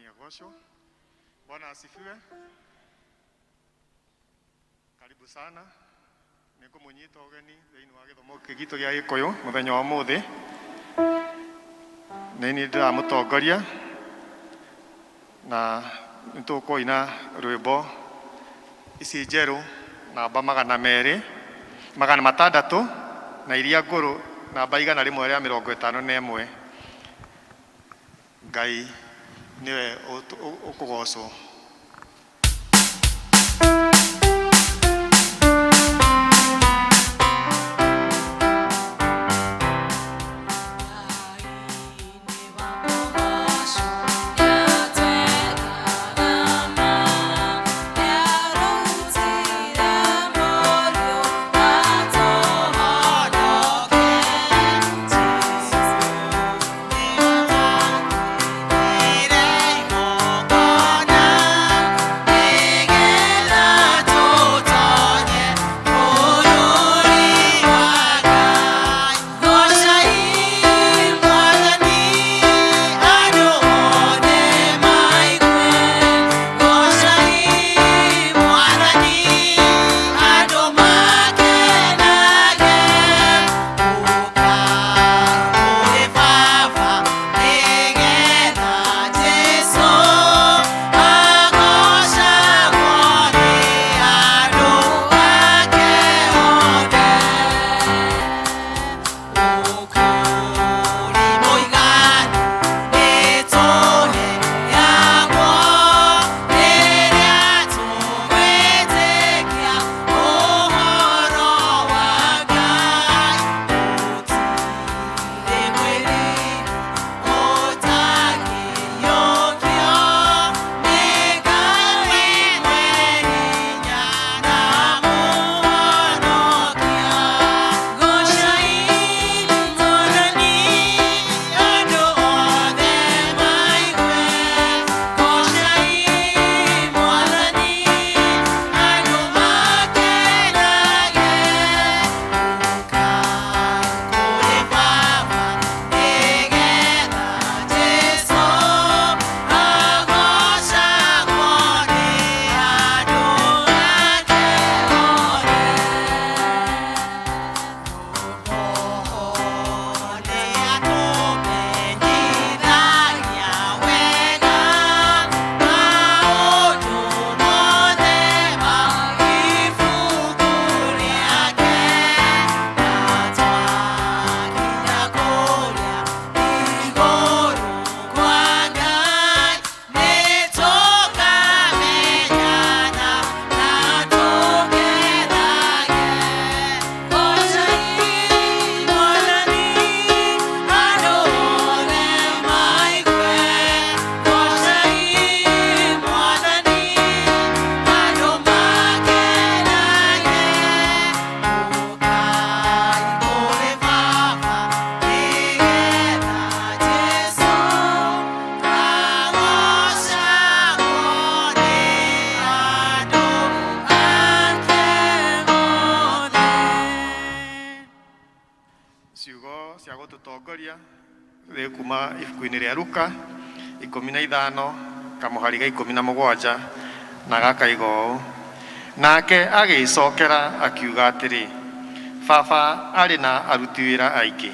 Agocwo. Bwana asifiwe. Karibu sana. Nĩngũmũnyita ũgeni thĩinĩ wa gĩthomo gĩkĩ gitũ gĩa Gĩkũyũ mũthenya wa ũmũthĩ. Nĩ niĩ ndĩramũtongoria na nĩtũkũina rwĩmbo ici njerũ namba 200 600 na iria ngũrũ namba 151. Ngai nĩwe ũkũgocwo. Ciugo cia gũtũtongoria thĩ kuma ibuku-inĩ rĩa Luka 15 kamũhari ga 17 na gakaiga ũũ: nake agĩcokera akiuga atĩrĩ, baba arĩ na aruti wĩra aingĩ,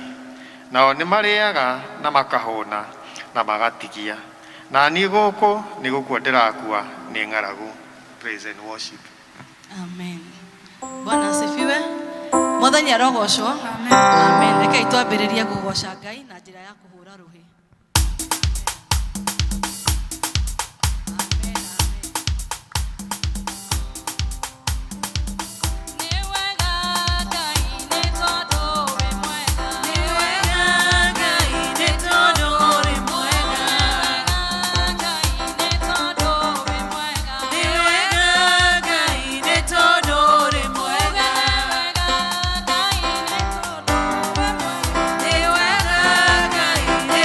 nao nĩ marĩaga na makahũna na magatigia, na niĩ gũkũ nĩ gũkua ndĩrakua nĩ ng'aragu. Praise and worship. Amen. Bwana asifiwe. Mwathani arogocwo. Amen. Rekei twambĩrĩrie kũgoca Ngai na njĩra ya kũhũra rũhĩ. Amen, amen. Nĩ wega Ngai nĩ tondũ wĩ mwega. Nĩ wega Ngai nĩ tondũ ũrĩ mwega. Ngai nĩ tondũ wĩ mwega. Nĩ wega Ngai nĩ tondũ ũrĩ mwega. Ngai nĩ tondũ wĩ mwega. Nĩ wega Ngai nĩ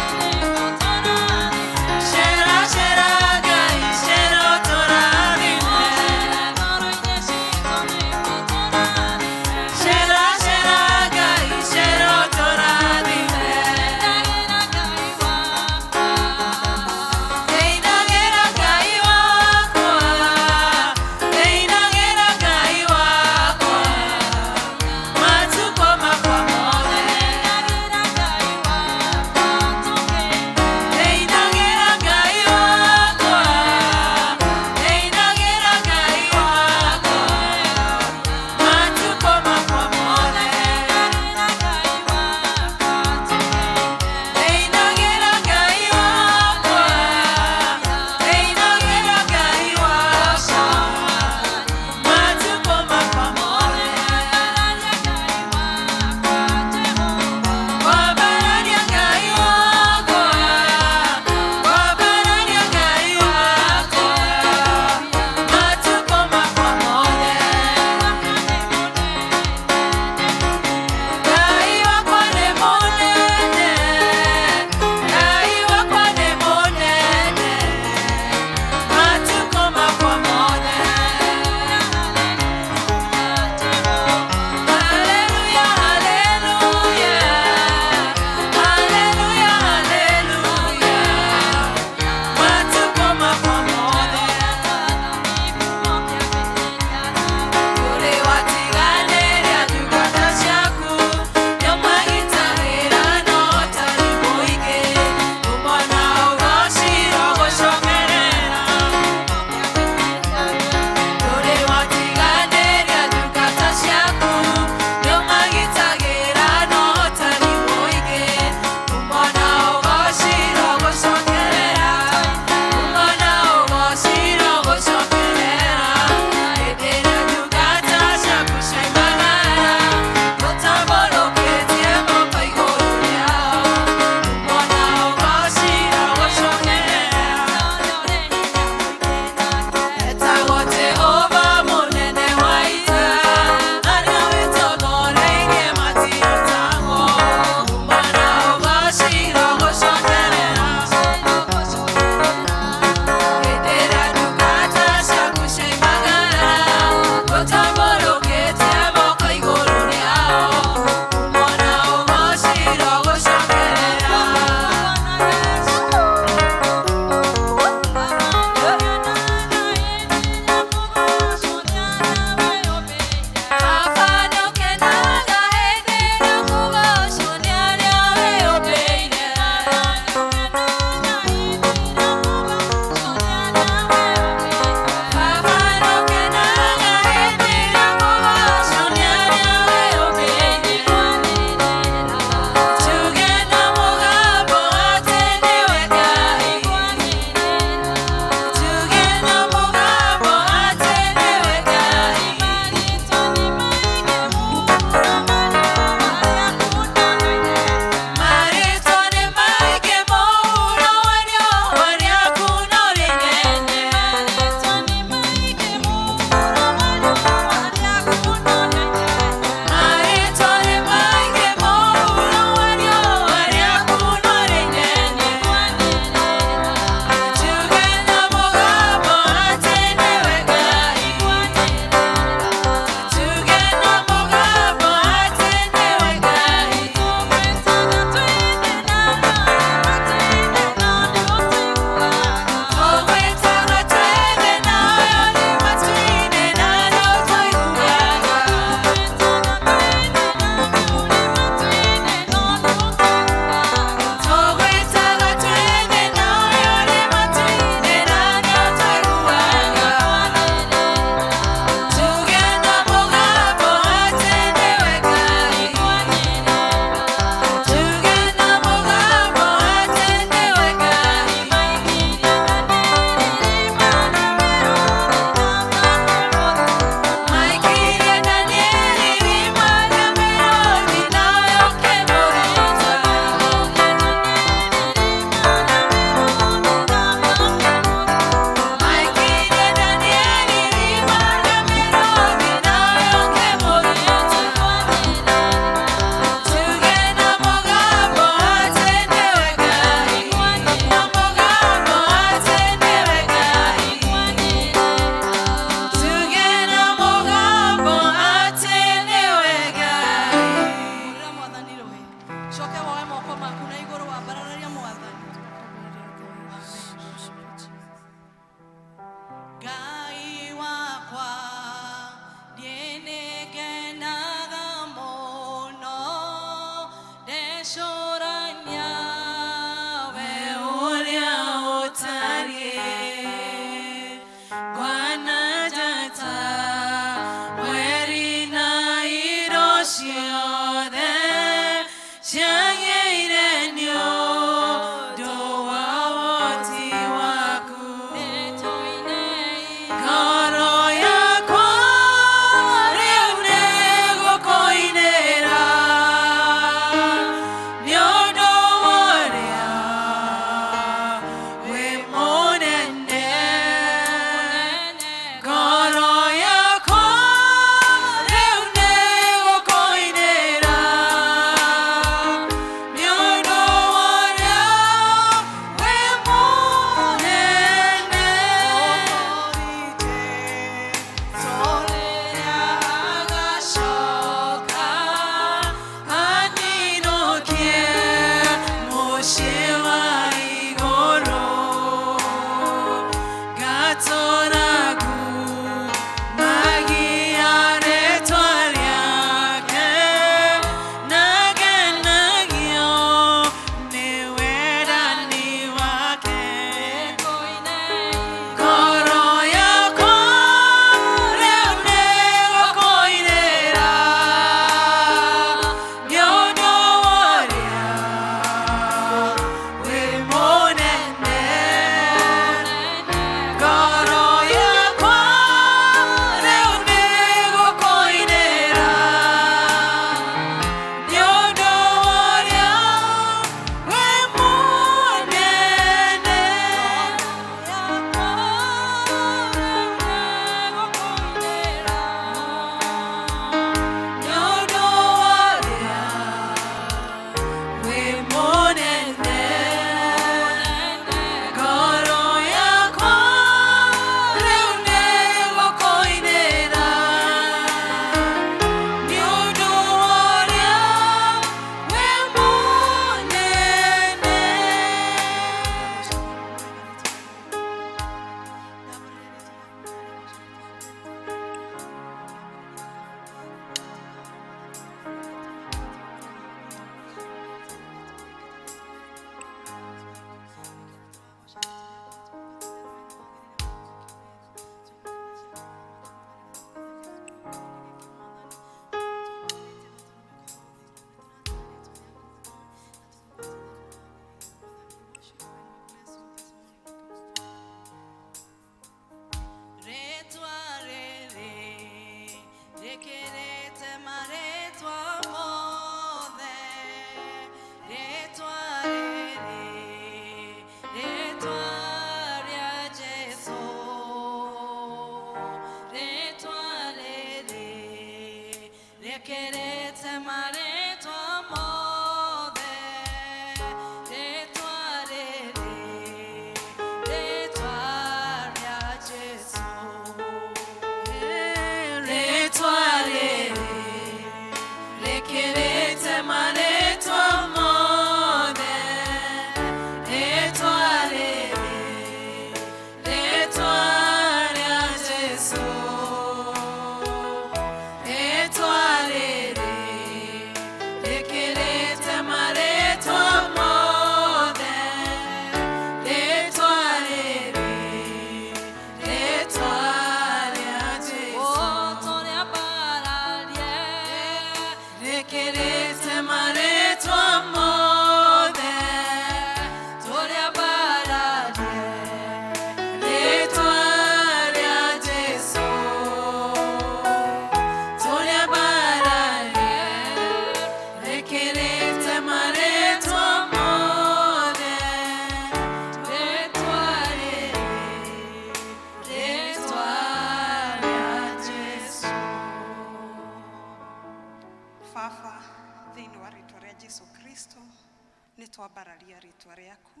Rĩtwa rĩaku,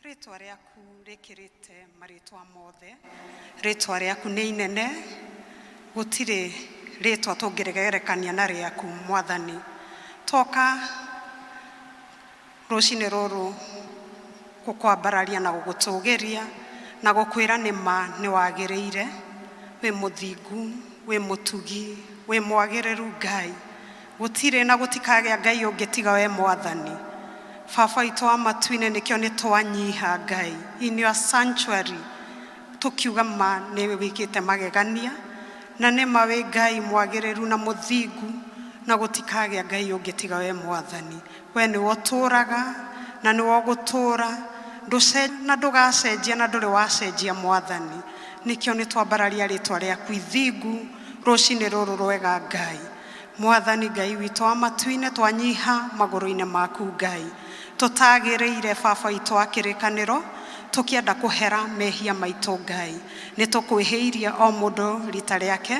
rĩtwa rĩaku rĩkĩrĩte marĩtwa mothe. Rĩtwa rĩaku nĩ inene, gũtirĩ rĩtwa tũngĩrĩgerekania na rĩaku, Mwathani. Toka rũcinĩ rũrũ gũkwambararia na gũgũtũgĩria na gũkwĩra nĩ ma nĩ wagĩrĩire, wĩ mũthingu, wĩ mũtugi, wĩ mwagĩrĩru Ngai. Gũtirĩ na gũtikagĩa Ngai ũngĩ tiga we, Mwathani. Baba witũ wa matu-inĩ, nĩkĩo nĩ twanyiha, Ngai, in your sanctuary, tũkiuga ma nĩ wĩkĩte magegania na nĩ ma wĩ Ngai mwagĩrĩru na mũthingu na gũtikagĩa Ngai ũngĩ tiga we, Mwathani. We nĩwe ũtũũraga na nĩwe ũgũtũũra na ndũgacenjia na ndũrĩ wacenjia, Mwathani. Nĩkĩo nĩ twambararia rĩtwa rĩaku ithingu rũcinĩ rũrũ rwega, Ngai. Mwathani Ngai witũ wa matu-inĩ, twanyiha magũrũ-inĩ maku, Ngai, tũtagĩrĩire, Baba witũ wa kĩrĩkanĩro, tũkĩenda kũhera mehia maitũ. Ngai, nĩ tũkwĩhĩirie o mũndũ rita rĩake,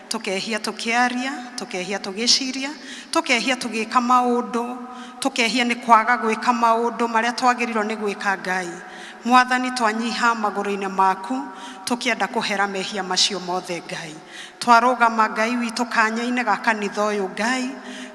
tũkehia tũkĩaria, tũkehia tũgĩciria, tũkehia tũgĩka maũndũ, tũkehia nĩ kwaga gwĩka maũndũ marĩa twagĩrĩirwo nĩ gwĩka. Ngai Mwathani, twanyiha magũrũ-inĩ maku tũkĩenda kũhera mehia macio mothe. Ngai, twarũgama, Ngai witũ, kanya-inĩ ga kanitha ũyũ, Ngai,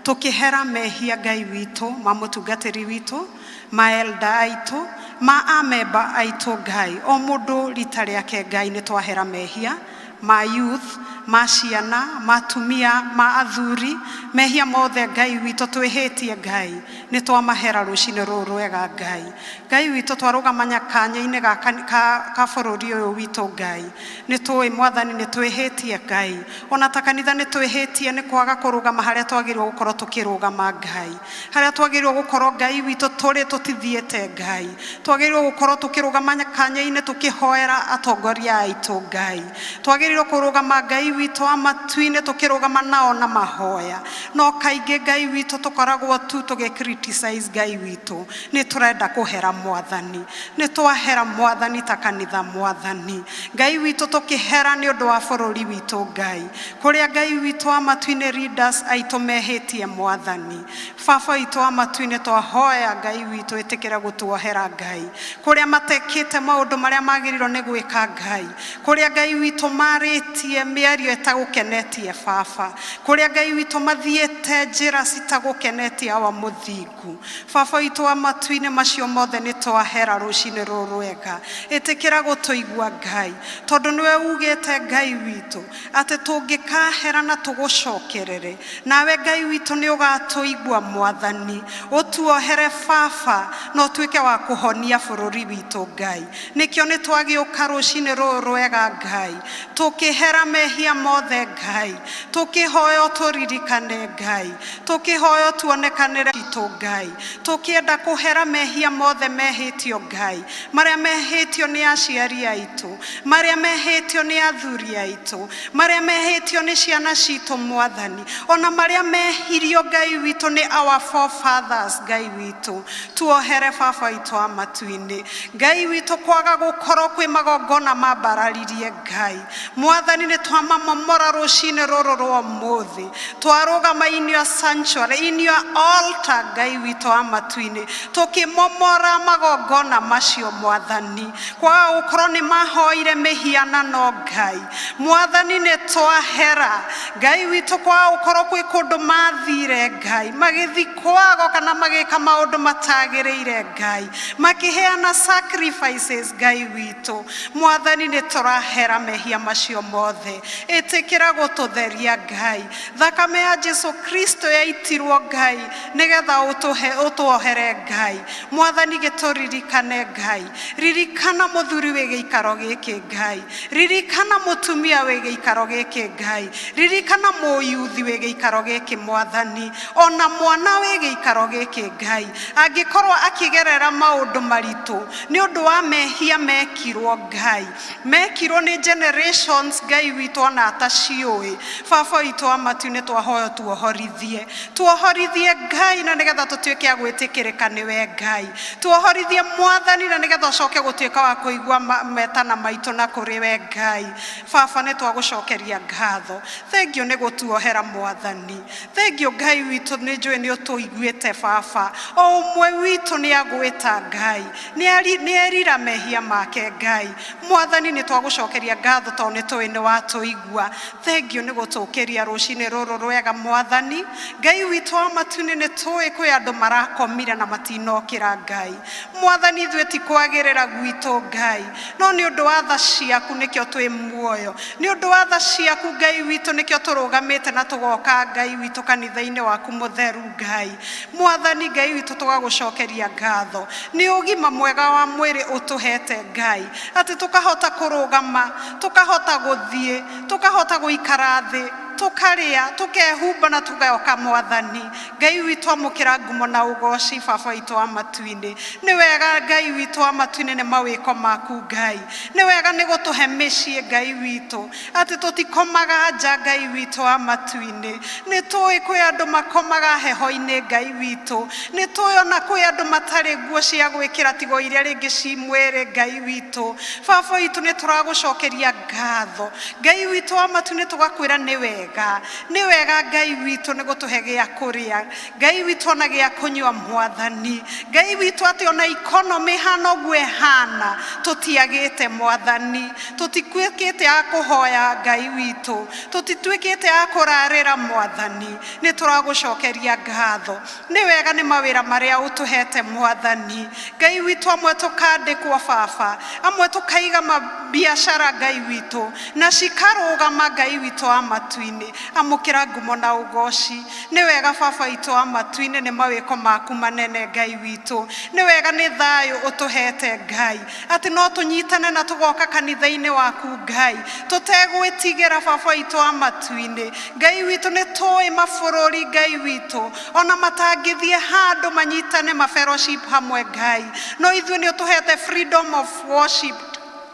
tũkĩhera mehia, Ngai witũ, ma mũtungatĩri witũ, ma elder aitũ, ma amemba aitũ. Ngai, o mũndũ rita rĩake. Ngai, nĩ twahera mehia ma youth, ma ciana, ma atumia, ma athuri, mehia mothe, Ngai witũ, twĩhĩtie. Ngai, nĩ twamahera rũcinĩ rũrũ rwega. Ngai, Ngai witũ, twarũgama kanya-inĩ ga ka bũrũri ũyũ witũ. Ngai, nĩ tũĩ, Mwathani, nĩ twĩhĩtie. Ngai, ona ta kanitha nĩ twĩhĩtie nĩ kwaga kũrũgama harĩa twagĩrĩirwo gũkorwo tũkĩrũgama. Ngai, harĩa twagĩrĩirwo gũkorwo, Ngai witũ, tũrĩ tũtithiĩte. Ngai, twagĩrĩirwo gũkorwo tũkĩrũgama kanya-inĩ tũkĩhoera atongoria aitũ. Ngai, twagĩrĩirwo kũrũgama, Ngai witũ wa matu-inĩ, tũkĩrũgama nao na mahoya, no kaingĩ, Ngai witũ, tũkoragwo tu tũgĩ criticize. Ngai witũ, nĩ tũrenda kũhera, Mwathani. Nĩ twahera, Mwathani, ta kanitha. Mwathani Ngai witũ, tũkĩhera nĩ ũndũ wa bũrũri witũ. Ngai, kũrĩa, Ngai witũ wa matu-inĩ, leaders aitũ mehĩtie, Mwathani Baba witũ wa matu-inĩ, twahoya, Ngai witũ, ĩtĩkĩre gũtuohera. Ngai, kũrĩa matekĩte maũndũ marĩa magĩrĩirwo nĩ gwĩka. Ngai, kũrĩa, Ngai witũ, marĩtie mĩario ĩtagũkenetie, Baba, kũrĩa, Ngai witũ, mathiĩte njĩra citagũkenetie, awa mũthingu, Baba witũ wa matu-inĩ, macio mothe nĩ twahera rũcinĩ rũrũ rwega. Ĩtĩkĩra gũtũigua, Ngai, tondũ nĩwe ugĩte, Ngai witũ, atĩ tũngĩkahera na tũgũcokerere nawe, Ngai witũ, nĩ ũgatũigua. Mwathani, ũtuohere, Baba, na ũtuĩke wa kũhonia bũrũri witũ. Ngai, nĩkĩo nĩ twagĩũka rũcinĩ rũrũ rwega, Ngai, tũkĩhera mehia mothe. Ngai, tũkĩhoya ũtũririkane. Ngai, tũkĩhoya ũtuonekanĩre itũ. Ngai, tũkĩenda kũhera mehia mothe mehĩtio. Ngai, marĩa mehĩtio nĩ aciari aitũ, marĩa mehĩtio nĩ athuri aitũ, marĩa mehĩtio nĩ ciana citũ, Mwathani, ona marĩa mehirio, Ngai witũ, nĩ our forefathers. Ngai witũ, tuohere, Baba witũ wa matu-inĩ. Ngai witũ, kwaga gũkorwo kwĩ magongona mambararirie, Ngai Mwathani, nĩ twamamomora rũcinĩ rũrũ rwa ũmũthĩ. Twarũgama in your sanctuary, in your altar, Ngai witũ wa matu-inĩ, tũkĩmomora magongona macio. Mwathani, kwaga gũkorwo nĩ mahoire mĩhianano, Ngai Mwathani, nĩ twahera. Ngai witũ, kwaga gũkorwo kwĩ kũndũ mathire, Ngai, magĩthi kwago kana magĩka maũndũ matagĩrĩire, Ngai, makĩheana sacrifices, Ngai witũ Mwathani, nĩ tũrahera mehia macio mothe. Ĩtĩkĩra gũtũtheria. Ngai, thakame ya Jesu Kristo yaitirwo, Ngai, nĩgetha ũtũhe ũtuohere. Ngai Mwathani, gĩtũririkane. Ngai, ririkana mũthuri wĩ gĩikaro gĩkĩ. Ngai, ririkana mũtumia wĩ gĩikaro gĩkĩ. Ngai, ririkana mũyuthi wĩ gĩikaro gĩkĩ. Mwathani, ona mwana wĩ gĩikaro gĩkĩ, Ngai, angĩkorwo akĩgerera maũndũ maritũ nĩ ũndũ wa mehia mekirwo, Ngai, mekirwo nĩ generations, Ngai witũ, ona ataciũĩ, Baba witũ wa matu-inĩ, twahoya tuohorithie, tuohorithie, Ngai, na nĩgetha tũtuĩke a gwĩtĩkĩrĩka nĩwe. Ngai, tuohorithie, Mwathani, na nĩgetha ũcoke gũtuĩka wa kũigua metana maitũ na kũrĩ we. Ngai Baba, nĩ twagũcokeria ngatho, thengio nĩ gũtuohera, Mwathani. Mwathani. Thengio Ngai witũ, nĩ njũĩ nĩ ũtũiguĩte baba. O ũmwe witũ nĩ agwĩta Ngai, nĩ erira mehia make Ngai. Mwathani, nĩ twagũcokeria ngatho tondũ nĩ tũĩ nĩ watũigua. Thengio nĩ gũtũkĩria rũcinĩ rũrũ rwega Mwathani. Ngai witũ wa matu-inĩ, nĩ tũĩ kwĩ andũ marakomire na matinokĩra Ngai. Mwathani, ithuĩ ti kwagĩrĩra gwitũ Ngai, no nĩ ũndũ wa tha ciaku nĩkĩo twĩ muoyo. Nĩ ũndũ wa tha ciaku Ngai witũ nĩkĩo tũrũgamĩte na tũgoka Ngai witũ kanitha-inĩ waku mũtheru Ngai. Mwathani Ngai witũ, tũgagũcokeria ngatho nĩ ũgima mwega wa mwĩrĩ ũtũhete Ngai, atĩ tũkahota kũrũgama, tũkahota gũthiĩ, tũkahota gũikara thĩ, tũkarĩa, tũkehumba na tũgoka. Mwathani Ngai witũ, amũkĩra ngumo na ũgoci. Baba witũ wa matu-inĩ, nĩ wega Ngai witũ wa matu-inĩ nĩ mawĩko maku Ngai. Nĩ wega nĩ gũtũhe mĩciĩ Ngai witũ, atĩ tũtikomaga nja Ngai witũ wa matu-inĩ. Nĩ tũĩ kwĩ andũ makomaga heho-inĩ Ngai witũ. Nĩ tũĩ ona kwĩ andũ matarĩ nguo cia gwĩkĩra tigo iria rĩngĩ ci mwĩrĩ Ngai witũ. Baba witũ, nĩ tũragũcokeria ngatho Ngai witũ wa matu-inĩ, tũgakwĩra nĩ wega, nĩ wega Ngai witũ nĩ gũtũhe gĩa kũrĩa Ngai witũ, ona gĩa kũnyua. Mwathani Ngai witũ, atĩ ona economy hana ũguo ĩhana, tũtiagĩte Mwathani, tũtituĩkĩte a kũhoya Ngai witũ, tũtituĩkĩte a kũrarĩra Mwathani. Nĩ tũragũcokeria ngatho. Nĩ wega nĩ mawĩra marĩa ũtũhete Mwathani Ngai witũ, amwe tũkandĩkwo baba, amwe tũkaiga mabiacara Ngai witũ na cikarũgama. Ngai witũ wa matu-inĩ, amũkĩra ngumo na ũgoci. Nĩ wega baba witũ wa matu-inĩ nĩ mawĩko maku manene Ngai witũ. Nĩ wega nĩ thayũ ũtũhete Ngai, atĩ no tũnyitane na tũgoka kanitha-inĩ waku Ngai tũtegwĩtigĩra. Baba witũ wa matu-inĩ, Ngai witũ, nĩ tũĩ mabũrũri Ngai witũ ona matangĩthiĩ handũ manyitane ma fellowship hamwe Ngai, no ithuĩ nĩ ũtũhete freedom of worship,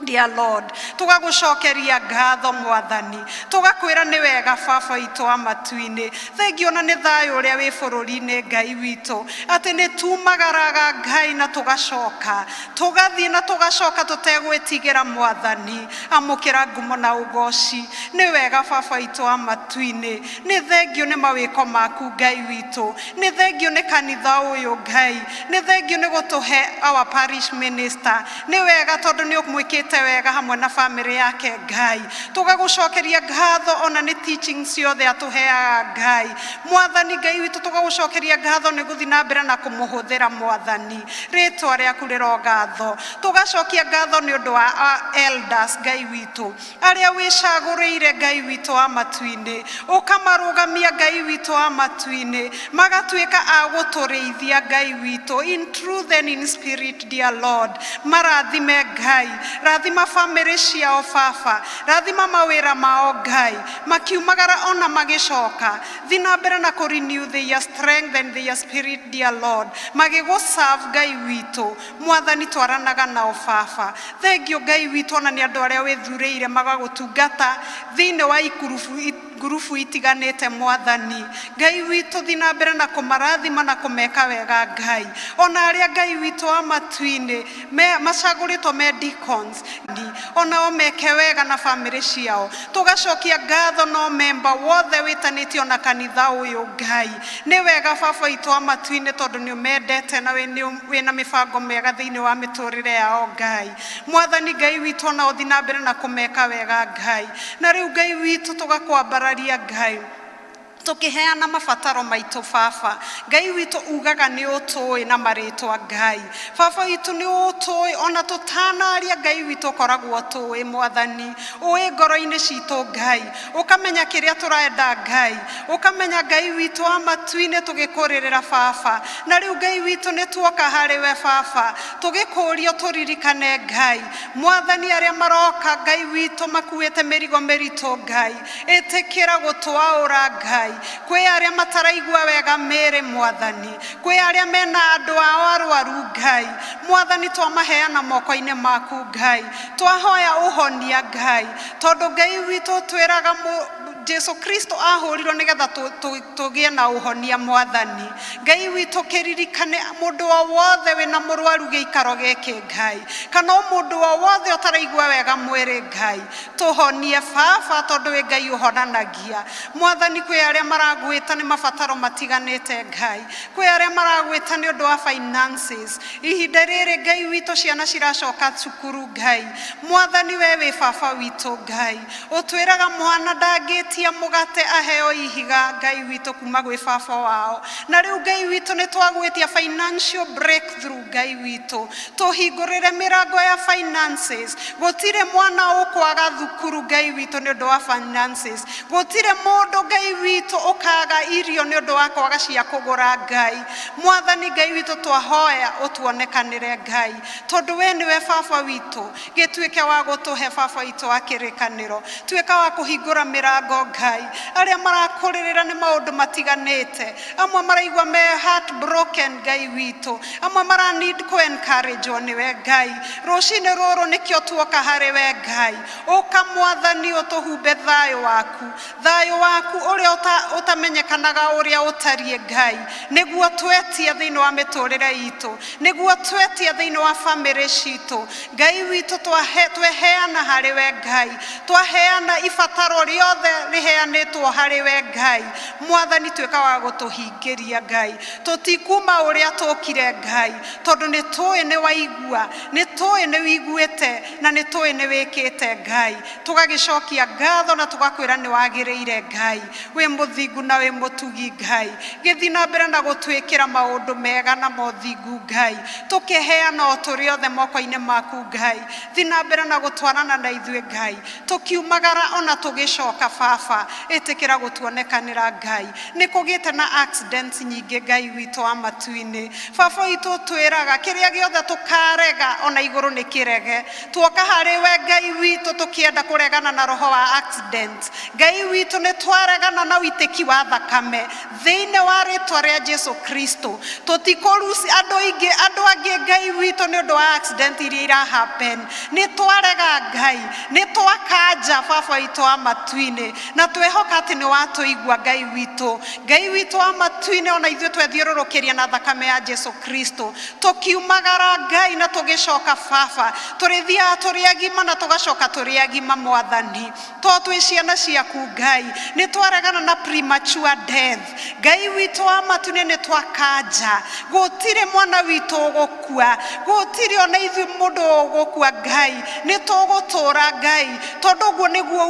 dear Lord. Tũgagũcokeria ngatho Mwathani, tũgakwĩra nĩ wega baba witũ wa matu-inĩ. Thengio ona nĩ thayũ ũrĩa wĩ bũrũri-inĩ Ngai witũ, atĩ nĩ tumagaraga Ngai na tũgacoka, tũgathiĩ na tũgacoka tũtegwĩtigĩra. Mwathani, amũkĩra ngumo na ũgoci. Nĩ wega baba witũ wa matu-inĩ. Nĩ thengio nĩ mawĩko maku Ngai witũ. Nĩ thengio nĩ kanitha ũyũ Ngai. Nĩ thengio nĩ gũtũhe our parish minister. Nĩ wega tondũ nĩ ũmwĩkĩte wega hamwe na famĩlĩ yake Ngai. Tũgagũcokeria ngatho ona nĩ teaching ciothe atũheaga Ngai. Mwathani Ngai witũ, tũgagũcokeria ngatho nĩ gũthiĩ na mbere na kũmũhũthĩra Mwathani. Rĩtwa rĩaku rĩrogathwo. Tũgacokia ngatho nĩ ũndũ wa elders Ngai witũ, arĩa wĩcagũrĩire Ngai witũ wa matu-inĩ, ũkamarũgamia Ngai witũ wa matu-inĩ, magatuĩka a gũtũrĩithia Ngai witũ in truth and in spirit, dear Lord. Marathime Ngai, rathima famĩlĩ ciao baba, rathima mawĩra mao Ngai, makiumagara ona magĩcoka. Thi na mbere na kũ renew their strength and their spirit, dear Lord, magĩgũ-serve Ngai witũ. Mwathani, twaranaga nao baba. Thengio Ngai witũ ona nĩ andũ arĩa wĩthurĩire magagũtungata thĩinĩ wa ikurubu ngurubu itiganĩte. Mwathani Ngai witũ, thi na mbere na kũmarathima na kũmeka wega Ngai. Ona arĩa Ngai witũ wa matu-inĩ macagũrĩtwo me deacons, onao meke wega na famĩlĩ ciao. Tũgacokia ngatho no memba wothe wĩtanĩtio na kanitha ũyũ Ngai. Nĩ wega baba witũ wa matu-inĩ tondũ nĩ ũmendete na wĩna mĩbango mĩega thĩinĩ wa mĩtũrĩre yao Ngai. Mwathani Ngai witũ, ona ũthi na mbere na kũmeka wega Ngai. Na rĩu Ngai witũ, tũgakwambararia Ngai, tukiheana mabataro maitũ baba. Ngai witũ, ugaga nĩ ũtũĩ na marĩtwa Ngai. Baba witũ, nĩ ũtũĩ ona tũtanaria. Ngai witũ, ũkoragwo tũĩ Mwathani, ũĩ ngoro-inĩ citũ Ngai, ũkamenya kĩrĩa tũrenda Ngai, ũkamenya Ngai witũ wa matu-inĩ tũgĩkũrĩrĩra baba. Na rĩu Ngai witũ, nĩ tuoka harĩ we baba, tũgĩkũrio tũririkane Ngai. Mwathani, arĩa maroka Ngai witũ makuĩte mĩrigo mĩritũ Ngai, ĩtĩkĩra gũtwaũra Ngai. Kwĩ arĩa mataraigua wega mĩĩrĩ Mwathani, kwĩ arĩa mena andũ ao arwaru Ngai. Mwathani, twamaheana moko-inĩ maku Ngai, twahoya ũhonia Ngai, tondũ Ngai witũ twĩraga Jesu Kristo ahũrirwo nĩgetha tũgĩe na ũhonia. Mwathani Ngai witũ, kĩririkane mũndũ o wothe wĩna mũrwaru gĩikaro gĩkĩ, Ngai, kana o mũndũ o wothe ũtaraigua wega mwĩrĩ. Ngai, tũhonie baba, tondũ wĩ Ngai ũhonanagia. Mwathani, kwĩ arĩa maragwĩta nĩ mabataro matiganĩte. Ngai, kwĩ arĩa maragwĩta nĩ ũndũ wa finances ihinda rĩrĩ. Ngai witũ, ciana ciracoka cukuru. Ngai, Mwathani, we wĩ baba witũ. Ngai, ũtwĩraga mwana ndangĩtia mũgate aheo ihiga, Ngai witũ, kuma gwĩ baba wao. Na rĩu, Ngai witũ, nĩ twagwĩtia financial breakthrough. Ngai witũ, tũhingũrĩre mĩrango ya finances. Gũtirĩ mwana ũkwaga thukuru, Ngai witũ, nĩ ũndũ wa finances. Gũtirĩ mũndũ, Ngai witũ, ũkaga irio nĩ ũndũ wa kwaga cia kũgũra. Ngai, Mwathani Ngai witũ, twahoya ũtuonekanĩre, Ngai, tondũ we nĩwe baba witũ. Gĩtuĩke wa gũtũhe, baba witũ wa kĩrĩkanĩro, tuĩka wa kũhingũra mĩrango. Ngai, arĩa marakũrĩrĩra nĩ maũndũ matiganĩte, amwe maraigua me heart broken, Ngai witũ, amwe mara need kũ encourage nĩwe. Ngai, rũcinĩ rũrũ nĩkĩo tuoka harĩ we. Ngai, ũka Mwathani, ũtũhumbe thayũ waku, thayũ waku ũrĩa ũtamenyekanaga ũrĩa ũtariĩ. Ngai, nĩguo twetia thĩinĩ wa mĩtũrĩre itũ, nĩguo twetia thĩinĩ wa famĩlĩ citũ. Ngai witũ, tweheana harĩ we. Ngai, twaheana ibataro rĩothe rĩheanĩtwo harĩ we. Ngai, Mwathani, tuĩka wa gũtũhingĩria. Ngai, tũtikuma ũrĩa tũkire, Ngai, tondũ nĩ tũĩ nĩ waigua, nĩ tũĩ nĩ wiguĩte, na nĩ tũĩ nĩ wĩkĩte. Ngai, tũgagĩcokia ngatho na tũgakwĩra nĩ wagĩrĩire. Ngai, wĩ mũthingu na wĩ mũtugi. Ngai, gĩthiĩ na mbere na gũtwĩkĩra maũndũ mega na mothingu. Ngai, tũkĩheana o tũrĩ othe moko-inĩ maku. Ngai, thiĩ na mbere na gũtwarana na ithuĩ. Ngai, tũkiumagara ona tũgĩcoka, baba, ĩtĩkĩra gũtuonekanĩra. Ngai, nĩ kũgĩte na accidents nyingĩ. Ngai witũ wa matu-inĩ, baba witũ, twĩraga kĩrĩa gĩothe tũkarega ona igũrũ nĩ kĩrege. Tuoka harĩ we, Ngai witũ, tũkĩenda kũregana na roho wa accident. Ngai witũ, nĩ twaregana na ũitĩki wa thakame thĩinĩ wa rĩtwa rĩa Jesu Kristo. Tũtikũruci andũ aingĩ, andũ angĩ, Ngai witũ, nĩ ũndũ wa accident iria ira happen. Nĩ twarega, Ngai, nĩ twakanja, baba witũ wa matu-inĩ, na twehoka atĩ nĩ watũigua. Ngai witũ, Ngai witũ wa matu-inĩ, ona ithuĩ twethiũrũrũkĩria na thakame ya Jesu Kristo tũkiumagara, Ngai, na tũgĩcoka. Baba, tũrĩthiaga tũrĩ agima na tũgacoka tũrĩ agima. Mwathani, to twĩ ciana ciaku. Ngai, nĩ twaregana na premature death. Ngai witũ wa matu-inĩ, nĩ twakanja gũtirĩ mwana witũ ũgũkua, gũtirĩ ona ithuĩ mũndũ ũgũkua. Ngai, nĩ tũgũtũra, Ngai, tondũ ũguo nĩguo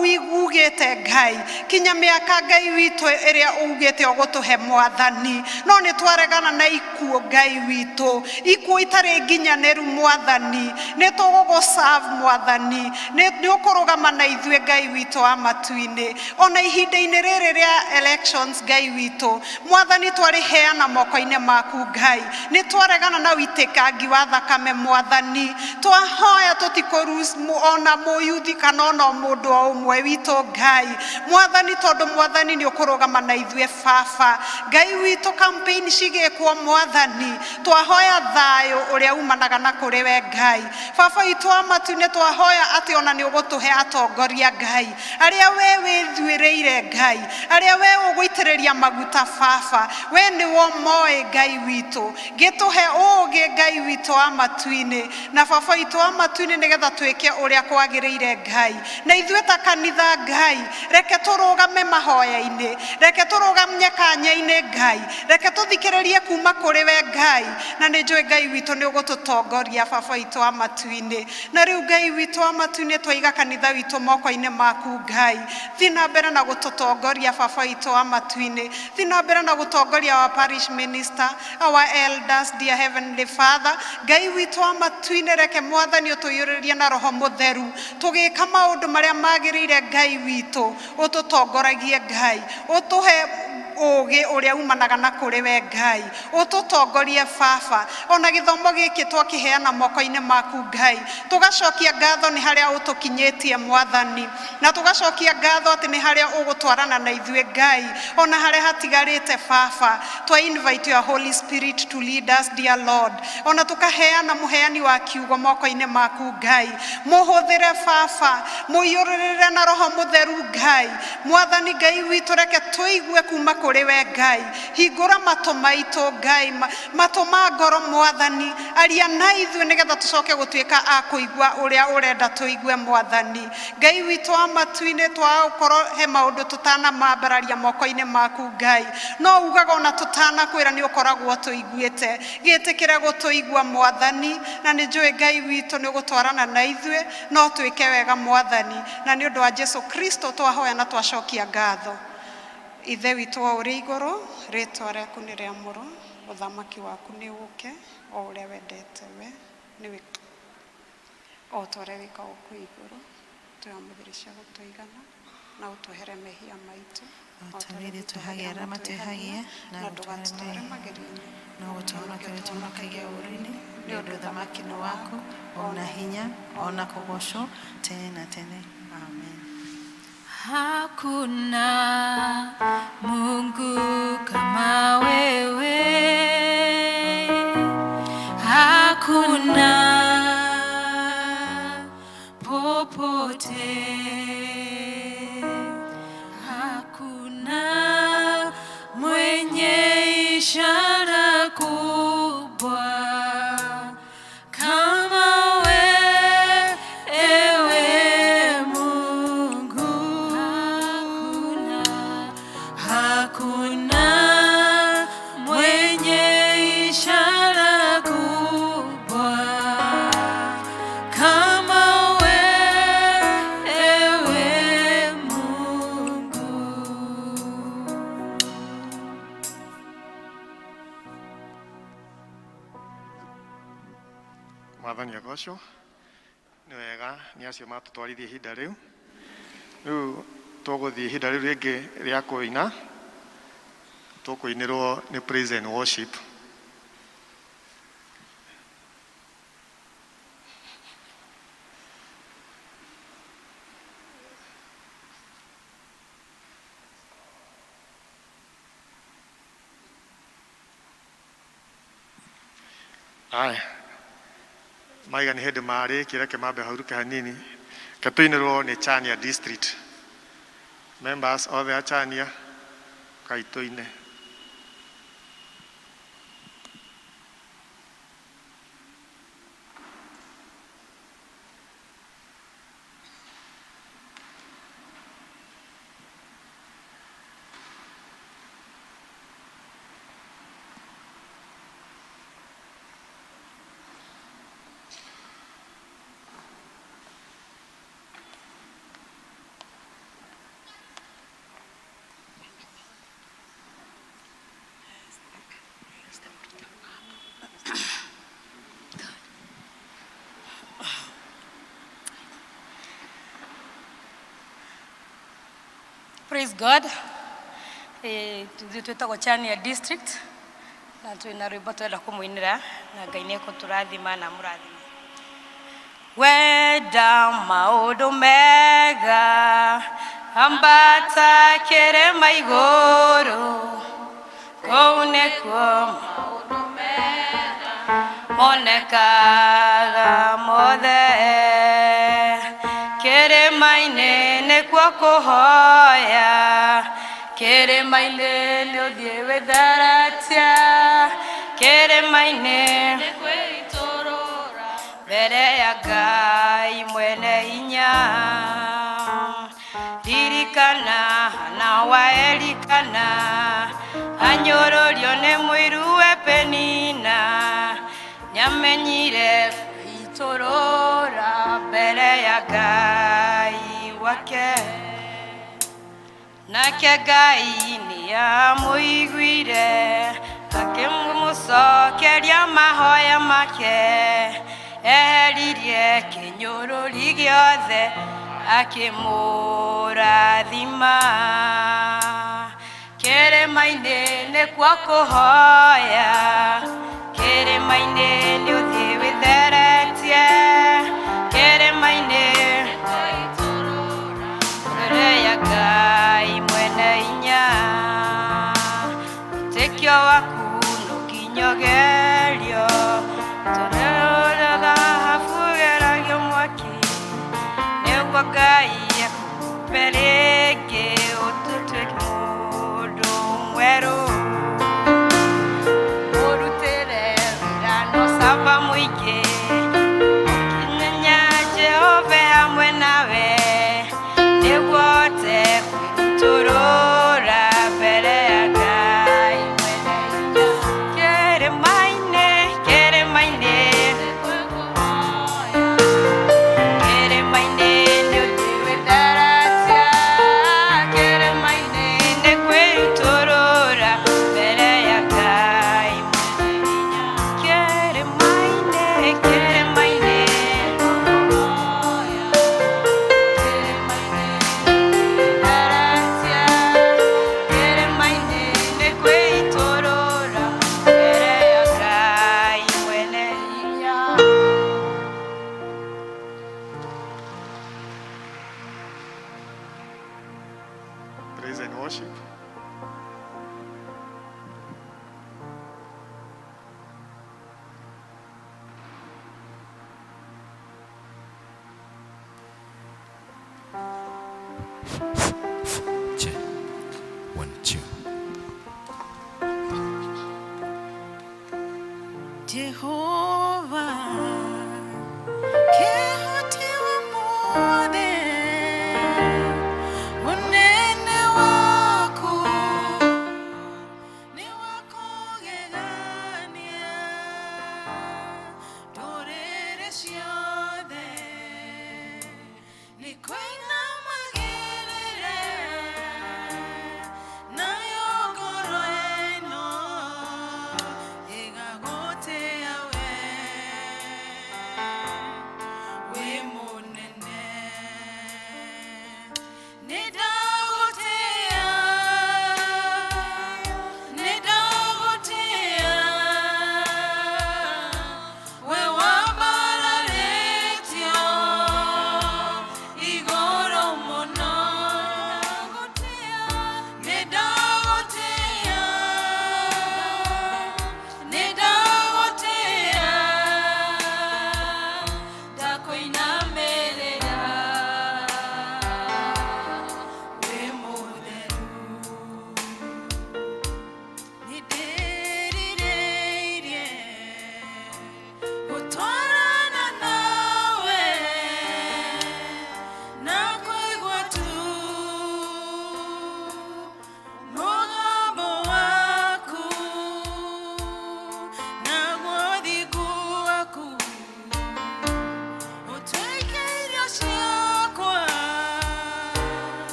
ugĩte. Ngai, kinya mĩaka, Ngai witũ, ĩrĩa ugĩte ũgũtũhe. Mwathani, no nĩ twaregana na ikuũ, Ngai witũ, ikuũ itarĩ nginyanĩru. Mwathani, nĩ tũgũgũ serve. Mwathani, nĩ ũkũrũgama na ithuĩ. Ngai witũ wa matu-inĩ, ona ihinda-inĩ rĩrĩ rĩa elections, Ngai witũ, Mwathani, twarĩheana moko-inĩ maku. Ngai, nĩ twaregana na ũitĩkangi wa thakame. Mwathani, twahoya tũtikũru ona mũyuthi kana ona mũndũ o ũmwe witũ. Ngai, Mwathani, tondũ Mwathani nĩ ũkũrũgama na ithuĩ. Baba, Ngai witũ, campaign cigĩkwo, Mwathani, twahoya thayũ ũrĩa umanaga na kũrĩ we. Ngai, baba witũ wa matu-inĩ, twahoya atĩ ona nĩ ũgũtũhe atongoria, Ngai, arĩa we wĩthuĩrĩire, Ngai, arĩa we ũgũitĩrĩria maguta. Baba, we nĩwo moĩ. Ngai witũ, gĩtũhe ũũgĩ, Ngai witũ wa matu-inĩ na baba witũ wa matu-inĩ, nĩgetha twĩke ũrĩa kwagĩrĩire. Ngai, na ithuĩ ta kanitha, Ngai, reke tũrũgame mahoya-inĩ, reke tũrũgamie kanya-inĩ. Ngai, reke tũthikĩrĩrie kuma kũrĩ we. Ngai, na nĩ njũĩ, Ngai witũ, nĩ ũgũtũtongoria, baba witũ wa matu-inĩ. Na rĩu, Ngai witũ wa matu-inĩ, twaiga kanitha witũ moko-inĩ maku. Ngai, thiĩ na mbere na gũtũtongoria. Baba witũ wa matu-inĩ, thiĩ na mbere na gũtongoria our parish minister, our elders. Dear Heavenly Father, Ngai witũ wa matu-inĩ, reke Mwathani ũtũiyũrĩrĩrie na Roho Mũtheru tũgĩka maũndũ marĩa magĩrĩire. Ngai witũ, ũtũtongoragie. Ngai, ũtũhe Ũtũhe ũgĩ ũrĩa umanaga na kũrĩ we Ngai, ũtũtongorie Baba. Ona gĩthomo gĩkĩ twakĩheana moko-inĩ maku Ngai, tũgacokia ngatho nĩ harĩa ũtũkinyĩtie Mwathani, na tũgacokia ngatho atĩ nĩ harĩa ũgũtwarana na ithuĩ Ngai, ona harĩa hatigarĩte Baba. Twa invite your Holy Spirit to lead us, dear Lord. Ona tũkaheana mũheani wa kiugo moko-inĩ maku Ngai, mũhũthĩre Baba, mũiyũrĩrĩre na Roho Mũtheru Ngai. Mwathani Ngai witũ, reke tũigue kuma kũrĩ we Ngai. Hingũra matũ maitũ Ngai, matũ ma ngoro Mwathani, aria na ithuĩ nĩgetha tũcoke gũtuĩka a kũigua ũrĩa ũrenda tũigue Mwathani Ngai witũ wa matu-inĩ. Twakorwo he maũndũ tũtanamambararia moko-inĩ maku Ngai, no ugaga ona tũtanakwĩra nĩ ũkoragwo tũiguĩte. Gĩtĩkĩre gũtũigua Mwathani, na nĩ njũĩ Ngai witũ nĩ ũgũtwarana na ithuĩ, no twĩke wega Mwathani, na nĩ ũndũ wa Jesu Kristo twahoya na twacokia ngatho. Ithe witũ wa ũrĩ igũrũ, rĩtwa rĩaku nĩ rĩamũrwo, ũthamaki waku nĩ ũke, o ũrĩa wendete we nĩ o ta ũrĩa wĩkagwo kũu igũrũ. Tũhe cia gũtũigana, na ũtwehere mehia maitũ o ta ũrĩa ithuĩ twĩhagia arĩa matwĩhagia, na na ndũgatũtware magerio-inĩ, no gũtũhonokia ũtũhonokagia ũũru-inĩ, nĩ ũndũ ũthamaki nĩ waku, ona hinya, ona kũgoocwo tene na tene. Amen. Hakuna Mungu kama wewe, hakuna popote, hakuna mwenye ishara kubwa kama wewe Mungu. Hakuna, hakuna mwenye ishara kubwa kama wewe Mungu. Mwathani agocwo. Nĩ wega nĩ acio matũtwarithia ihinda rĩu. Rĩu tũgũthiĩ ihinda rĩu rĩngĩ rĩa kũina, tũkũinĩrwo nĩ praise and worship. Aya maiga nĩ hĩndĩ marĩkia, reke mambe hauruke hanini, ke tũinĩrwo nĩ Chania District members othe a Chania kaitũine. Praise God. Ithuĩ twĩtagwo Chania District na twĩna rwĩmbo twenda kũmũinĩra, na Ngai nĩ ekũtũrathima na amũrathime. Wenda maũndũ mega, ambata kĩrĩma igũrũ, kũu nĩkuo maũndũ mega monekaga mothe. Kĩrĩma-inĩ nĩkuo kũhoya, kĩrĩma-inĩ nĩ ũthiĩ wĩtharatia, kĩrĩma-inĩ mbere ya Ngai mwene hinya. Ririkana Hana wa Elikana, anyũrũrio nĩ mũiruwe Penina, nĩamenyire kwĩitũrũra mbere ya Ngai wake, nake Ngai nĩamũiguire, akĩmũcokeria mahoya make, eheririe kĩnyũrũri gĩothe, akĩmũrathima. Kĩrĩma-inĩ nĩkuo kũhoya, kĩrĩma-inĩ nĩ ũthiĩ wĩtheretie, kĩrĩma-inĩ mbere ya Ngai mwene hinya. Wĩtĩkio waku no nginya ũgerio, tondũ thahabu ĩgeragio mwaki, nĩguo Ngai akũhe rĩngĩ ũtũtuĩke mũndũ mwerũ. Ũrutĩre wĩra na ũcamba mũingĩ, ũkĩmenya Jehova e hamwe nawe, nĩguo ũhote kwĩrutũrũra mbere ya Ngai mwene hinya. Kĩrĩma-inĩ, kĩrĩma-inĩ, kĩrĩma-inĩ nĩ ũthiĩ wĩtheretie, kĩrĩma-inĩ nĩ kwĩrutũrũra mbere ya Ngai mwene hinya. Kĩrĩma-inĩ, kĩrĩma-inĩ, wĩtheretie, kĩrĩma-inĩ nĩ kwĩrutũrũra mbere ya Ngai mwene hinya. Praise and worship. Check. One, two. Jehova kĩhoti wa mothe, ũnene waku nĩ wa kũgegania, ndũrĩrĩ ciothe nĩ kũinamagĩrĩre, nayo ngoro ĩno ĩgagũtĩa we.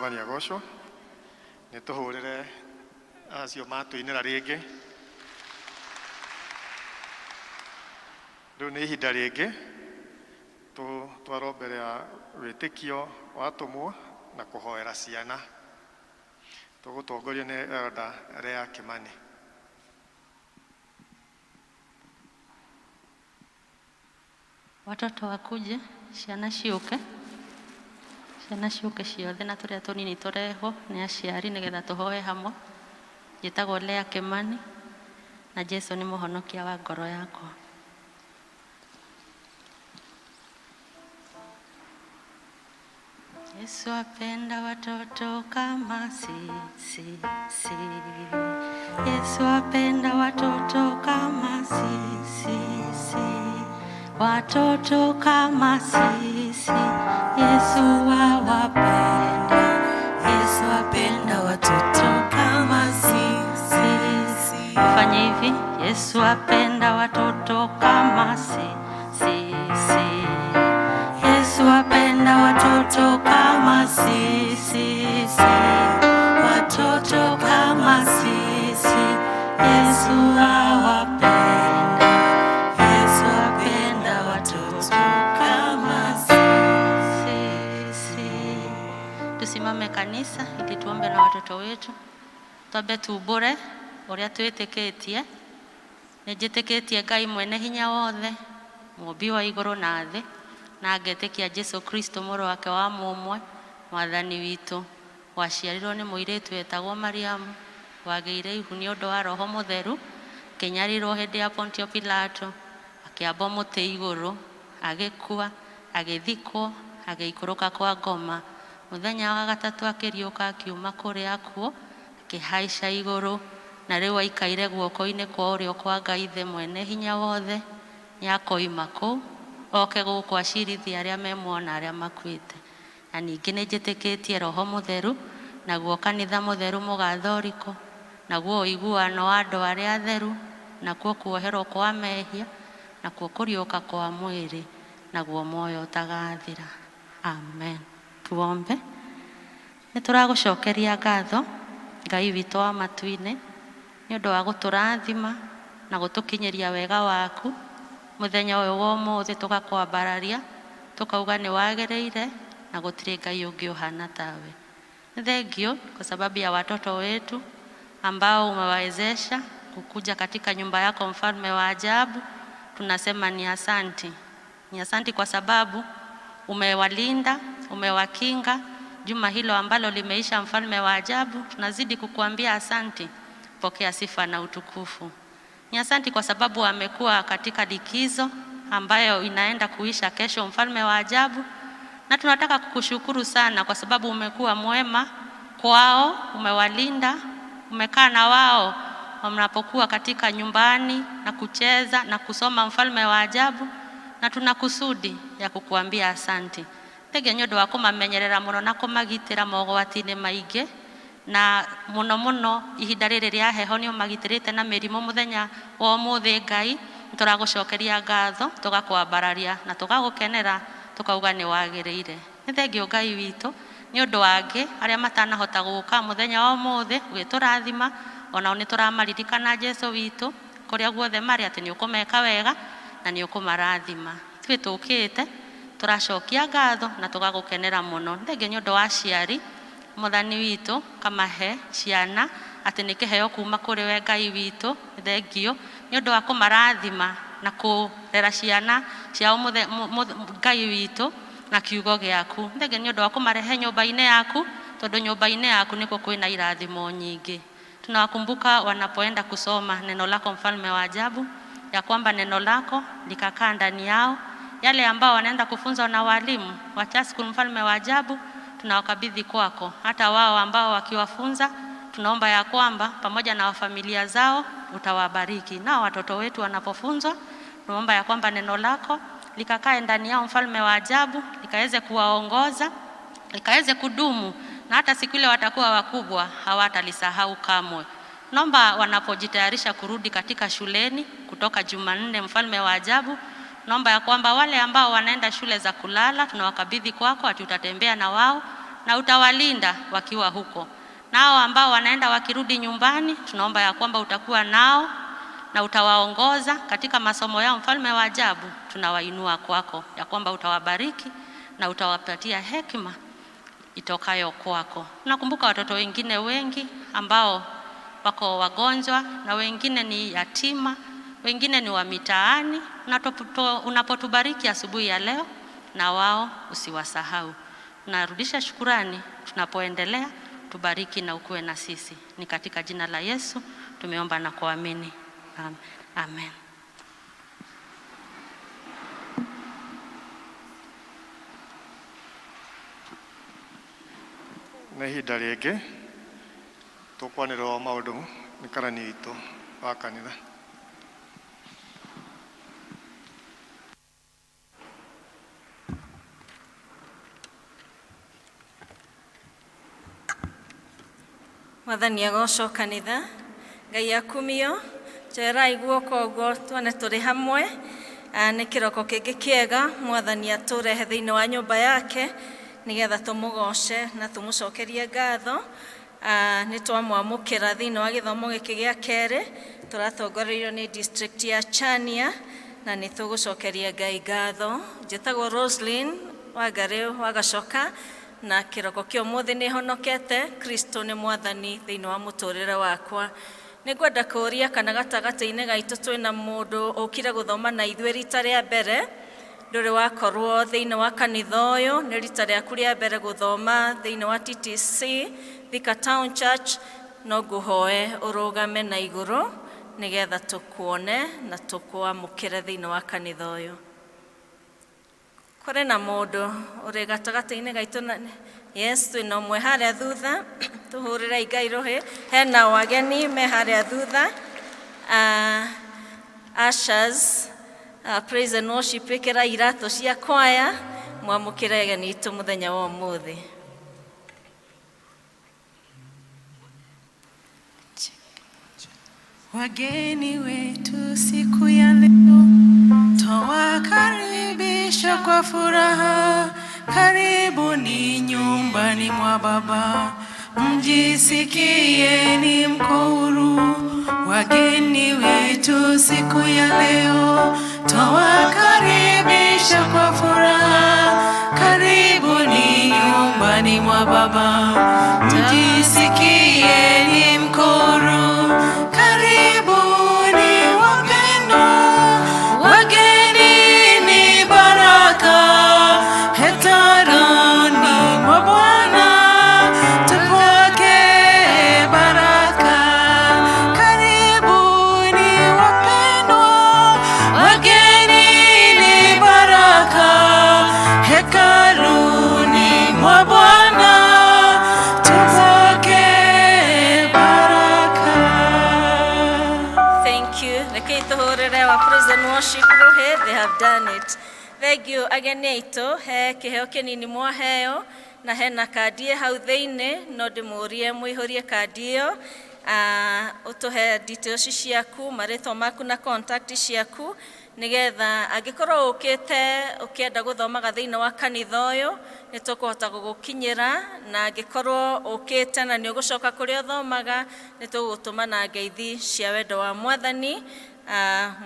Mwathani agocwo. Nĩ tũhũrĩre acio matũinĩra rĩngĩ. Rĩu nĩ ihinda rĩngĩ tũtwarwo mbere ya wĩtĩkio watũmwo na kũhoera ciana. Tũgũtongorio nĩ Elder Lea Kimani. Watoto wakuje, ciana ciũke, ciana ciũke ciothe na tũrĩa tũnini tũrehwo nĩ aciari nĩgetha tũhoe hamwe. Njĩtagwo Lea Kimani na Jesu nĩ mũhonokia wa ngoro yakwa. Yesu apenda watoto kama sisi. Yesu apenda watoto kama sisi. Watoto kama sisi. Yesu awapenda. Yesu apenda watoto kama sisi. Fanya hivi. Yesu apenda watoto kama sisi. Yesu apenda watoto kama sisi. Watoto kama sisi. Yesu awapenda. Yesu apenda watoto kama sisi. Tusimame kanisa ili tuombe na watoto wetu. Twambe tumbure uria twitikitie. Nĩ njĩtĩkĩtie Ngai mwene hinya wothe, mũũmbi wa igũrũ na thĩ, na ngetĩkia Jesu Kristo mũrũ wake wa mũmwe, mwathani witũ, waciarirwo nĩ mũirĩtu wetagwo Mariamu, wagĩire ihu nĩ ũndũ wa Roho Mũtheru, akĩnyarirwo hĩndĩ ya Pontio Pilato, akĩambwo mũtĩ igũrũ, agĩkua, agĩthikwo, agĩikũrũka kwa ngoma. Mũthenya wa gatatũ akĩriũka akiuma kũrĩ akuũ, akĩhaica igũrũ, na rĩu aikaire guoko-inĩ kwa ũrĩo kwa Ngai Ithe mwene hinya wothe. Nĩakoima kũu oke gũkũ acirithie arĩa me muoyo na arĩa makuĩte. Na ningĩ nĩ njĩtĩkĩtie Roho Mũtheru, naguo kanitha mũtheru mũgathoriko, naguo ũiguano wa andũ arĩa atheru, nakuo kuoherwo kwa mehia, nakuo kũriũka kwa mwĩrĩ, naguo muoyo ũtagathira. Amen. Tuombe. Nĩ tũragũcokeria ngatho Ngai witũ wa matu-inĩ nĩ ũndũ wa gũtũrathima na gũtũkinyĩria wega waku mũthenya ũyũ wa ũmũthĩ, tũgakwambararia tukauga nĩ wagĩrĩire na gũtirĩ Ngai ũngĩ ũhana tawe. Nĩ thengiũ kwa sababu ya watoto wetu ambao umewawezesha kukuja katika nyumba yako, mfalme wa ajabu. Tunasema ni asanti. Ni asanti kwa sababu umewalinda, umewakinga juma hilo ambalo limeisha, mfalme wa ajabu. Tunazidi kukuambia asanti. Pokea sifa na utukufu. Ni asanti kwa sababu wamekuwa katika likizo ambayo inaenda kuisha kesho, mfalme wa ajabu. Na tunataka kukushukuru sana kwa sababu umekuwa mwema kwao, umewalinda, umekaa na wao wanapokuwa katika nyumbani na kucheza na kusoma, mfalme wa ajabu. Na tuna kusudi ya kukuambia asanti. Thengiũ nĩ ũndũ wa kũmamenyerera mũno na kũmagitĩra mogwati-inĩ maingĩ, na mũno mũno ihinda rĩrĩ rĩa heho nĩ ũmagitĩrĩte na mĩrimũ. Mũthenya wa ũmũthĩ Ngai, nĩ tũragũcokeria ngatho, tũgakwambararia na tũgagũkenera, tukauga nĩ wagĩrĩire. Nĩ thengiũ Ngai witũ nĩ ũndũ wangĩ arĩa matanahota gũka mũthenya wa ũmũthĩ ũgĩtũrathima, onao nĩ tũramaririkana Jesu witũ kũrĩa guothe marĩ, atĩ nĩ ũkũmeka wega na nĩ ũkũmarathima. Ithuĩ tũkĩte tũracokia ngatho na tũgagũkenera mũno. Nĩ thengiũ nĩ ũndũ wa aciari, Mwathani witũ, kamahe ciana atĩ nĩ kĩheo kuma kũrĩ we Ngai witũ. Nĩ thengiũ nĩ ũndũ wa kũmarathima na kũrera ciana ciao Ngai witũ na kiugo gĩaku. Nĩ thengiũ nĩ ũndũ wa kũmarehe nyũmba-inĩ yaku, tondũ nyũmba-inĩ yaku nĩkuo kwĩna irathimo nyingĩ. Tunawakumbuka wanapoenda kusoma neno lako, mfalme wa ajabu, ya kwamba neno lako likakaa ndani yao. Yale ambao wanaenda kufunzwa na walimu wa Church School, mfalme wa ajabu, tunawakabidhi kwako. Hata wao ambao wakiwafunza, tunaomba ya kwamba pamoja na familia zao utawabariki. Na watoto wetu wanapofunzwa, tunaomba ya kwamba neno lako likakae ndani yao, mfalme wa ajabu, likaweze kuwaongoza, likaweze kudumu, na hata siku ile watakuwa wakubwa hawatalisahau kamwe. Naomba wanapojitayarisha kurudi katika shuleni kutoka Jumanne, mfalme wa ajabu, naomba ya kwamba wale ambao wanaenda shule za kulala tunawakabidhi kwako, ati utatembea na wao na utawalinda wakiwa huko. Nao ambao wanaenda wakirudi nyumbani, tunaomba ya kwamba utakuwa nao na utawaongoza katika masomo yao. Mfalme wa ajabu, tunawainua kwako ya kwamba utawabariki na utawapatia hekima itokayo kwako. Nakumbuka watoto wengine wengi ambao wako wagonjwa na wengine ni yatima, wengine ni wa mitaani. Unapotubariki asubuhi ya leo, na wao usiwasahau. Narudisha shukurani tunapoendelea, tubariki na ukuwe na sisi. Ni katika jina la Yesu tumeomba na kuamini. Amen. Nĩ ihinda rĩngĩ tũkwanĩrwo maũndũ nĩ karani witũ wa kanitha. Mwathani agocwo kanitha. Ngai akumio. Njerai guoko ũguo tuone tũrĩ hamwe. Nĩ kĩroko kĩngĩ kĩega Mwathani atũrehe thĩinĩ wa nyũmba yake nĩgetha tũmũgoce na tũmũcokerie ngatho. Nĩ twamwamũkĩra thĩinĩ wa gĩthomo gĩkĩ gĩa kerĩ tũratongorerio nĩ district ya Chania na nĩ tũgũcokeria Ngai ngatho. Njĩtagwo Roslyn Wangarĩ wa Gacoka na kĩroko kĩa ũmũthĩ nĩ honokete. Kristo nĩ Mwathani thĩinĩ wa mũtũrĩre wakwa. Nĩ ngwenda kũũria kana gatagatĩ-inĩ gaitũ twĩna mũndũ ũkire gũthoma na ithuĩ rita rĩa mbere. Ndũrĩ wakorwo thĩinĩ wa kanitha ũyũ, nĩ rita rĩaku rĩa mbere gũthoma thĩinĩ wa TTC Thika Town Church, no ngũhoe ũrũgame na igũrũ nĩgetha tũkuone na tũkwamũkĩre thĩinĩ wa kanitha ũyũ. Kũrĩ na mũndũ ũrĩ gatagatĩ-inĩ gaitũ na yes, twĩna ũmwe harĩa thutha. Tũhũrĩrei Ngai rũhĩ. Hena wageni me harĩa thutha. Ushers, praise and worship, ĩkĩra iratũ cia kwaya mwamũkĩre ageni itũ mũthenya wa ũmũthĩ. Wageni wetu siku ya leo twawakaribisha kwa furaha. Karibuni nyumbani mwa Baba, mjisikieni mko huru. Wageni wetu siku ya leo twawakaribisha kwa furaha. Karibuni nyumbani mwa Baba, mjisikieni mko huru. Karibuni wapendwa, wageni ni baraka hekaluni mwa Bwana, tupokee baraka. Karibuni wapendwa, wageni ni baraka hekaluni mwa Bwana, tupokee baraka. Thank you. Rekei tũhũrĩre wa praise and worship rũhĩ. They have done it. Thank you ageni aitũ. He kĩheo kĩnini mwaheo na hena kandi ĩ hau thĩinĩ, no ndĩmũrie mũihũrie kandi ĩyo. Ũtũhe details ciaku, marĩtwa maku na contact ciaku, nĩgetha angĩkorwo ũkĩte ũkĩenda gũthomaga thĩinĩ wa kanitha ũyũ nĩ tũkũhota gũgũkinyĩra, na angĩkorwo ũkĩte na nĩ ũgũcoka kũrĩa ũthomaga nĩ tũgũgũtũma na ngeithi cia wendo wa Mwathani,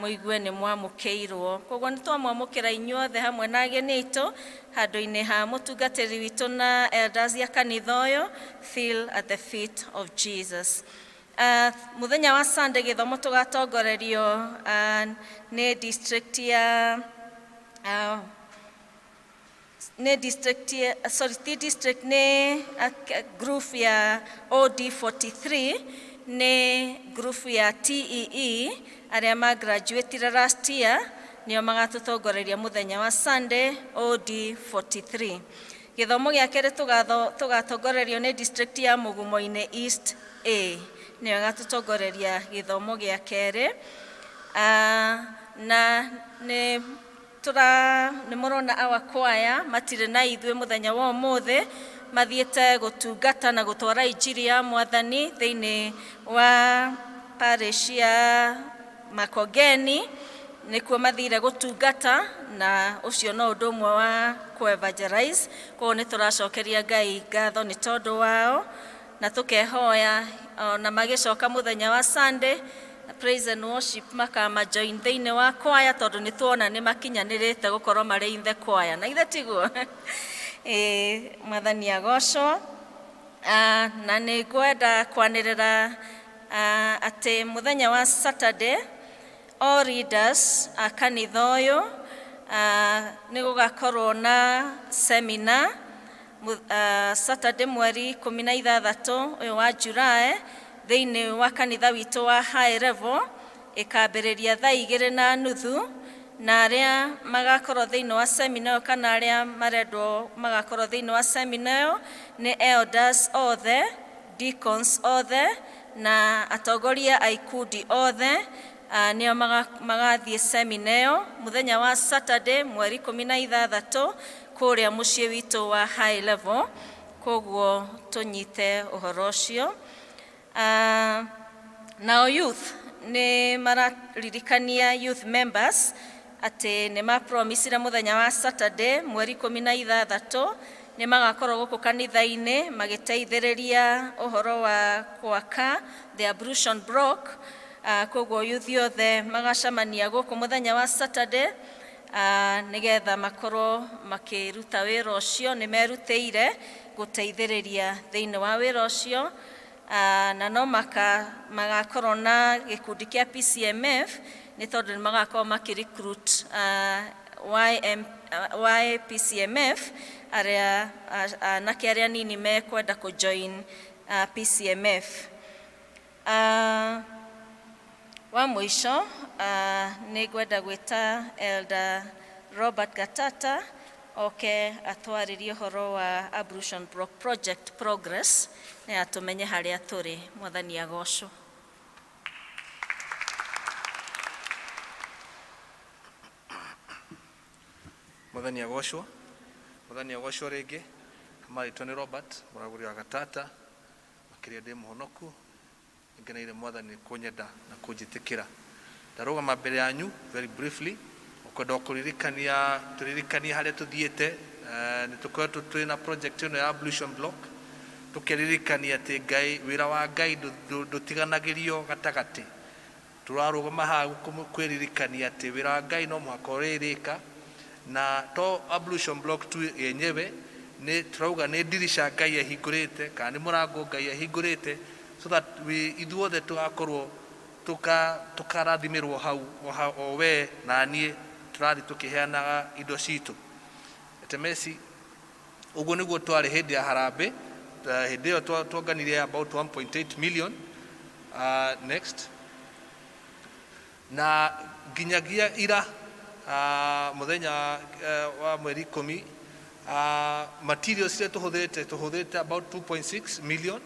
mũigue nĩ mwamũkĩirwo. Koguo nĩ twamwamũkĩra inyuothe hamwe na ageni aitũ handũ-inĩ ha mũtungatĩri witũ na elders ya kanitha ũyũ. Feel at the feet of Jesus. Mũthenya wa Sunday gĩthomo tũgatongorerio nĩ district ya nĩ district ya, sorry, ti district, nĩ group ya OD43, nĩ group ya TEE arĩa ma graduated last year, nĩo magatũtongoreria mũthenya wa Sunday OD43. Gĩthomo gĩa kerĩ tũgatongorerio nĩ district ya Mũgumo-inĩ East A, nĩyo ĩgatũtongoreria gĩthomo gĩa kerĩ. Na nĩ tũra nĩ mũrona our choir matirĩ na ithuĩ mũthenya wa ũmũthĩ, mathiĩte gũtungata na gũtwara injiri ya Mwathani thĩinĩ wa parish ya Makongeni, nĩkuo mathire gũtungata, na ũcio no ũndũ ũmwe wa Kũ evangelize. Koguo nĩ tũracokeria Ngai ngatho nĩ tondũ wao, na tũkehoya ona magĩcoka mũthenya wa Sunday praise and worship makama join thĩinĩ wa choir, tondũ nĩ tuona nĩ makinyanĩrĩte gũkorwo marĩ in the choir, na ithe tiguo? Ĩĩ, Mwathani agocwo. Na nĩ ngwenda kwanĩrĩra atĩ mũthenya wa Saturday all leaders a kanitha ũyũ nĩ gũgakorwo na seminar Saturday mweri 16 ũyũ wa July thĩinĩ wa kanitha witũ wa High Level, ĩkambĩrĩria thaa 2:30, na arĩa magakorwo thĩinĩ wa seminar ĩyo kana arĩa marendwo magakorwo thĩinĩ wa seminar ĩyo nĩ elders othe, deacons othe na atongoria a ikundi othe, nĩo magathiĩ seminar ĩyo mũthenya wa Saturday mweri 16 kũrĩa mũciĩ witũ wa High Level. Koguo tũnyite ũhoro ũcio. Nao youth nĩ mararirikania youth members atĩ nĩ mapromisire mũthenya wa Saturday mweri 16 nĩ magakorwo gũkũ kanitha-inĩ magĩteithĩrĩria ũhoro wa gwaka the ablution block. Koguo youth othe magacemania gũkũ mũthenya wa Saturday nĩgetha makorwo makĩruta wĩra ũcio. Nĩ merutĩire gũteithĩrĩria thĩinĩ wa wĩra ũcio, na no magakorwo na gĩkundi kĩa PCMF nĩ tondũ nĩ magakorwo makĩ recruit YM, YPCMF arĩa anake arĩa nini mekwenda kũ join PCMF. Wa mũico, nĩ ngwenda gwĩta Elder Robert Gatata oke atwarĩrie ũhoro wa ablution block project progress na atũmenye harĩa tũrĩ. Mwathani agocwo. Mwathani agocwo. Mwathani agocwo rĩngĩ. Marĩtwa nĩ Robert Mũragũri wa Gatata. Makĩria ndĩ mũhonoku, ngeneire Mwathani kũnyenda na kũnjĩtĩkĩra. Ndarũgama mbere yanyu very briefly ũkwenda kũririkania, tũririkanie harĩa tũthiĩte. Nĩ tũkoretwo twĩ na project ĩno ya ablution block, tũkeririkania atĩ Ngai, wĩra wa Ngai ndũtiganagĩrio gatagatĩ. Tũrarũgama haha kwĩririkania atĩ wĩra wa Ngai no mũhaka ũrĩrĩka, na to ablution block tu yenyewe. Nĩ tũrauga nĩ ndirisha Ngai ahingũrĩte kana nĩ mũrango Ngai ahingũrĩte so that we ithuothe tũgakorwo tũkarathimĩrwo hau o we na niĩ tũrathiĩ tũkĩheanaga indo citũ etemeci. Ũguo nĩguo twarĩ hĩndĩ ya harambĩ. Hĩndĩ ĩyo tuonganirie about 1.8 million. Next. Na nginyagia ira, mũthenya wa mweri 10, materials iria tũhũthĩrĩte about 2.6 million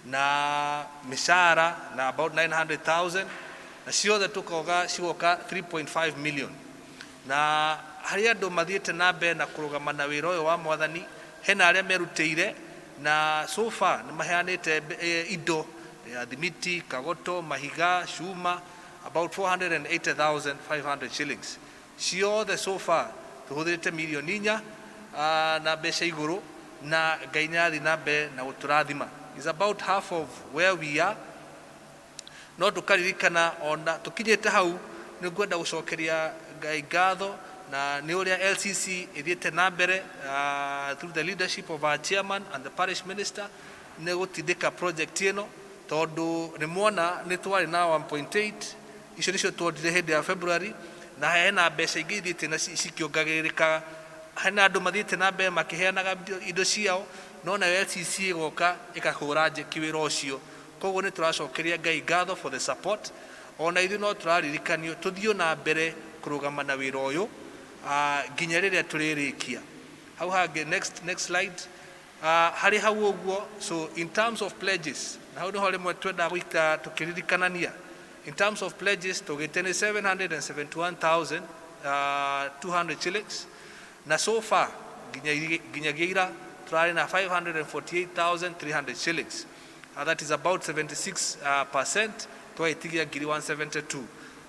na mĩcara na about 900,000, na ciothe tũkoga cigoka 3.5 million. Na harĩ andũ mathiĩte na mbere na kũrũgama na wĩra ũyũ wa Mwathani. Hena arĩa merutĩire na so far nĩ maheanĩte indo ya thimiti, kagoto, mahiga, cuma, about 480,500 shillings. Ciothe so far tũhũthĩrĩte mirioni 4 na mbeca igũrũ, na Ngai nĩ arathiĩ na mbere na gũtũrathima. Is about half of where we are. No tũkaririkana ona tũkinyĩte hau, nĩ ngwenda gũcokeria Ngai ngatho na nĩ ũrĩa LCC ĩthiĩte na mbere through the leadership of our chairman and the parish minister nĩ gũtindĩka project ĩno, tondũ nĩ mwona nĩ twarĩ na 1.8. Icio nĩcio twondire hĩndĩ ya February, na hena mbeca ingĩ ithiĩte na cikĩongagĩrĩrĩkaga. Hena andũ mathiĩte na mbere makĩheanaga indo ciao, no nayo LCC ĩgoka ĩkahũra njeki wĩra ũcio. Koguo nĩ tũracokeria Ngai ngatho for the support. Ona ithuĩ no tũraririkanio tũthiĩ na mbere kũrũgama na wĩra ũyũ nginya rĩrĩa tũrĩrĩkia. Hau hangĩ, next slide. Harĩ hau ũguo. So in terms of pledges, na hau nĩho rĩmwe twendaga gũikara tũkĩririkanania, in terms of pledges tũgĩte nĩ 771,200 shillings, na so far nginyagia ira tũrarĩ na 548,300 shillings. That is about 76 percent, twagĩtigia ngiri 172.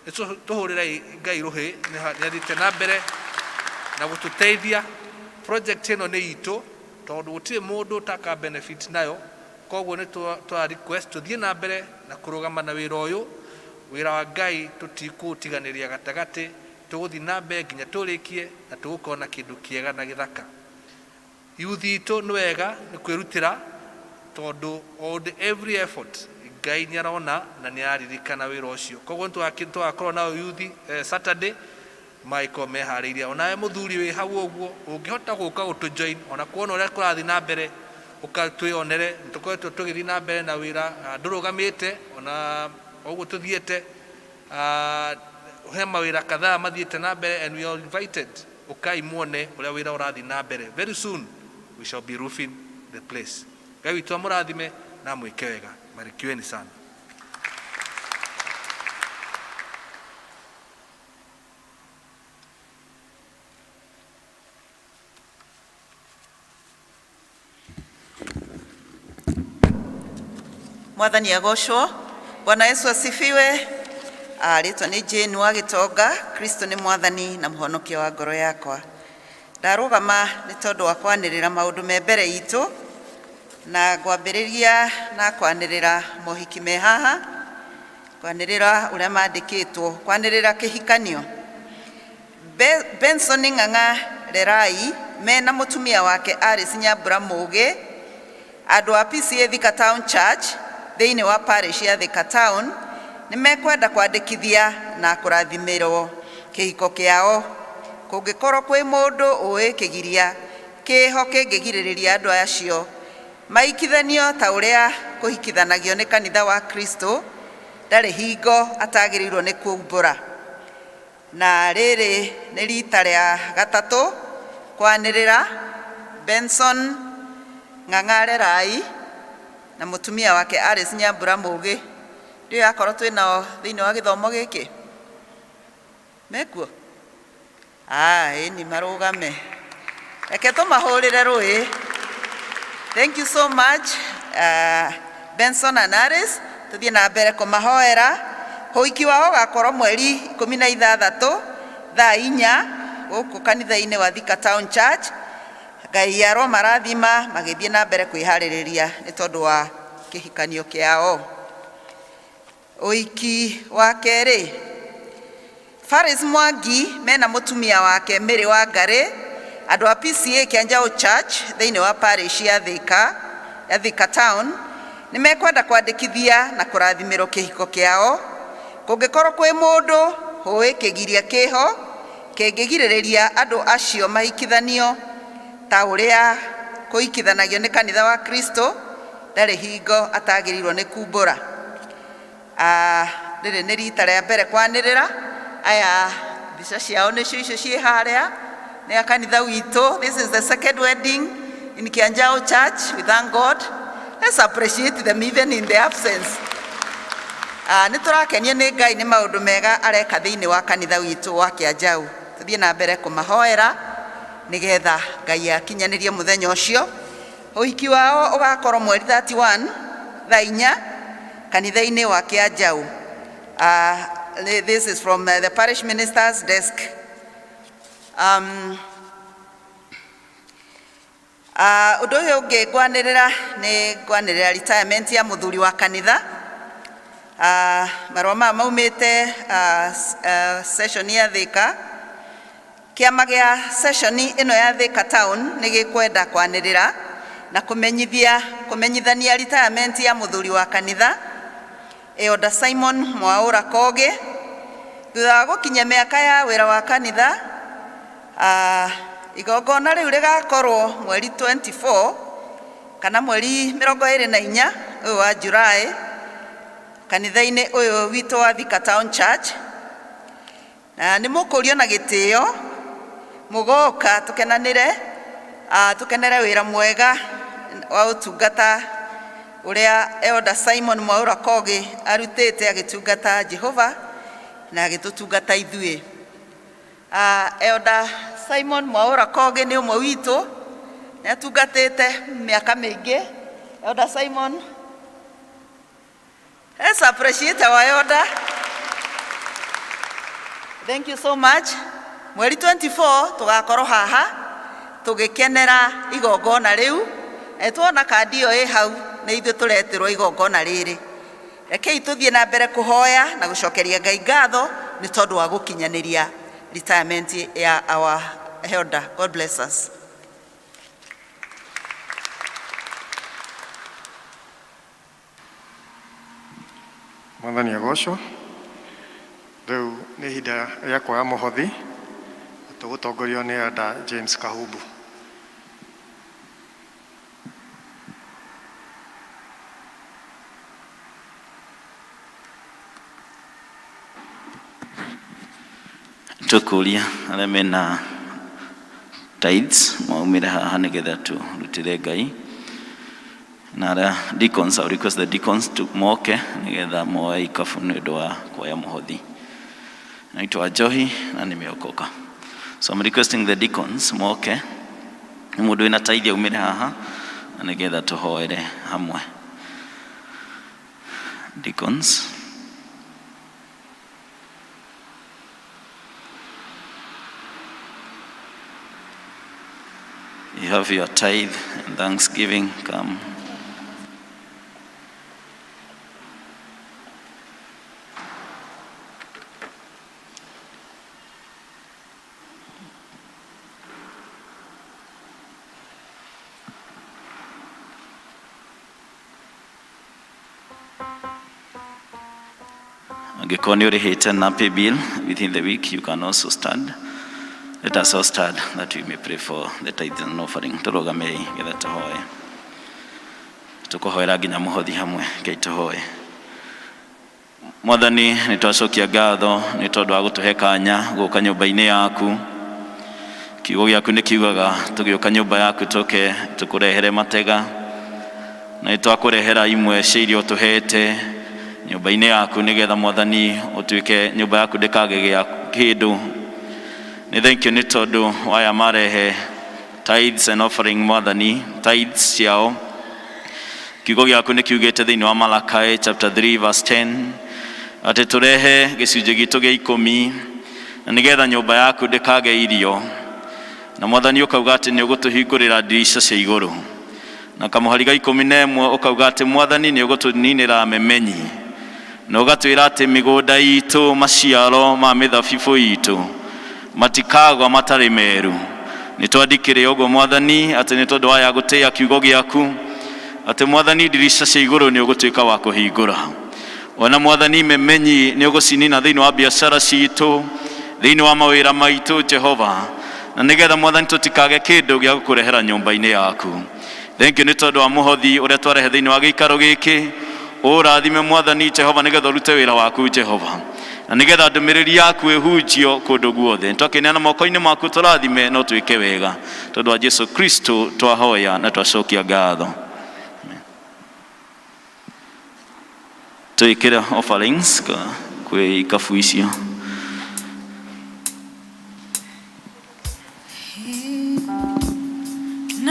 Nĩ tũhũrĩrai Ngai rũhĩ, nĩ athiĩte na mbere na gũtũteithia. Project ĩno nĩ itũ tondũ gũtirĩ mũndũ ũtaka benefit nayo. Koguo nĩ twa request tũthiĩ na mbere na kũrũgama na wĩra ũyũ. Wĩra wa Ngai tũtikũũtiganĩria gatagatĩ, tũgũthiĩ na mbere nginya tũrĩkie na tũgũkorwo na kĩndũ kĩega na gĩthaka. Youth itũ nĩ wega nĩ kwĩrutĩra tondũ o ũndũ every effort Ngai nĩ arona na nĩ araririkana wĩra ũcio. Koguo nĩ tũgakorwo na youth Saturday magĩkorwo meharĩirie. Onawe mũthuri wĩ hau ũguo ũngĩhota gũka gũtũ join ona kuona ũrĩa kũrathiĩ na mbere ũka twĩonere. Nĩ tũkoretwo tũgĩthiĩ na mbere na wĩra ndũrũgamĩte ona ũguo tũthiĩte, he mawĩra kadhaa mathiĩte na mbere and we are invited. Ũkai muone ũrĩa wĩra ũrathiĩ na mbere. Very soon we shall be roofing the place. Ngai witũ amũrathime na amwĩke wega. Barikiweni sana. Mwathani agocwo. Bwana Yesu asifiwe. Rĩtwa nĩ Jane wa Gĩtonga. Kristo nĩ Mwathani na mũhonokia wa ngoro yakwa. Ndarũgama nĩ tondũ wa kwanĩrĩra maũndũ me mbere itũ, na ngwambĩrĩria na kwanĩrĩra mohiki me haha, kwanĩrĩra ũrĩa mandĩkĩtwo, kwanĩrĩra kĩhikanio. Benson Ng'ang'a Lerai mena mũtumia wake Alice Nyambura Mũgĩ, andũ a PCA Thika Town Church thĩinĩ wa parish ya Thika Town nĩ mekwenda kwandĩkithia na kũrathimĩrwo kĩhiko kĩao. Kũngĩkorwo kwĩ mũndũ ũĩ kĩgiria kĩho kĩngĩgirĩrĩria andũ acio maikithanio ta ũrĩa kũhikithanagio nĩ kanitha wa Kristo, ndarĩ hingo atagĩrĩirwo nĩ kuumbũra. Na rĩrĩ nĩ rita rĩa gatatũ kwanĩrĩra Benson Ng'ang'a Lerai na mũtumia wake Alice Nyambura Mũgĩ. Ndiũĩ akorwo twĩ nao thĩinĩ wa gĩthomo gĩkĩ mekuo. Ĩni marũgame, reke tũmahũrĩre rũĩ. Thank you so much, Benson and Alice. Tũthiĩ na mbere kũmahoera. Ũhiki wao ũgakorwo mweri 16 thaa 4 gũkũ kanitha-inĩ wa Thika Town Church. Ngai aro marathima magĩthiĩ na mbere kwĩharĩrĩria nĩ tondũ wa kĩhikanio kĩao. Ũhiki wa kerĩ, Faris Mwangi mena mũtumia wake Mary Wangari, andũ a PCA Kianjau Church thĩinĩ wa parish ya Thika, ya Thika Town nĩ mekwenda kwandĩkithia na kũrathimĩrwo kĩhiko kĩao. Kũngĩkorwo kwĩ mũndũ ũĩ kĩgiria kĩho kĩngĩgirĩrĩria andũ acio mahikithanio ta ũrĩa kũhikithanagio nĩ kanitha wa Kristo, ndarĩ hingo atagĩrĩirwo nĩ kumbũra. Rĩrĩ nĩ rita rĩa mbere kwanĩrĩra. Aya mbica ciao nĩcio icio ciĩ harĩa, nĩ a kanitha witũ. This is the second wedding in Kianjau Church. We thank God. Let's appreciate them even in the absence. Nĩ tũrakenio nĩ Ngai nĩ maũndũ mega areka thĩinĩ wa kanitha witũ wa Kianjau. Tũthiĩ na mbere kũmahoera nĩgetha Ngai akinyanĩrie mũthenya ũcio. Ũhiki wao ũgakorwo mweri 31 thaa 4 kanitha-inĩ wa Kianjau. This is from the parish minister's desk. Ũndũ ũyũ ũngĩ ngwanĩrĩra nĩ ngwanĩrĩra retirement ya mũthuri wa kanitha. Marũa maya maumĩte session ya Thika. Kĩama gĩa session ĩno ya Thika Town nĩ gĩkwenda kwanĩrĩra na kũmenyithania retirement ya mũthuri wa kanitha Elder Simon Mwaũra Kogi. Thutha wa gũkinyia mĩaka ya wĩra wa kanitha, igongona rĩu rĩgakorwo mweri 24 kana mweri 24 ũyũ wa July kanitha-inĩ ũyũ witũ wa Thika Town Church. Na nĩ mũkũrio na gĩtĩo mũgoka tũkenanĩre, tũkenere wĩra mwega wa ũtungata ũrĩa Elder Simon Mwaũra Kogi arutĩte agĩtungata Jehova na agĩtũtungata ithuĩ. Elder Simon Mwaũra Kogi nĩ ũmwe witũ, nĩ atungatĩte mĩaka mĩingĩ. Elder Simon, let's appreciate our elder. Thank you so much. Mweri 24 tũgakorwo haha Tũgĩkenera igongona rĩu. Na tuona kandi ĩyo ĩ hau nĩ ithuĩ tũretĩrwo igongona rĩrĩ. Rekei tũthiĩ na mbere kũhoya na gũcokeria Ngai ngatho nĩ tondũ wa gũkinyanĩria retirement ya our elder. God bless us. Mwathani agocwo. Rĩu nĩ ihinda rĩa kuoya mũhothi na tũgũtongorio nĩ Elder James Kahumbu. Tũkũria arĩa mena tithes maumĩre haha nĩgetha tũrutĩre Ngai, na arĩa deacons, I will request the deacons to moke nĩgetha moe ikabu nĩ ũndũ wa kuoya mũhothi. Naitwa Njohi na nimeokoka. So I'm requesting the deacons moke, nĩ mũndũ wĩna tithe aumĩre haha na nĩgetha tũhoere hamwe. Deacons. You have your tithe and thanksgiving. Come. Angĩkorwo nĩ ũrĩhĩte na pay bill within the week, you can also stand. Let us all stand that we may pray for the tithe and offering. Tũrũgamei getha tũhoe. Tũkũhoera nginya mũhothi hamwe. Ngai tũhoe. Mwathani, nĩ twacokia ngatho nĩ tondũ wa gũtũhe kanya gũka nyũmba-inĩ yaku. Kiugo gĩaku nĩ kiugaga tũgĩũka nyũmba yaku tũke tũkũrehere matega, na nĩ twakũrehera imwe cia iria ũtũhete nyũmba-inĩ yaku nĩgetha Mwathani ũtuĩke nyũmba yaku ndĩkage gĩa kĩndũ. Nĩ thank you nĩ tondũ waya marehe tithes and offering, Mwathani, tithes ciao. Kiugo gĩaku nĩ kiugĩte thĩinĩ wa Malachi chapter 3 verse 10 atĩ tũrehe gĩcunjĩ gitũ gĩa ikũmi na nĩgetha nyũmba yaku ndĩkage irio, na Mwathani ũkauga atĩ nĩ ũgũtũhingũrĩra ndirica cia igũrũ, na kamũhari ga 11 ũkauga atĩ Mwathani nĩ ũgũtũninĩra memenyi, na ũgatwĩra atĩ mĩgũnda itũ, maciaro ma mĩthabibũ itũ matikagwa matarĩ meru. Nĩ twandĩkĩre ũguo Mwathani atĩ nĩ tondũ waya gũtĩĩa kiugo gĩaku atĩ Mwathani ndirica cia igũrũ nĩ ũgũtuĩka wa kũhingũra, ona Mwathani memenyi nĩ ũgũcinina thĩinĩ wa biacara citũ, thĩinĩ wa mawĩra maitũ, Jehova, na nĩgetha Mwathani tũtikage kĩndũ gĩa gũkũrehera nyũmba-inĩ yaku. Thank you nĩ tondũ wa mũhothi ũrĩa twarehe thĩinĩ wa gĩikaro gĩkĩ. Ũrathime Mwathani Jehova nĩgetha ũrute wĩra waku Jehova, na nĩgetha ndũmĩrĩri yaku ĩhunjio kũndũ guothe. Twakĩneana moko-inĩ maku, tũrathime no twĩke wega, tondũ wa Jesu Kristo twahoya na twacokia ngatho. Twĩkĩre offerings kwĩ ikabu icio.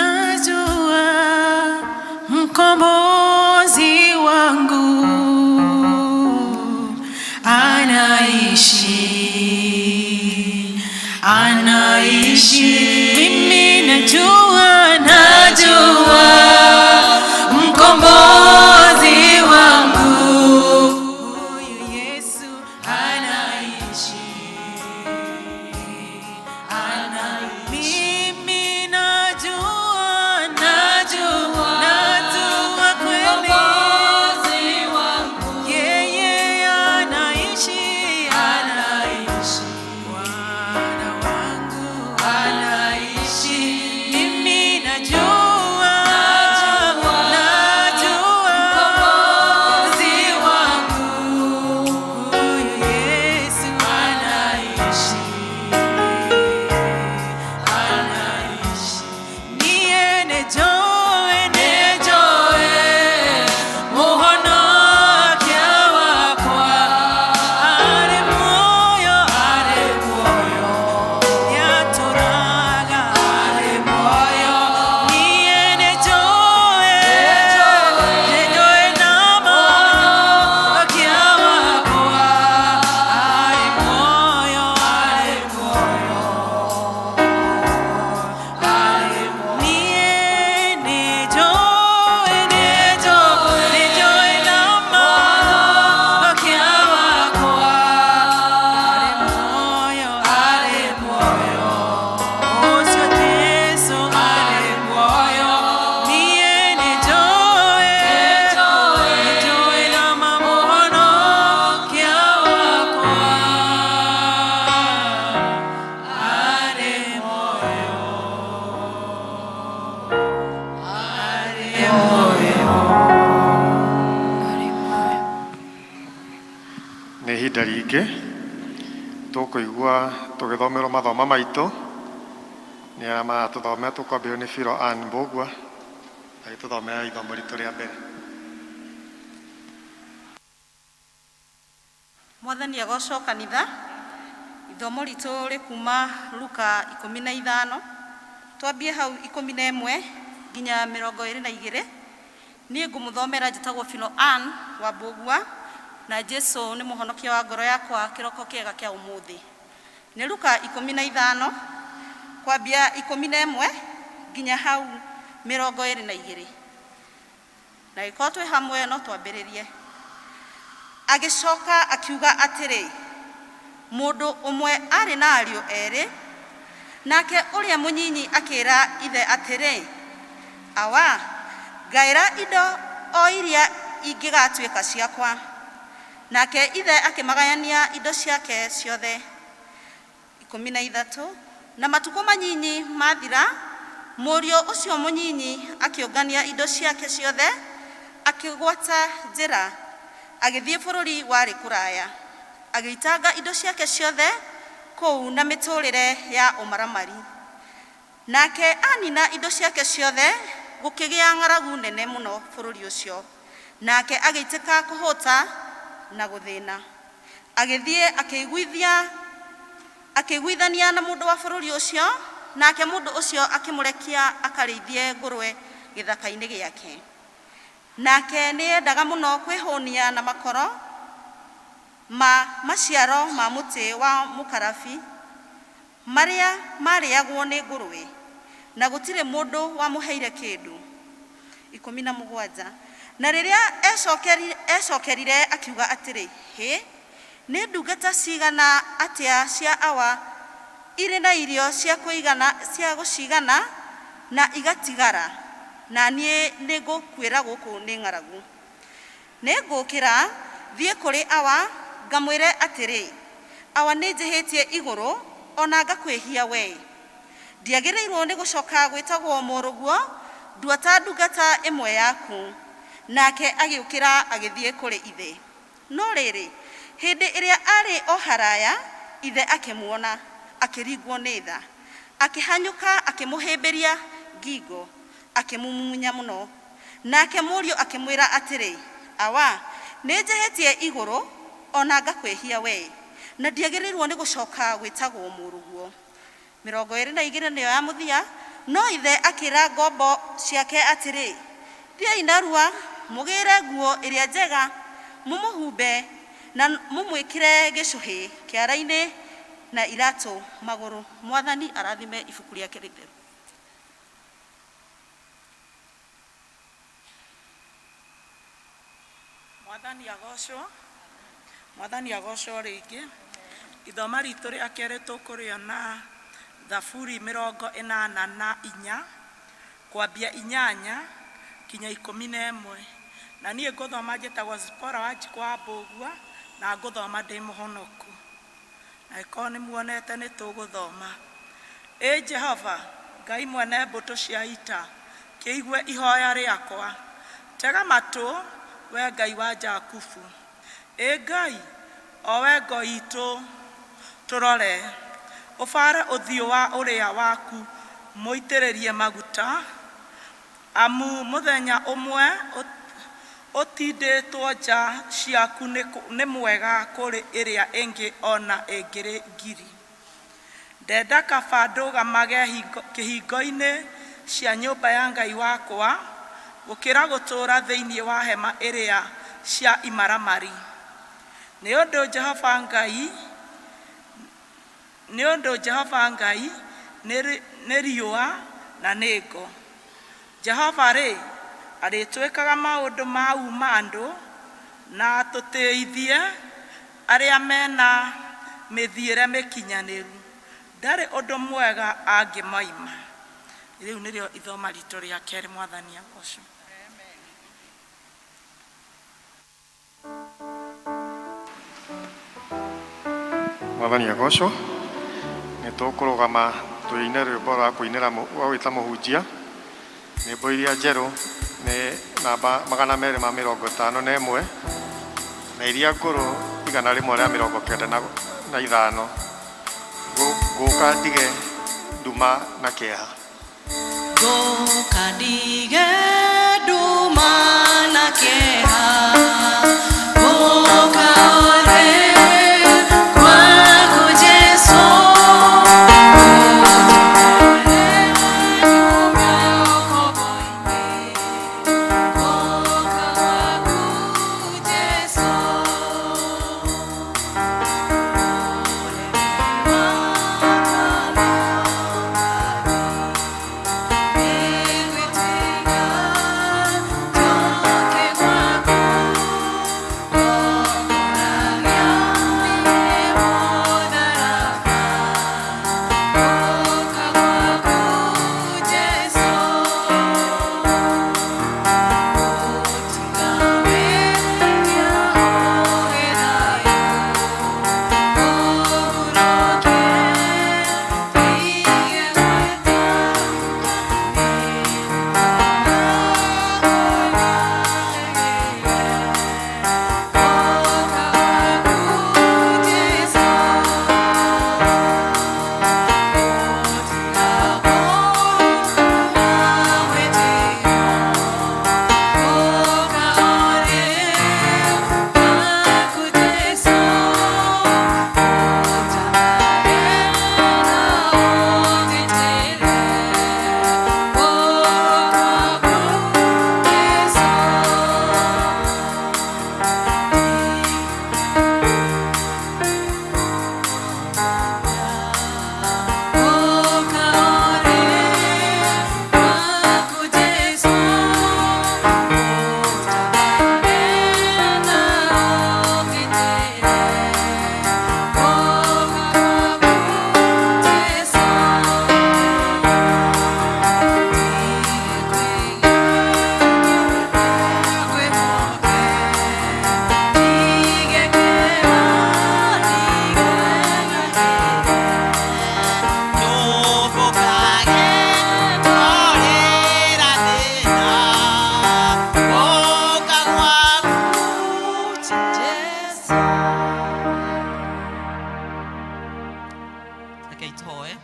Najua mkombozi wangu anaishi, anaishi. Mimi najua, najua mkombozi wangu huyu Yesu anaishi, anaishi. Mimi najua, najua, najua kweli yeye anaishi, anaishi. Bwana wangu anaishi. Mimi ihinda rĩngĩ tũkũigua tũgĩthomerwo mathoma maitũ nĩ arĩa maratũthomera. Tũkwambĩrĩrio nĩ Philo Ann Mbũgua agĩtũthomera ithomo ritũ rĩa mbere. Mwathani agocwo kanitha. Ithomo ritũ rĩ kuma Luka 15, twambie hau 11 nginya 22. Niĩ ngũmũthomera njĩtagwo Philo Ann wa Mbũgua, na Jesu nĩ mũhonokia wa ngoro yakwa. Kĩroko kĩega kĩa ũmũthĩ nĩ Luka 15, kwambia 11 nginya hau 22. Na gĩkorwo twĩ hamwe no twambĩrĩrie. Agĩcoka akiuga atĩrĩ, mũndũ ũmwe arĩ na ariũ erĩ, nake ũrĩa mũnyinyi akĩra ithe atĩrĩ, awa, ngaĩra indo o iria ingĩgatuĩka ciakwa. Nake ithe akĩmagayania indo ciake ciothe. 13 na matukũ manyinyi mathira, mũriũ ũcio mũnyinyi akĩũngania indo ciake ciothe, akĩgwata njĩra, agĩthiĩ bũrũri warĩ kũraya, agĩitanga indo ciake ciothe kũu na mĩtũrĩre ya ũmaramari. Nake anina indo ciake ciothe, gũkĩgĩa ng'aragu nene mũno bũrũri ũcio, nake agĩitĩka kũhũta na gũthĩna. Agĩthiĩ akĩiguithania na mũndũ wa bũrũri ũcio, nake mũndũ ũcio akĩmũrekia akarĩithie ngũrwe gĩthaka-inĩ gĩake. Nake nĩendaga mũno kwĩhũnia na makoro ma maciaro ma mũtĩ wa mũkarabi marĩa marĩagwo nĩ ngũrwe, na gũtirĩ mũndũ wamũheire kĩndũ. 17 na rĩrĩa ecokerire akiuga atĩrĩ, hĩ, nĩ ndungata cigana atĩa cia awa irĩ na irio cia kũigana, cia gũcigana na igatigara, na niĩ nĩngũkuĩra gũkũ nĩ ng'aragu. Nĩngũkĩra thiĩ kũrĩ awa ngamwĩre atĩrĩ, awa, nĩnjĩhĩtie igũrũ ona ngakwĩhia wee. Ndiagĩrĩirwo nĩ gũcoka gwĩtagwo mũrũguo, ndua ta ndungata ĩmwe yaku. Nake agĩũkĩra agĩthiĩ kũrĩ ithe. No rĩrĩ, hĩndĩ ĩrĩa arĩ o haraya, ithe akĩmuona, akĩringwo nĩ tha, akĩhanyũka akĩmũhĩmbĩria ngingo, akĩmũmumunya mũno. Nake mũriũ akĩmwĩra atĩrĩ, awa, nĩnjĩhĩtie igũrũ ona ngakwĩhia wee, na ndiagĩrĩirwo nĩ gũcoka gwĩtagwo mũrũguo. 22 nĩyo ya mũthia. No ithe akĩra ngombo ciake atĩrĩ, thiĩi narua mũgĩre nguo ĩrĩa njega, mũmũhumbe, na mũmwĩkĩre gĩcũhĩ kĩara-inĩ na iratũ magũrũ. Mwathani arathime ibuku rĩake rĩtheru. Mwathani agocwo. Mwathani agocwo rĩngĩ. Ithoma ritũ rĩa kerĩ tũkũrĩona Thaburi 84, kwambia 8 kinya 11. Na niĩ ngũthoma njĩtagwo Zipporah Wanjikũ wa Mbũgua, na ngũthoma ndĩ mũhonoku. Na ĩkorwo nĩ muonete nĩ tũgũthoma. Ĩ Jehova, Ngai mwene mbũtũ cia ita, kĩigue ihoya rĩakwa. Tega matũ, we Ngai wa Jakubu. Ĩ Ngai, o we ngo itũ, tũrore, ũbare ũthiũ wa ũrĩa waku mũitĩrĩrie maguta, amu mũthenya ũmwe ũtindĩtwo nja ciaku nĩ mwega kũrĩ ĩrĩa ĩngĩ ona ĩngĩrĩ ngiri. Ndenda kaba ndũgamage kĩhingo-inĩ cia nyũmba ya Ngai wakwa, gũkĩra gũtũũra thĩinĩ wa hema ĩrĩa cia imaramari. Nĩ ũndũ Jehova Ngai, nĩ ũndũ Jehova Ngai nĩ riũa na nĩ ngo. Jehova-rĩ, arĩtwĩkaga maũndũ ma uma andũ, na atũtĩithie arĩa mena mĩthiĩre mĩkinyanĩru. Ndarĩ ũndũ mwega angĩmaima. Rĩu nĩrĩo ithoma ritũ rĩa kerĩ. Mwathani agocwo. Mwathani agocwo. Nĩ tũkũrũgama tũine rwĩmbo rwa kũinĩra rwa gwĩta mũhunjia. Nyĩmbo iria njerũ nĩ namba 251, na iria ngũrũ. 195, Ngũka ndige nduma na kĩeha. Ngũka ndige nduma na kĩeha, ngũka ore kwaku Jesũ, Rekei tũhoe.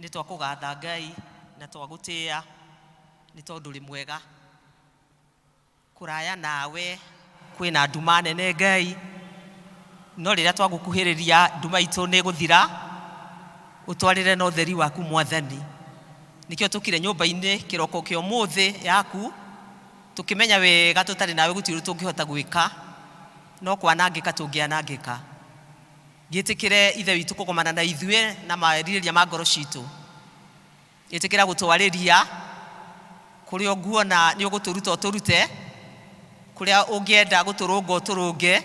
Nĩ twakũgatha Ngai na twagũtĩa nĩ tondũ ũrĩ mwega. Kũraya nawe kwĩna nduma nene Ngai, no rĩrĩa twagũkuhĩrĩria nduma itũ nĩ ĩgũthira, ũtwarĩre na ũtheri waku Mwathani. Nĩkĩo tũkire nyũmba-inĩ kĩroko kĩa ũmũthĩ yaku, tũkĩmenya wega tũtarĩ nawe gũtirĩ ũndũ tũngĩhota gwĩka, no kwanangĩka tũngĩanangĩka. Gĩtĩkĩre Ithe witũ kũgomana na ithuĩ na merirĩria ma ngoro citũ. Ĩtĩkĩra gũtwarĩria kũrĩa ũnguona nĩ ũgũtũruta ũtũrute, kũrĩa ũngĩenda gũtũrũnga ũtũrũnge,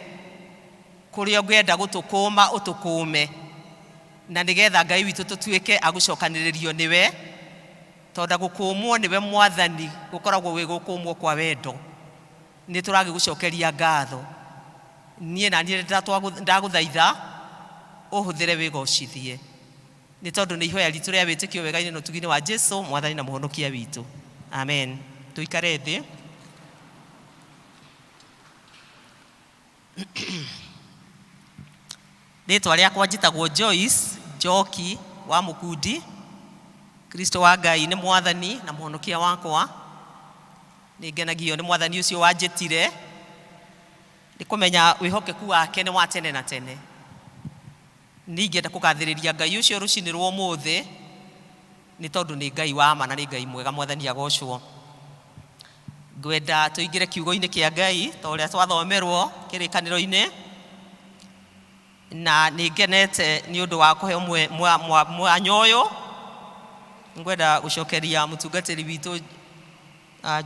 kũrĩa ũngĩenda gũtũkũma ũtũkũme, na nĩgetha Ngai witũ tũtuĩke a gũcokanĩrĩrio nĩwe, tondũ gũkũmwo nĩwe Mwathani gũkoragwo gwĩ gũkũmwo kwa wendo. Nĩ tũragĩgũcokeria ngatho. Niĩ na niĩ ndagũthaitha ũhũthĩre wĩgocithie, nĩ tondũ nĩ ihoya ritũ rĩa wĩtĩkio wega-inĩ na ũtugi-inĩ wa Jesu Mwathani na Mũhonokia witũ. Amen. Tũikare thĩ. Rĩtwa rĩakwa njĩtagwo Joyce Njoki wa Mũkundi. Kristo wa Ngai nĩ Mwathani na Mũhonokia wakwa. Nĩ ngenagio nĩ Mwathani ũcio wanjĩtire, nĩ kũmenya wĩhokeku wake nĩ wa tene na tene. Nĩ ingĩenda kũgathĩrĩria Ngai ũcio rũcinĩ rwa ũmũthĩ, nĩ tondũ nĩ Ngai wa ma na nĩ Ngai mwega. Mwathani agocwo. Ngwenda tũingĩre kiugo-inĩ kĩa Ngai ta ũrĩa twathomerwo kĩrĩkanĩro-inĩ, na nĩ ngenete nĩ ũndũ wa kũheo mwanya ũyũ. Ngwenda gũcokeria mũtungatĩri witũ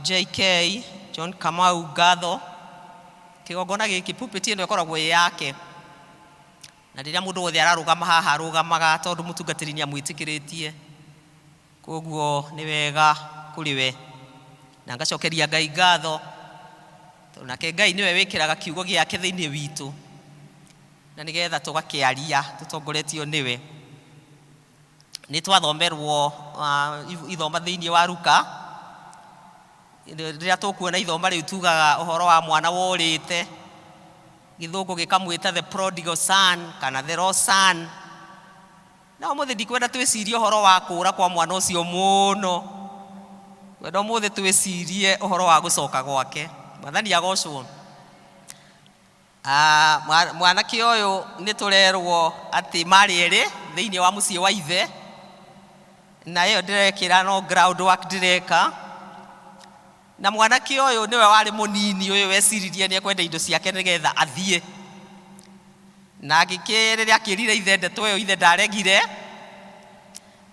JK John Kamau ngatho. Kĩgongona gĩkĩ, pulpit ĩno ĩkoragwo ĩ yake, na rĩrĩa mũndũ wothe ararũgama haha arũgamaga tondũ mũtungatĩri nĩ amwĩtĩkĩrĩtie, koguo nĩ wega kũrĩ we. Na ngacokeria Ngai ngatho tondũ nake Ngai nĩwe wĩkĩraga kiugo gĩake thĩinĩ witũ, na nĩgetha tũgakĩaria tũtongoretio nĩwe. Nĩ twathomerwo ithoma thĩinĩ wa Luka. Rĩrĩa tũkuona ithoma rĩu tugaga ũhoro wa mwana worĩte. Gĩthũngũ gĩkamwĩta the prodigal son kana the lost son. Na ũmũthĩ ndikwenda twĩcirie ũhoro wa kũũra kwa mwana ũcio mũno, ngwenda ũmũthĩ twĩcirie ũhoro wa gũcoka gwake. Mwathani agocwo. Ah, mwanake ũyũ nĩ tũrerwo atĩ marĩ erĩ thĩinĩ wa mũciĩ wa ithe, na ĩyo ndĩrekĩra no ground work ndĩreka. Na mwanake ũyũ nĩwe warĩ mũnini ũyũ weciririe nĩ ekwenda indo ciake nĩgetha athiĩ. Na agĩkĩ rĩrĩa akĩrire ithe ndeto ĩyo ithe ndaregire.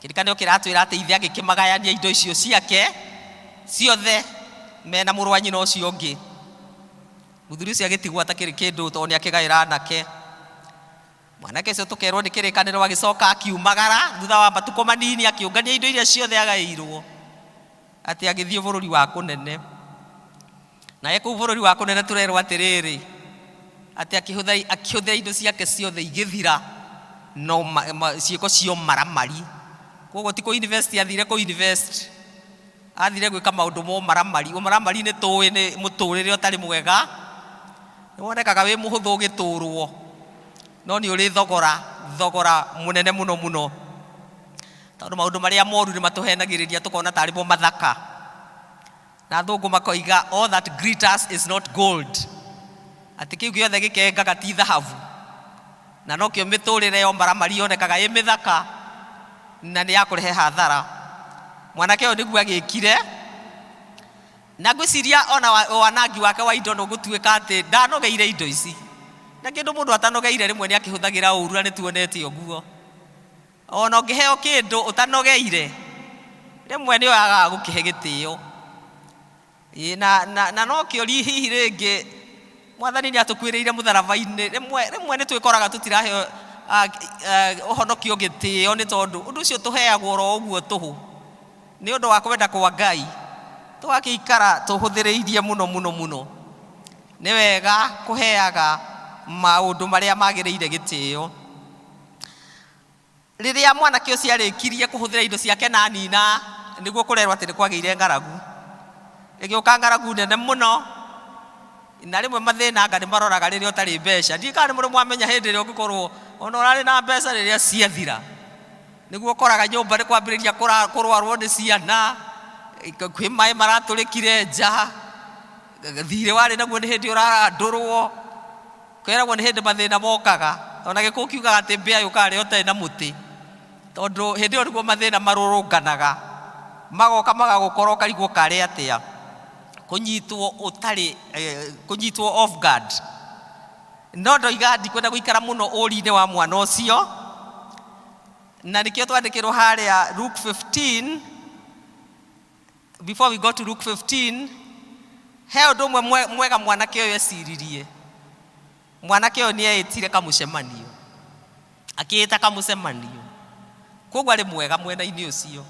Kĩrĩkanĩro kĩratwĩra atĩ ithe agĩkĩmagayania indo icio ciake ciothe mena mũrũ wa nyina ũcio ũngĩ. Mũthuri ũcio agĩtigwo atakĩrĩ kĩndũ tondũ nĩ akĩgaĩra anake. Mwanake ũcio tũkerwo nĩ kĩrĩkanĩro agĩcoka akiumagara thutha wa matukũ manini akĩũngania indo iria ciothe agaĩirwo atĩ agĩthiĩ bũrũri wa kũnene. Naye kũu bũrũri wa kũnene tũrerwo atĩrĩrĩ atĩ akĩhũthĩra indo ciake ciothe igĩthira no ciĩko cia ũmaramari. Koguo ti kũ invest athire kũ invest, athire gwĩka maũndũ ma ũmaramari. Ũmaramari nĩ tũĩ nĩ mũtũrĩre ũtarĩ mwega, nĩ wonekaga wĩ mũhũthũ ũgĩtũrwo, no nĩ ũrĩ thogora, thogora mũnene mũno mũno, tondũ maũndũ marĩa moru nĩ matũhenagĩrĩria tũkona tarĩ mo mathaka. Na athũngũ makoiga all that glitters is not gold, atĩ kĩu gĩothe gĩkengaga ti thahabu. Na nokĩo mĩtũrĩre ya ũmaramari yonekaga ĩ mĩthaka na nĩ ya kũrehe hathara. Mwanake ũyũ nĩguo agĩkire, na ngwĩciria ona wanangi wake wa indo nĩ ũgũtuĩka atĩ ndanogeire indo ici. Na kĩndũ mũndũ atanogeire rĩmwe nĩ akĩhũthagĩra ũru na nĩ tuonete ũguo. Ona ũngĩheo kĩndũ ũtanogeire, rĩmwe nĩ wagaga gũkĩhe gĩtĩo. Ĩĩ, na no kĩũria hihi rĩngĩ Mwathani nĩ atũkuĩrĩire mũtharaba-inĩ. Rĩmwe nĩ twĩkoraga tũtiraheo ũhonokio gĩtĩo nĩ tondũ ũndũ ũcio tũheagwo oro ũguo tũhũ nĩ ũndũ wa kwenda kwa Ngai, tũgakĩikara tũhũthĩrĩirie mũno mũno mũno. Nĩ wega kũheaga maũndũ marĩa magĩrĩire gĩtĩo. Rĩrĩa mwanake ũcio arĩkirie kũhũthĩra indo ciake na anina, nĩguo kũrerwo atĩ nĩ kwagĩire ng'aragu. Ĩgĩũka ng'aragu nene mũno, na rĩmwe mathĩna anga nĩ maroraga rĩrĩa ũtarĩ mbeca. Ndiũĩ kana nĩ mũrĩ mwamenya hĩndĩ ĩrĩa ũngĩkorwo ona ũrarĩ na mbeca rĩrĩa ciathira, nĩguo ũkoraga nyũmba nĩ kwambĩrĩria kũrwarwo nĩ ciana, kwĩ maĩ maratũrĩkire nja, thirĩ warĩ naguo nĩ hĩndĩ ũrarandũrwo. Kwĩragwo nĩ hĩndĩ mathĩna mokaga. Ona Gĩkũyũ kiugaga atĩ mbĩa yũkaga rĩrĩa ũtarĩ na mũtĩ, tondũ hĩndĩ ĩyo nĩguo mathĩna marũrũnganaga, magoka magagũkora ũkarigwo karĩ atĩa, kũnyitwo ũtarĩ, kũnyitwo off guard. No ndoiga ndikwenda gũikara mũno ũri-inĩ wa mwana ũcio, na nĩkĩo twandĩkĩrwo harĩa Luke 15, Before we go to Luke 15, he ũndũ ũmwe mwega mwanake ũyũ eciririe. Mwanake ũyũ nĩ eĩtire kamũcemanio, akĩĩta kamũcemanio. Koguo arĩ mwega mwena-inĩ ũcio,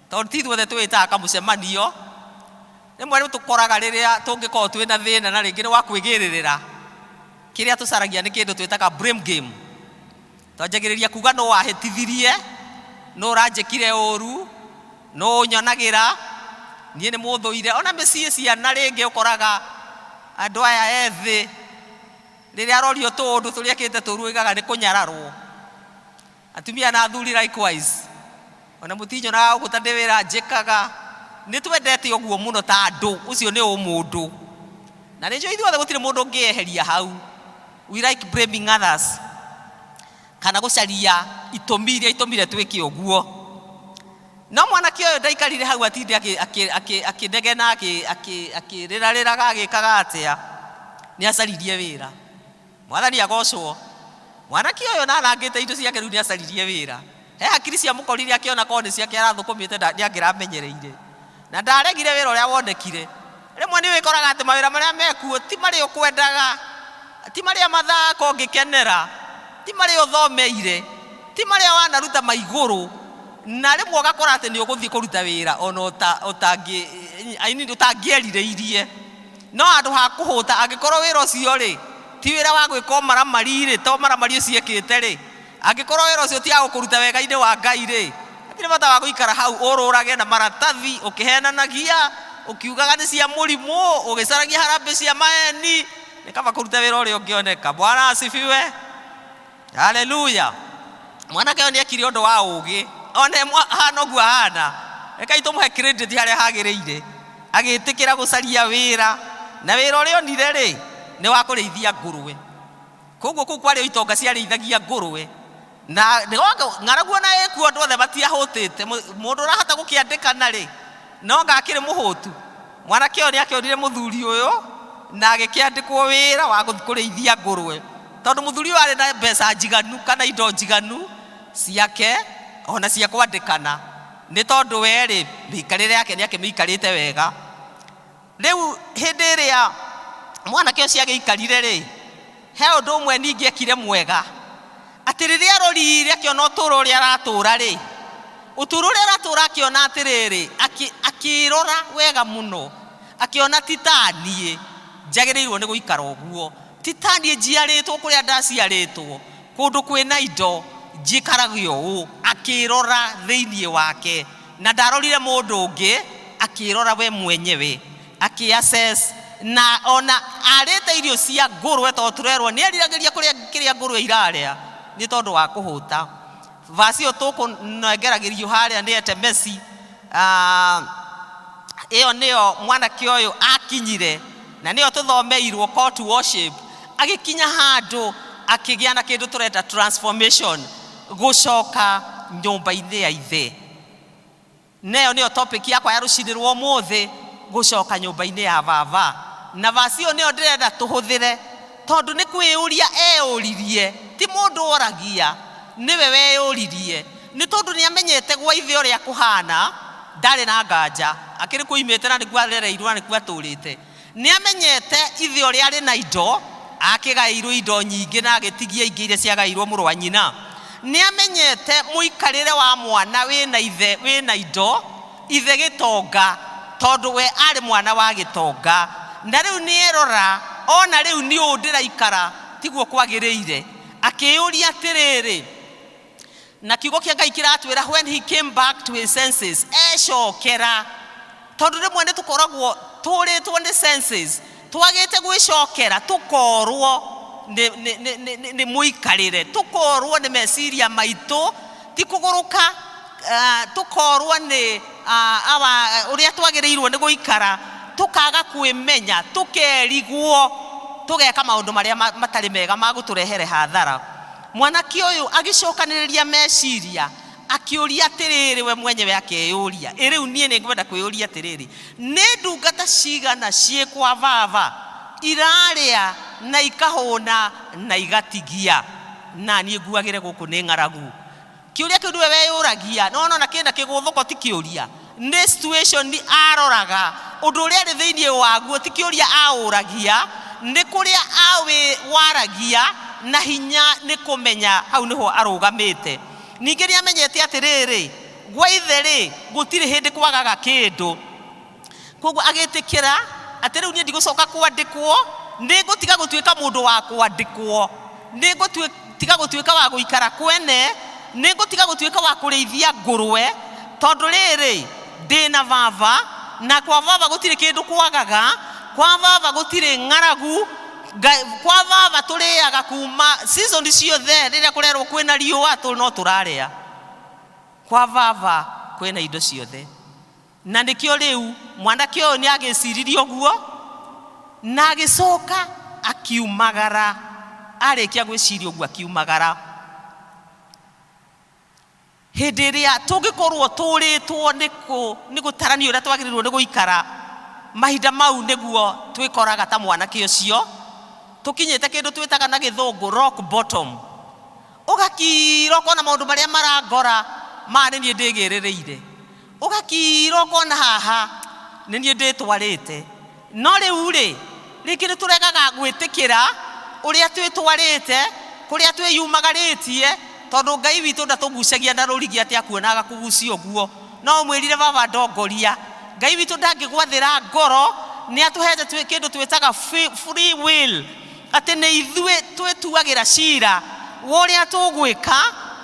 tondũ ti ithuothe twĩĩtaga kamũcemanio. Rĩmwe nĩ tũkoraga rĩrĩa tũngĩkorwo twĩna thĩna na rĩngĩ nĩ wa kwĩgĩrĩrĩra, kĩrĩa tũcaragia nĩ kĩndũ twĩtaga blame game. Twanjagĩrĩria kuga nũ wahĩtithirie, nũ ũranjĩkire ũru, nũ ũnyonagĩra, niĩ nĩ mũthũire. Ona mĩciĩ ciana rĩngĩ ũkoraga andũ aya ethĩ rĩrĩa arorio tũũndũ tũrĩa ekĩte tũru oigaga nĩ kũnyararwo. Atumia na athuri likewise, ona mũtinyonaga gũkũ ta ndĩ wĩra njĩkaga. Nĩ twendete ũguo mũno ta andũ, ũcio nĩ ũmũndũ. Na nĩ njũĩ ithuothe gũtirĩ mũndũ ũngĩyeheria hau. We like blaming others kana gũcaria itũmi iria itũmire twĩke ũguo. No mwanake ũyũ ndaikarire hau atinde akĩnegena akĩrĩrarĩraga agĩkaga atĩa, nĩ acaririe wĩra. Mwathani agocwo. Mwanake ũyũ na anangĩte indo ciake rĩu nĩ acaririe wĩra. He hakiri ciamũkorire akĩona korwo nĩ ciake arathũkũmĩte nĩ angĩramenyereire. Na ndaregire wĩra ũrĩa wonekire. Rĩmwe nĩ wĩkoraga atĩ mawĩra marĩa mekuo ti marĩa ũkwendaga, ti marĩa mathako ũngĩkenera, ti marĩa ũthomeire, ti marĩa wanaruta ma igũrũ, na rĩmwe ũgakora atĩ nĩ ũgũthiĩ kũruta wĩra ona ũtangĩerirĩirie. No handũ ha kũhũta, angĩkorwo wĩra ũcio rĩ, ti wĩra wa gwĩka ũmaramari rĩ, to ũmaramari ũcio ekĩte rĩ, Angĩkorwo wĩra ũcio ti wa gũkũruta wega-inĩ wa Ngai-rĩ, hatirĩ bata wa gũikara hau ũrũrage na maratathi ũkĩhenanagia, ũkiugaga nĩ cia mũrimũ, ũgĩcaragia harambĩ cia maeni. Nĩ kaba kũruta wĩra ũrĩa ũngĩoneka. Bwana asifiwe, haleluya. Mwanake ũyũ nĩ ekire ũndũ wa ũgĩ, ona hana ũguo ahana, rekai tũmũhe credit harĩa hagĩrĩire. Agĩtĩkĩra gũcaria wĩra, na wĩra ũrĩa onire rĩ, nĩ wa kũrĩithia ngũrwe. Koguo kũu kwarĩ o itonga ciarĩithagia ngũrwe, na ng'aragu ona ĩkuo andũ othe matiahũtĩte. Mũndũ ũrahota gũkĩandĩkana rĩ, no anga akĩrĩ mũhũtu? Mwanake ũyũ nĩ akĩonire mũthuri ũyũ na agĩkĩandĩkwo wĩra wa gũthiĩ kũrĩithia ngũrwe, tondũ mũthuri ũyũ arĩ na mbeca njiganu kana indo njiganu ciake ona cia kwandĩkana, nĩ tondũ we rĩ, mĩikarĩre yake nĩ akĩmĩikarĩte wega. Rĩu hĩndĩ ĩrĩa mwanake ũcio agĩikarire rĩ, he ũndũ ũmwe ningĩ ekire mwega, atĩ rĩrĩa arorire akĩona ũtũũro ũrĩa aratũũra rĩ, ũtũũro ũrĩa aratũũra akĩona atĩrĩrĩ, akĩrora wega mũno, akĩona ti ta niĩ njagĩrĩirwo nĩ gũikara ũguo, ti ta niĩ njiarĩtwo kũrĩa ndaciarĩtwo, kũndũ kwĩna indo njikaraga ũũ. Akĩrora thĩinĩ wake, na ndarorire mũndũ ũngĩ, akĩrora we mwenyewe, akĩ-assess, na ona arĩte irio cia ngũrwe, tondũ tũrerwo nĩ eriragĩria kũrĩa kĩrĩa ngũrwe irarĩa nĩ tondũ wa kũhũta. Vaci ĩyo tũkũnengeragĩrio harĩa nĩ Etemesi, ĩyo nĩyo mwanake ũyũ akinyire, na nĩyo tũthomeirwo call to worship. Agĩkinya handũ akĩgĩa na kĩndũ tũreta transformation, gũcoka nyũmba-inĩ ya ithe. Neyo nĩyo topic yakwa ya rũcinĩ rwa ũmũthĩ, gũcoka nyũmba-inĩ ya baba. Na vaci ĩyo nĩyo ndĩrenda tũhũthĩre, tondũ nĩ kwĩyũria eyũririe, ti mũndũ oragia, nĩwe weyũririe, nĩ tondũ nĩ amenyete gwa ithe ũrĩa kũhana, ndarĩ na nganja, akĩrĩ kuo imĩte na nĩkuo arereirwo na nĩkuo atũrĩte. Nĩ amenyete ithe ũrĩa arĩ na indo, akĩgaĩirwo indo nyingĩ na agĩtigia ingĩ iria ciagaĩirwo mũrũ wa nyina. Nĩ amenyete mũikarĩre wa mwana wĩna ithe wĩna indo, ithe gĩtonga, tondũ we arĩ mwana wa gĩtonga. Na rĩu nĩ erora ona rĩu nĩ ũũ ndĩraikara tiguo kwagĩrĩire, akĩyũria atĩrĩrĩ, na kiugo kĩa Ngai kĩratwĩra when he came back to his senses, ecokera, tondũ rĩmwe nĩ tũkoragwo tũrĩtwo nĩ senses, twagĩte gwĩcokera, tũkorwo nĩ mũikarĩre, tũkorwo nĩ meciria maitũ, ti kũgũrũka, tũkorwo nĩ ũrĩa twagĩrĩirwo nĩ gũikara, tũkaga kwĩmenya, tũkerigwo, tũgeka maũndũ marĩa matarĩ mega ma gũtũrehere hathara. Mwanake ũyũ agĩcokanĩrĩria meciria, akĩũria atĩrĩrĩ, we mwenyewe akeyũria, ĩ rĩu niĩ nĩ ngwenda kwĩyũria atĩrĩrĩ, nĩ ndungata cigana ciĩ kwa baba irarĩa na ikahũna na igatigia, na niĩ nguagĩre gũkũ nĩ ng'aragu? Kĩũria kĩu nĩwe weyũragia, no ona kĩna kĩgũthũko ti kĩũria, nĩ situation aroraga, ũndũ ũrĩa arĩ thĩinĩ waguo ti kĩũria aũragia, nĩ kũrĩa waragia na hinya nĩ kũmenya hau nĩho arũgamĩte. Ningĩ nĩ amenyete atĩrĩrĩ, gwa ithe rĩ, gũtirĩ hĩndĩ kwagaga kĩndũ. Koguo agĩtĩkĩra atĩ rĩu niĩ ndigũcoka kwandĩkwo, nĩ ngũtiga gũtuĩka mũndũ wa kwandĩkwo, nĩ ngũtiga gũtuĩka wa gũikara kwene, nĩ ngũtiga gũtuĩka wa kũrĩithia ngũrwe, tondũ rĩrĩ ndĩna baba, na kwa baba gũtirĩ kĩndũ kwagaga, kwa baba gũtirĩ ng'aragu, kwa baba tũrĩaga kuma season ciothe, rĩrĩa kũrerwo kwĩna riũa no tũrarĩa, kwa baba kwĩna indo ciothe. Na nĩkĩo rĩu mwanake ũyũ nĩ agĩciririe ũguo, na agĩcoka akiumagara. Arĩkia gwĩciria ũguo akiumagara. Hĩndĩ ĩrĩa tũngĩkorwo tũrĩtwo nĩ gũtarania ũrĩa twagĩrĩirwo nĩ gũikara, mahinda mau nĩguo twĩkoraga ta mwanake ũcio tũkinyĩte kĩndũ twĩtaga na gĩthũngũ rock bottom. Ũgakira ũkona maũndũ marĩa marangora maya nĩ niĩ ndĩgĩrĩrĩire, ũgakira ũkona haha nĩ niĩ ndĩtwarĩte. No rĩu rĩ, rĩngĩ nĩ tũregaga gwĩtĩkĩra ũrĩa twĩtwarĩte, kũrĩa twĩyumagarĩtie, tondũ Ngai witũ ndatũgucagia na rũrigi atĩ akuona agakũgucia ũguo. No ũmwĩrire baba ndongoria, Ngai witũ ndangĩgwathĩra ngoro, nĩ atũhete kĩndũ twĩtaga free will, atĩ nĩ ithuĩ twĩtuagĩra cira wa ũrĩa tũgwĩka,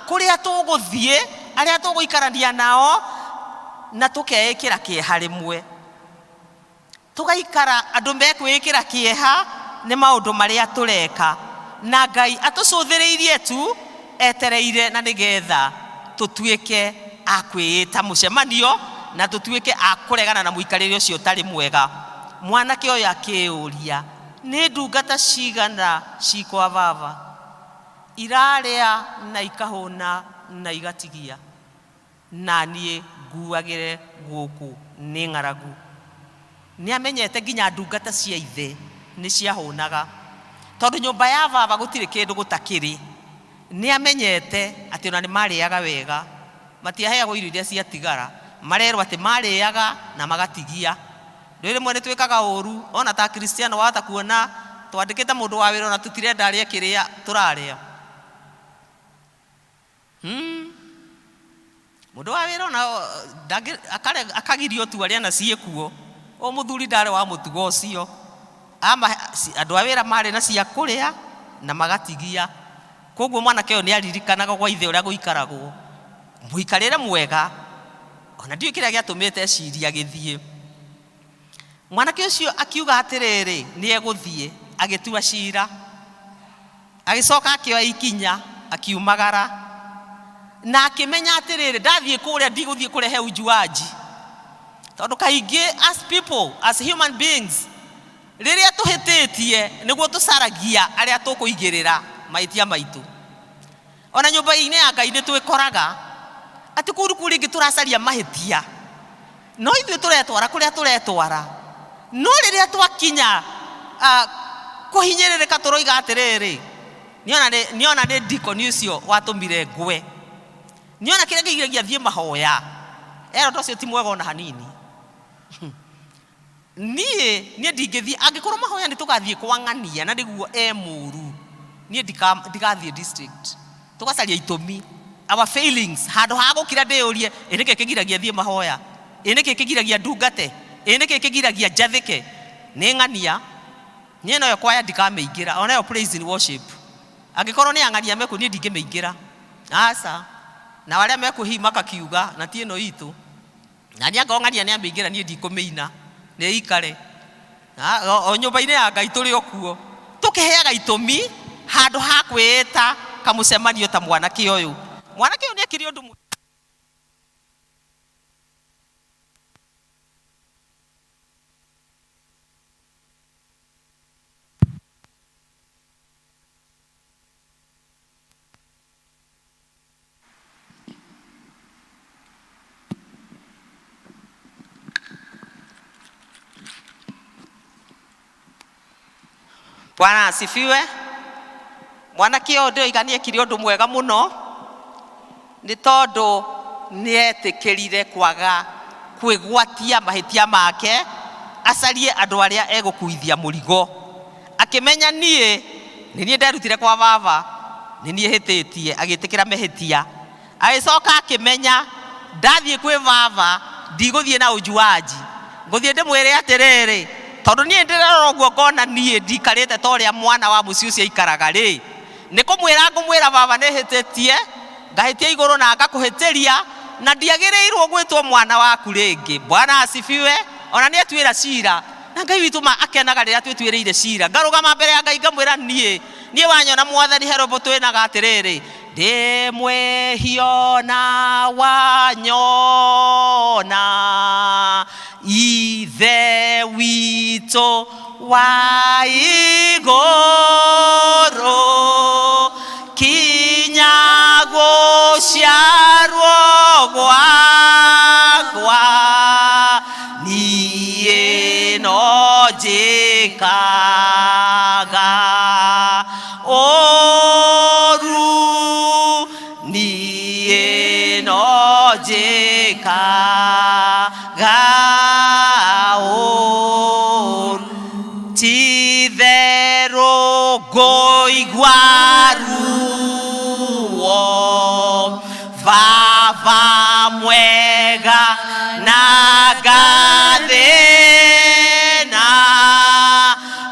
kũrĩa tũgũthiĩ, arĩa tũgũikarania nao, na tũkeĩkĩra kĩeha rĩmwe. Tũgaikara andũ mekwĩĩkĩra kĩeha Nĩ maũndũ marĩa tũreka na Ngai atũcũthĩrĩirie tu etereire, na nĩgetha tũtuĩke a kwĩĩta mũcemanio na tũtuĩke a kũregana na mũikarĩre ũcio ũtarĩ mwega. Mwanake ũyũ akĩũria, nĩ ndungata cigana cikwa baba irarĩa na ikahũna na igatigia, na niĩ nguagĩre gũkũ nĩ ng'aragu? Nĩ amenyete nginya ndungata cia ithe nĩ ciahũnaga, tondũ nyũmba ya baba gũtirĩ kĩndũ gũtakĩrĩ. Nĩ amenyete atĩ ona nĩ marĩaga wega, matiaheagwo irio iria ciatigara, marerwo atĩ marĩaga na magatigia. Rĩ rĩmwe nĩ twĩkaga ũru ona ta Kristiano, wahota kuona twandĩkĩte mũndũ wa wĩra ona tũtirenda arĩe kĩrĩa tũrarĩa. Mũndũ wa wĩra ona akagirio tu arĩa na ciĩkuo. Ũyũ mũthuri ndarĩ wa mũtugo ũcio. Andũ a wĩra marĩ na cia kũrĩa na magatigia. Koguo mwanake ũyũ nĩ aririkanaga gwa ithe ũrĩa gũikaragwo, mũikarĩre mwega. Ona ndiũĩ kĩrĩa gĩatũmĩte eciria gĩthiĩ. Mwanake ũcio akiuga atĩrĩrĩ, nĩ egũthiĩ. Agĩtua cira, agĩcoka akĩoya ikinya, akiumagara na akĩmenya atĩrĩrĩ, ndathiĩ kũrĩa ndigũthiĩ kũrehe ujuaji, tondũ kaingĩ as people, as human beings, rĩrĩa tũhĩtĩtie nĩguo tũcaragia arĩa tũkũigĩrĩra mahĩtia maitũ. Ona nyũmba-inĩ ya Ngai nĩ twĩkoraga atĩ kũu kũu rĩngĩ tũracaria mahĩtia, no ithuĩ tũretwara kũrĩa tũretwara. No rĩrĩa twakinya kũhinyĩrĩrĩka, tũroiga atĩrĩrĩ, nĩona nĩ ndikoni ũcio watũmire ngwe, nĩona kĩrĩa kĩgiragia thiĩ mahoya. Ero ũndũ ũcio ti mwega ona hanini. Niĩ ndingĩthiĩ angĩkorwo mahoya nĩ tũgathiĩ kwang'ania na nĩguo e mũru. Niĩ ndigathiĩ district. Tũgacaria itũmi, our failings, handũ ha gũkira ndĩyũrie, ĩ nĩkĩ kĩgiragia thiĩ mahoya? Ĩ nĩkĩ kĩgiragia ndungate? Ĩ nĩkĩ kĩgiragia njathĩke? Nĩ ng'ania. Niĩ noyo kwaya ndikamĩingĩra, onayo praise and worship angĩkorwo nĩ ang'ania mekuo, niĩ ndingĩmĩingĩra, aca. Na arĩa mekuo hihi makakiuga na ti ĩno itũ, na niĩ angorwo ng'ania nĩ amĩingĩra, niĩ ndikũmĩina, nĩ ikare o nyũmba-inĩ ya Ngai. Tũrĩ o kuo tũkĩheaga itũmi handũ ha kwĩĩta kamũcemanio ta mwanake ũyũ. Mwanake ũyũ nĩ ekire ũndũ. Bwana asifiwe. Mwanake ũyũ ndĩroiga nĩ ekire ũndũ mwega mũno, nĩ tondũ nĩ etĩkĩrire kwaga kwĩgwatia mahĩtia make, acarie andũ arĩa egũkuithia mũrigo. Akĩmenya, niĩ nĩ niĩ nderutire kwa baba, nĩ niĩ hĩtĩtie. Agĩtĩkĩra mehĩtia, agĩcoka akĩmenya, ndathiĩ kwĩ baba ndigũthiĩ na ũjuaji, ngũthiĩ ndĩmwĩre atĩrĩrĩ, tondũ niĩ ndĩrarora ũguo ngona niĩ ndikarĩte ta ũrĩa mwana wa mũciĩ ũcio aikaraga rĩ, nĩ kũmwĩra ngũmwĩra, baba, nĩ hĩtĩtie, ngahĩtia igũrũ na ngakũhĩtĩria, na ndiagĩrĩirwo gwĩtwo mwana waku rĩngĩ. Bwana asifiwe. Ona nĩ etuĩra cira na Ngai witũ ma akenaga rĩrĩa twĩtuĩrĩire cira. Ngarũgama mbere ya Ngai ngamwĩra, niĩ wanyona Mwathani, he rwĩmbo twĩnaga atĩrĩrĩ, ndĩ mwĩhio na wanyona, Ithe witũ wa igũrũ, kinya gũciarwo gwakwa niĩ no njĩkaga ũru, niĩ no njĩkaga ũru, ti-itherũ ngũigua ruo, Baba mwega, na ngathĩna,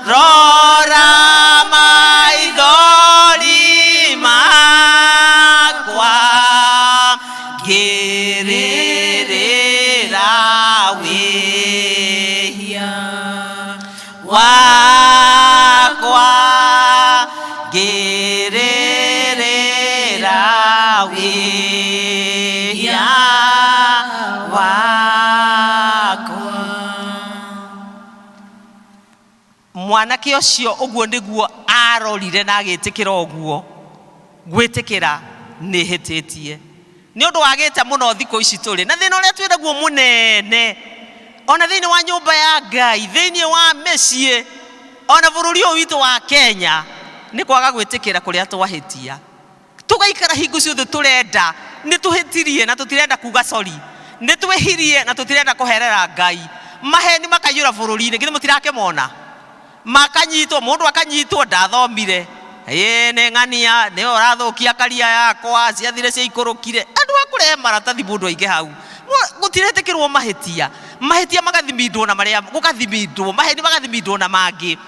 rora maithori makwa ngĩrĩrĩra wĩhia wakwa. Ngĩrĩrĩra wĩhia wakwa. Mwanake ũcio ũguo nĩguo arorire na agĩtĩkĩra ũguo, gwĩtĩkĩra nĩ hĩtĩtie. Nĩ ũndũ wagĩte mũno thikũ ici tũrĩ na thĩna ũrĩa twĩ naguo mũnene, ona thĩinĩ wa nyũmba ya Ngai, thĩinĩ wa mĩciĩ, ona bũrũri ũyũ witũ wa Kenya, nĩ kwaga gwĩtĩkĩra kũrĩa twahĩtia. Tũgaikara hingo ciothe tũrenda nĩ tũhĩtirie na tũtirenda kuga sorry, nĩ twĩhirie na tũtirenda kũherera Ngai. Maheni makaiyũra bũrũri-inĩ, githĩ mũtirakĩmona? Makanyitwo, mũndũ akanyitwo ndathomire, ĩĩ nĩ ng'ania, nĩwe ũrathũkia karia yakwa, ciathire ciaikũrũkire. Andũ a kũrehe maratathi mũndũ aige hau, gũtiretĩkĩrwo mahĩtia, mahĩtia magathimindwo na marĩa, gũgathimindwo, maheni magathimindwo na mangĩ.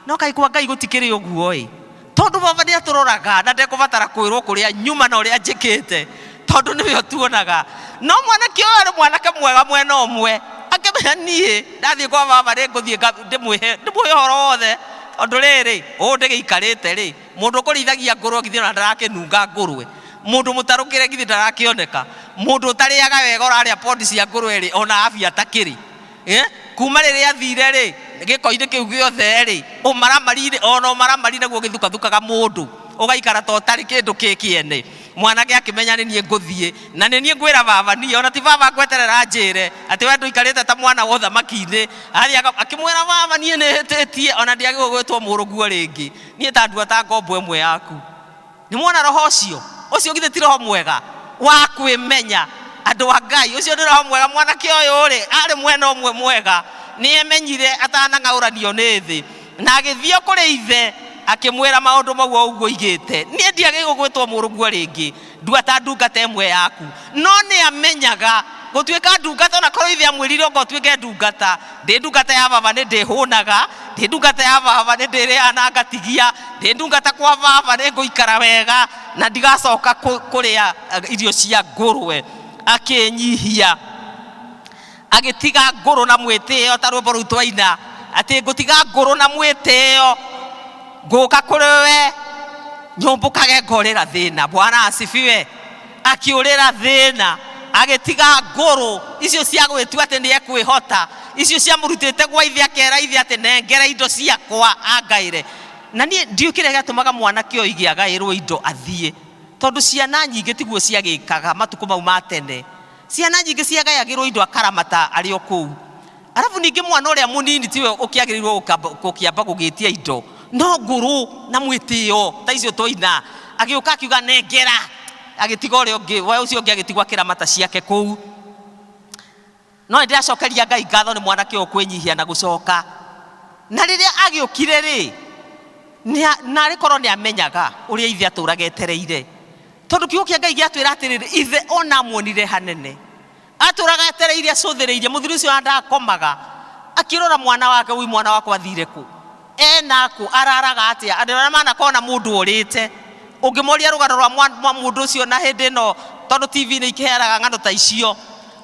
No kaĩ kwa Ngai gũtikĩrĩ ũguo ĩ? Tondũ baba nĩ atũroraga na ndekũbatara kwĩrwo kũrĩa nyuma na ũrĩa njĩkĩte, tondũ nĩwe ũtuonaga. No mwanake ũyũ arĩ mwanake mwega mwena ũmwe, akĩmenya niĩ ndathiĩ kwa baba nĩ ngũthiĩ ndĩmwĩhe ũhoro wothe, tondũ rĩrĩ, ũũ ndĩgĩikarĩte rĩ, mũndũ ũkũrĩithagia ngũrwe githĩ ona ndarakĩnunga ngũrwe, mũndũ mũtarũkĩre githĩ ndarakĩoneka, mũndũ ũtarĩaga wega ũrarĩa pondi cia ngũrwe rĩ, ona afya atakĩrĩ. Kuma rĩrĩa athire rĩ, gĩko-inĩ kĩu gĩothe rĩ, ũmaramari-inĩ, ona ũmaramari naguo ũgĩthukathukaga mũndũ, ũgaikara ta ũtarĩ kĩndũ kĩ kĩene. Mwanake akĩmenya nĩ niĩ ngũthiĩ, na nĩ niĩ ngwĩra baba niĩ, ona ti baba ngweterera anjĩre, atĩ we ndũikarĩte ta mwana wa ũthamaki-inĩ. Athiĩ akĩmwĩra baba niĩ nĩ hĩtĩtie, ona ndiagĩrĩirwo gwĩtwo mũrũguo rĩngĩ, niĩ ta ndua ta ngombo ĩmwe yaku. Nĩ mwona roho ũcio? Ũcio githĩ ti roho mwega wa kwĩmenya? Andũ a Ngai, ũcio nĩ roho mwega. Mwanake ũyũ rĩ, arĩ mwena ũmwe mwega, nĩ emenyire atanang'aũranio nĩ thĩ, na agĩthiĩ o kũrĩ ithe akĩmwĩra maũndũ mau o ũguo oigĩte, niĩ ndiagĩrĩirwo gwĩtwo mũrũguo rĩngĩ, ndua ta ndungata ĩmwe yaku. No nĩ amenyaga gũtuĩka ndungata, ona korwo ithe amwĩrire oka ũtuĩke ndungata, ndĩ ndungata ya baba nĩ ndĩhũnaga, ndĩ ndungata ya baba nĩ ndĩrĩaga na ngatigia, ndĩ ndungata kwa baba nĩ ngũikara wega na ndigacoka kũrĩa irio cia ngũrwe. Akĩnyihia, agĩtiga ngũrũ na mwĩtĩo, ta rwĩmbo rũu twaina atĩ ngũtiga ngũrũ na mwĩtĩo, ngũka kũrĩ we nyũmbũkage ngorĩra thĩna. Bwana asifiwe. Akĩũrĩra thĩna, agĩtiga ngũrũ icio cia gwĩtua atĩ nĩ ekwĩhota, icio ciamũrutĩte gwa ithe, akera ithe atĩ nengera indo ciakwa angaĩre. Na niĩ ndiũĩ kĩrĩa gĩatũmaga mwanake ũyũ oige agaĩrwo indo athiĩ, tondũ ciana nyingĩ tiguo ciagĩkaga matukũ mau ma tene. Ciana nyingĩ ciagayagĩrwo indo akaramata arĩ o kũu. Arabu ningĩ mwana ũrĩa mũnini tiwe ũkĩagĩrĩirwo gũkĩamba gũgĩtia indo, no ngũrũ na mwĩtĩo ta icio twaina, agĩũka akiuga nengera, agĩtiga ũrĩa ũngĩ, we ũcio ũngĩ agĩtigwo akĩramata ciake kũu. No nĩ ndĩracokeria Ngai ngatho nĩ mwanake ũyũ kwĩnyihia na gũcoka. Na rĩrĩa agĩũkire rĩ, narĩ korwo nĩ amenyaga ũrĩa ithe atũraga etereire, tondũ kiugo kĩa Ngai gĩatwĩra atĩrĩrĩ, ithe ona amuonire hanene, atũraga etereire acũthĩrĩirie mũthuri ũcio ona ndakomaga, akĩrora mwana wake, ũi mwana wakwa athire kũ, ena kũ, araraga atĩa. Andũ arĩa manakorwo na mũndũ ũrĩte, ũngĩmoria rũgano rwa mũndũ ũcio na hĩndĩ ĩno, tondũ TV nĩ ikĩheanaga ng'ano ta icio,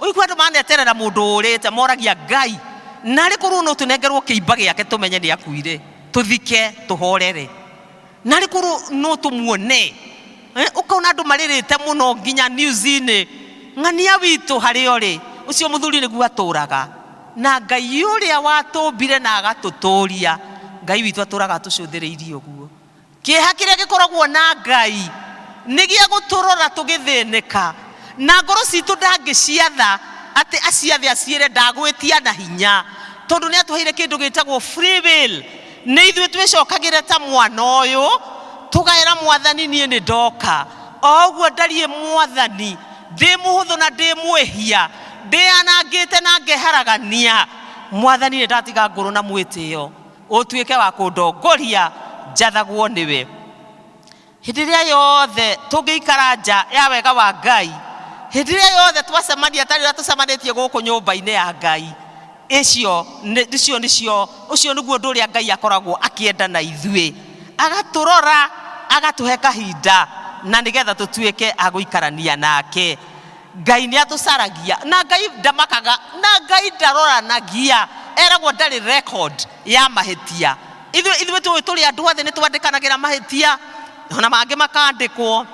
ũigua andũ maneterera mũndũ ũrĩte, moragia Ngai, narĩ korwo no tũnengerwo kĩimba gĩake tũmenye nĩ akuire, tũthike, tũhorere, narĩ korwo no tũmuone. Ũkona andũ marĩrĩte mũno nginya news-inĩ, ng'ania witũ harĩa ũrĩ, ũcio mũthuri nĩguo atũraga, na Ngai ũrĩa watũmbire na agatũtũria, Ngai witũ atũraga atũcũthĩrĩirie ũguo. Kĩeha kĩrĩa gĩkoragwo na Ngai nĩ gĩa gũtũrora tũgĩthĩnĩka, na ngoro citũ ndangĩciatha atĩ aciathe aciĩre ndagwĩtia na hinya, tondũ nĩ atũheire kĩndũ gĩtagwo free will. Nĩ ithuĩ twĩcokagĩre ta mwana ũyũ, tũgaĩra Mwathani niĩ nĩ ndoka, o ũguo ndariĩ Mwathani, ndĩ mũhũthũ na ndĩ mwĩhia, ndĩanangĩte na ngeharagania, Mwathani nĩ ndatiga ngũrũ na mwĩtĩo, ũtuĩke wa kũndongoria njathagwo nĩwe. Hĩndĩ ĩrĩa yothe tũngĩikara nja ya wega wa Ngai, hĩndĩ ĩrĩa yothe twacemania ta rĩrĩa tũcemanĩtie gũkũ nyũmba-inĩ ya Ngai, icio icio nĩcio, ũcio nĩguo ũndũ ũrĩa Ngai akoragwo akĩenda na ithuĩ, agatũrora, agatũhe kahinda, na nĩgetha tũtuĩke a gũikarania nake. Ngai nĩ atũcaragia, na Ngai ndamakaga, na Ngai ndaroranagia, eragwo ndarĩ record ya mahĩtia. Ithuĩ tũĩ tũrĩ andũ othe nĩ twandĩkanagĩra mahĩtia. Ona mangĩ makandĩkwo.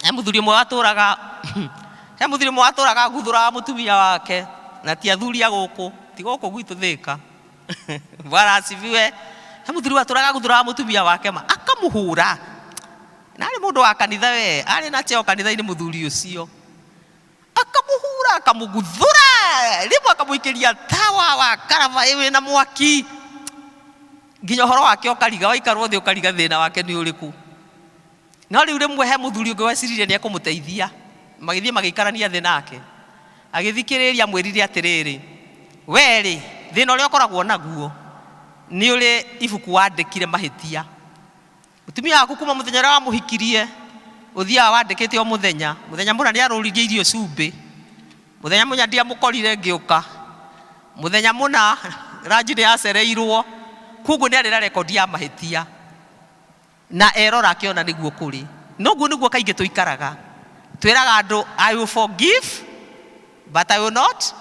He mũthuri ũmwe watũraga, he mũthuri ũmwe watũraga aguthũraga mũtumia wake, na ti athuri a gũkũ, ti gũkũ gwitũ Thĩka. Bwana asifiwe. He mũthuri watũraga aguthũraga mũtumia wake ma, akamũhũra. Na arĩ mũndũ wa kanitha we, arĩ na cheo kanitha-inĩ mũthuri ũcio. Akamũhura, akamũguthũra, rĩmwe akamũikĩria tawa wa karaba wĩna mwaki. Nginya ũhoro wake ũkariga, waikarwo thĩ ũkariga thĩna wake nĩ ũrĩkũ. No rĩu rĩmwe he mũthuri ũngĩ weciririe nĩ ekũmũteithia, magĩthiĩ magĩikarania thĩ nake. Agĩthikĩrĩria amwĩrire atĩrĩrĩ, we rĩ, thĩna ũrĩa ũkoragwo naguo, nĩ ũrĩ ibuku wandĩkire mahĩtia. Mũtumia waku kuma mũthenya ũrĩa wamũhikirie, ũthiaga wandĩkĩte o mũthenya. Mũthenya mũna nĩ arũririe irio cumbĩ. Mũthenya mũna ndiamũkorire ngĩũka. Mũthenya mũna ranji nĩ yacereirwo. Koguo nĩ arĩ na rekondi ya mahĩtia. Na erora akĩona nĩguo kũrĩ. Na ũguo nĩguo kaingĩ tũikaraga. Twĩraga andũ, I will forgive, but I will not.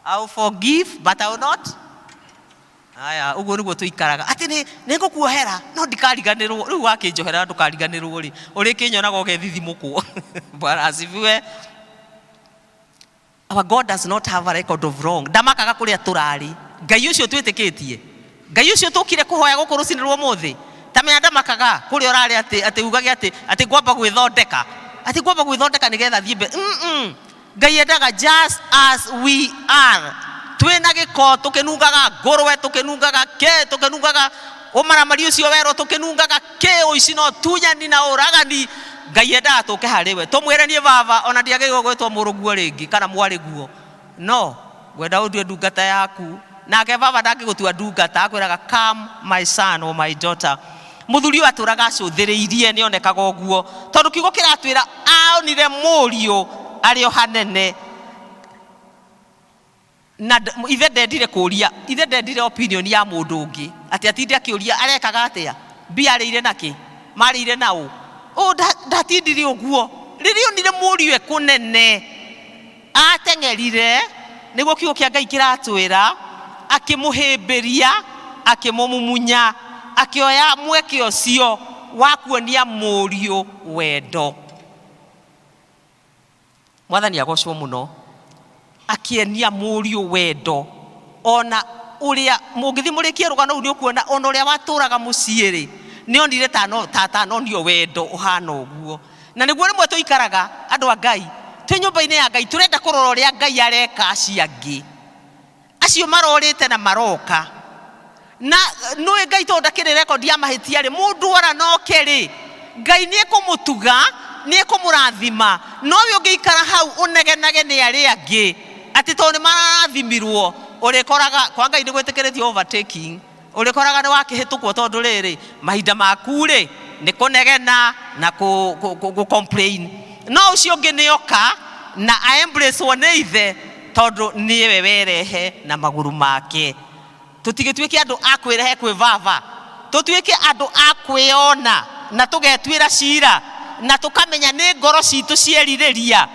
I will forgive, but I will not. Aya, ũguo nĩguo tũikaraga. Atĩ nĩ nĩ ngũkuohera, no ndikariganĩrwo. Rĩu wakĩnjohera ndũkariganĩrwo rĩ, ũrĩkĩnyonaga ũgethithimũkwo. Bwana asifiwe. Our God does not have a record of wrong. Ndamakaga kũrĩa tũrarĩ. Ngai ũcio twĩtĩkĩtie. Ngai ũcio tũkire kũhoya gũkũ rũcinĩ rwa ũmũthĩ. Ta menya ndamakaga kũrĩa ũrarĩ atĩ atĩ ugage atĩ atĩ ngwamba gwĩthondeka. Atĩ ngwamba gwĩthondeka nĩgetha thiĩ mbere. Ngai endaga just as we are. Twĩna gĩko, tũkĩnungaga ngũrwe, tũkĩnungaga kĩ, tũkĩnungaga ũmaramari ũcio werũ, tũkĩnungaga kĩ, ũici na ũtunyani na ũragani. Ngai endaga tũke harĩ we. Tũmwĩre niĩ baba, ona ndiagĩrĩirwo gwĩtwo mũrũguo rĩngĩ kana mwarĩguo. No, ngwenda ũndue ndungata yaku. Nake baba ndangĩgũtua ndungata, akwĩraga come my son or my daughter. Mũthuri ũyũ atũraga acũthĩrĩirie, nĩ onekaga ũguo. Tondũ kiugo kĩratwĩra aonire mũriũ arĩ o hanene. Na ithe ndendire kũria, ithe ndendire opinion ya mũndũ ũngĩ, atĩ atinde akĩũria arekaga atĩa, mbia arĩire nakĩ, marĩire na ũ. Ũ ndatindire ũguo. Rĩrĩa onire mũriũ e kũnene, ateng'erire, nĩguo kiugo kĩa Ngai kĩratwĩra, akĩmũhĩmbĩria, akĩmũmumunya, akĩoya mweke ũcio wa kuonia mũriũ wendo. Mwathani agocwo mũno. Akĩenia mũriũ wendo. Ona ũrĩa, mũngĩthiĩ mũrĩkie rũgano rũu nĩ ũkuona ona ũrĩa watũraga mũciĩ rĩ, nĩ onire ta atanonio wendo ũhana ũguo. Na nĩguo rĩmwe tũikaraga andũ a Ngai, twĩ nyũmba-inĩ ya Ngai tũrenda kũrora ũrĩa Ngai areka acio angĩ. Acio marorĩte na maroka. Na nũĩ Ngai tondũ ndakĩrĩ rekondi ya mahĩtia rĩ, mũndũ ora na oke rĩ, Ngai nĩ ekũmũtuga, nĩ ekũmũrathima. No we ũngĩikara hau ũnegenage nĩ arĩa angĩ, atĩ tondũ nĩ mararathimirwo, ũrĩkoraga, kwa Ngai nĩ gwĩtĩkĩrĩtio overtaking. Ũrĩkoraga nĩ wakĩhĩtũkwo tondũ rĩrĩ, mahinda maku rĩ, nĩ kũnegena na kũ complain. No ũcio ũngĩ nĩ oka na a embrace wo nĩ ithe tondũ nĩwe werehe na magũrũ make. Tũtigĩtuĩke andũ a kwĩrehe kwĩ baba, tũtuĩke andũ a kwĩyona na tũgetuĩra cira na tũkamenya nĩ ngoro citũ cierirĩria,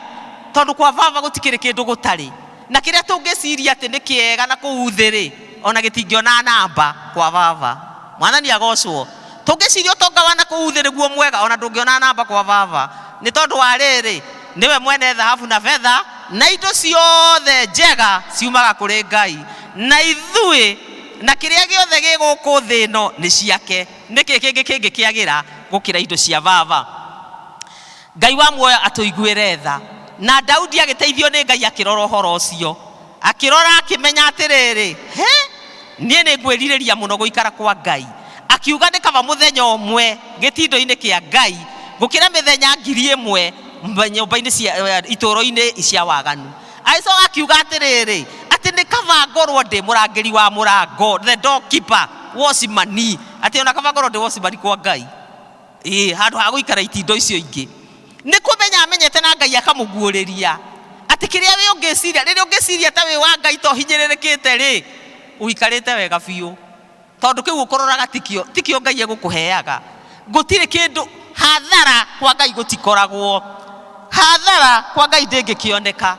tondũ kwa baba gũtikĩrĩ kĩndũ gũtarĩ. Na kĩrĩa tũngĩciria atĩ nĩ kĩega na kũu thĩ-rĩ, ona gĩtingĩona namba kwa baba. Mwathani agocwo. Tũngĩciria ũtonga wa na kũu thĩ nĩguo mwega, ona ndũngĩona namba kwa baba. Nĩ tondũ wa rĩrĩ, nĩwe mwene thahabu na betha, na indo ciothe njega ciumaga kũrĩ Ngai. Na ithuĩ, na kĩrĩa gĩothe gĩ gũkũ thĩ ĩno nĩ ciake. Nĩkĩ kĩngĩ kĩngĩkĩagĩra gũkĩra indo cia baba? Ngai wa muoyo atũiguĩre tha. Na Daudi agĩteithio nĩ Ngai akĩrora ũhoro ũcio. Akĩrora akĩmenya atĩrĩrĩ, he, niĩ nĩ ngwĩrirĩria mũno gũikara kwa Ngai. Akiuga nĩ kaba mũthenya ũmwe gĩtindo-inĩ kĩa Ngai gũkĩra mĩthenya 1000 nyũmba-inĩ cia, itũũro-inĩ cia waganu. Agĩcoka akiuga atĩrĩrĩ, atĩ nĩ kaba ngorwo ndĩ mũrangĩri wa mũrango, the doorkeeper, watchman, atĩ ona kaba ngorwo ndĩ watchman kwa Ngai. Ĩĩ, handũ ha gũikara itindo icio ingĩ. Nĩ kũmenya amenyete na Ngai akamũguũrĩria atĩ kĩrĩa wĩ ũngĩciria, rĩrĩa ũngĩciria ta wĩ wa Ngai ta ũhinyĩrĩrĩkĩte rĩ, ũikarĩte wega biũ. Tondũ kĩu ũkũroraga tikĩo, tikĩo Ngai egũkũheaga. Gũtirĩ kĩndũ, hathara kwa Ngai gũtikoragwo. Hathara kwa Ngai ndĩngĩkĩoneka.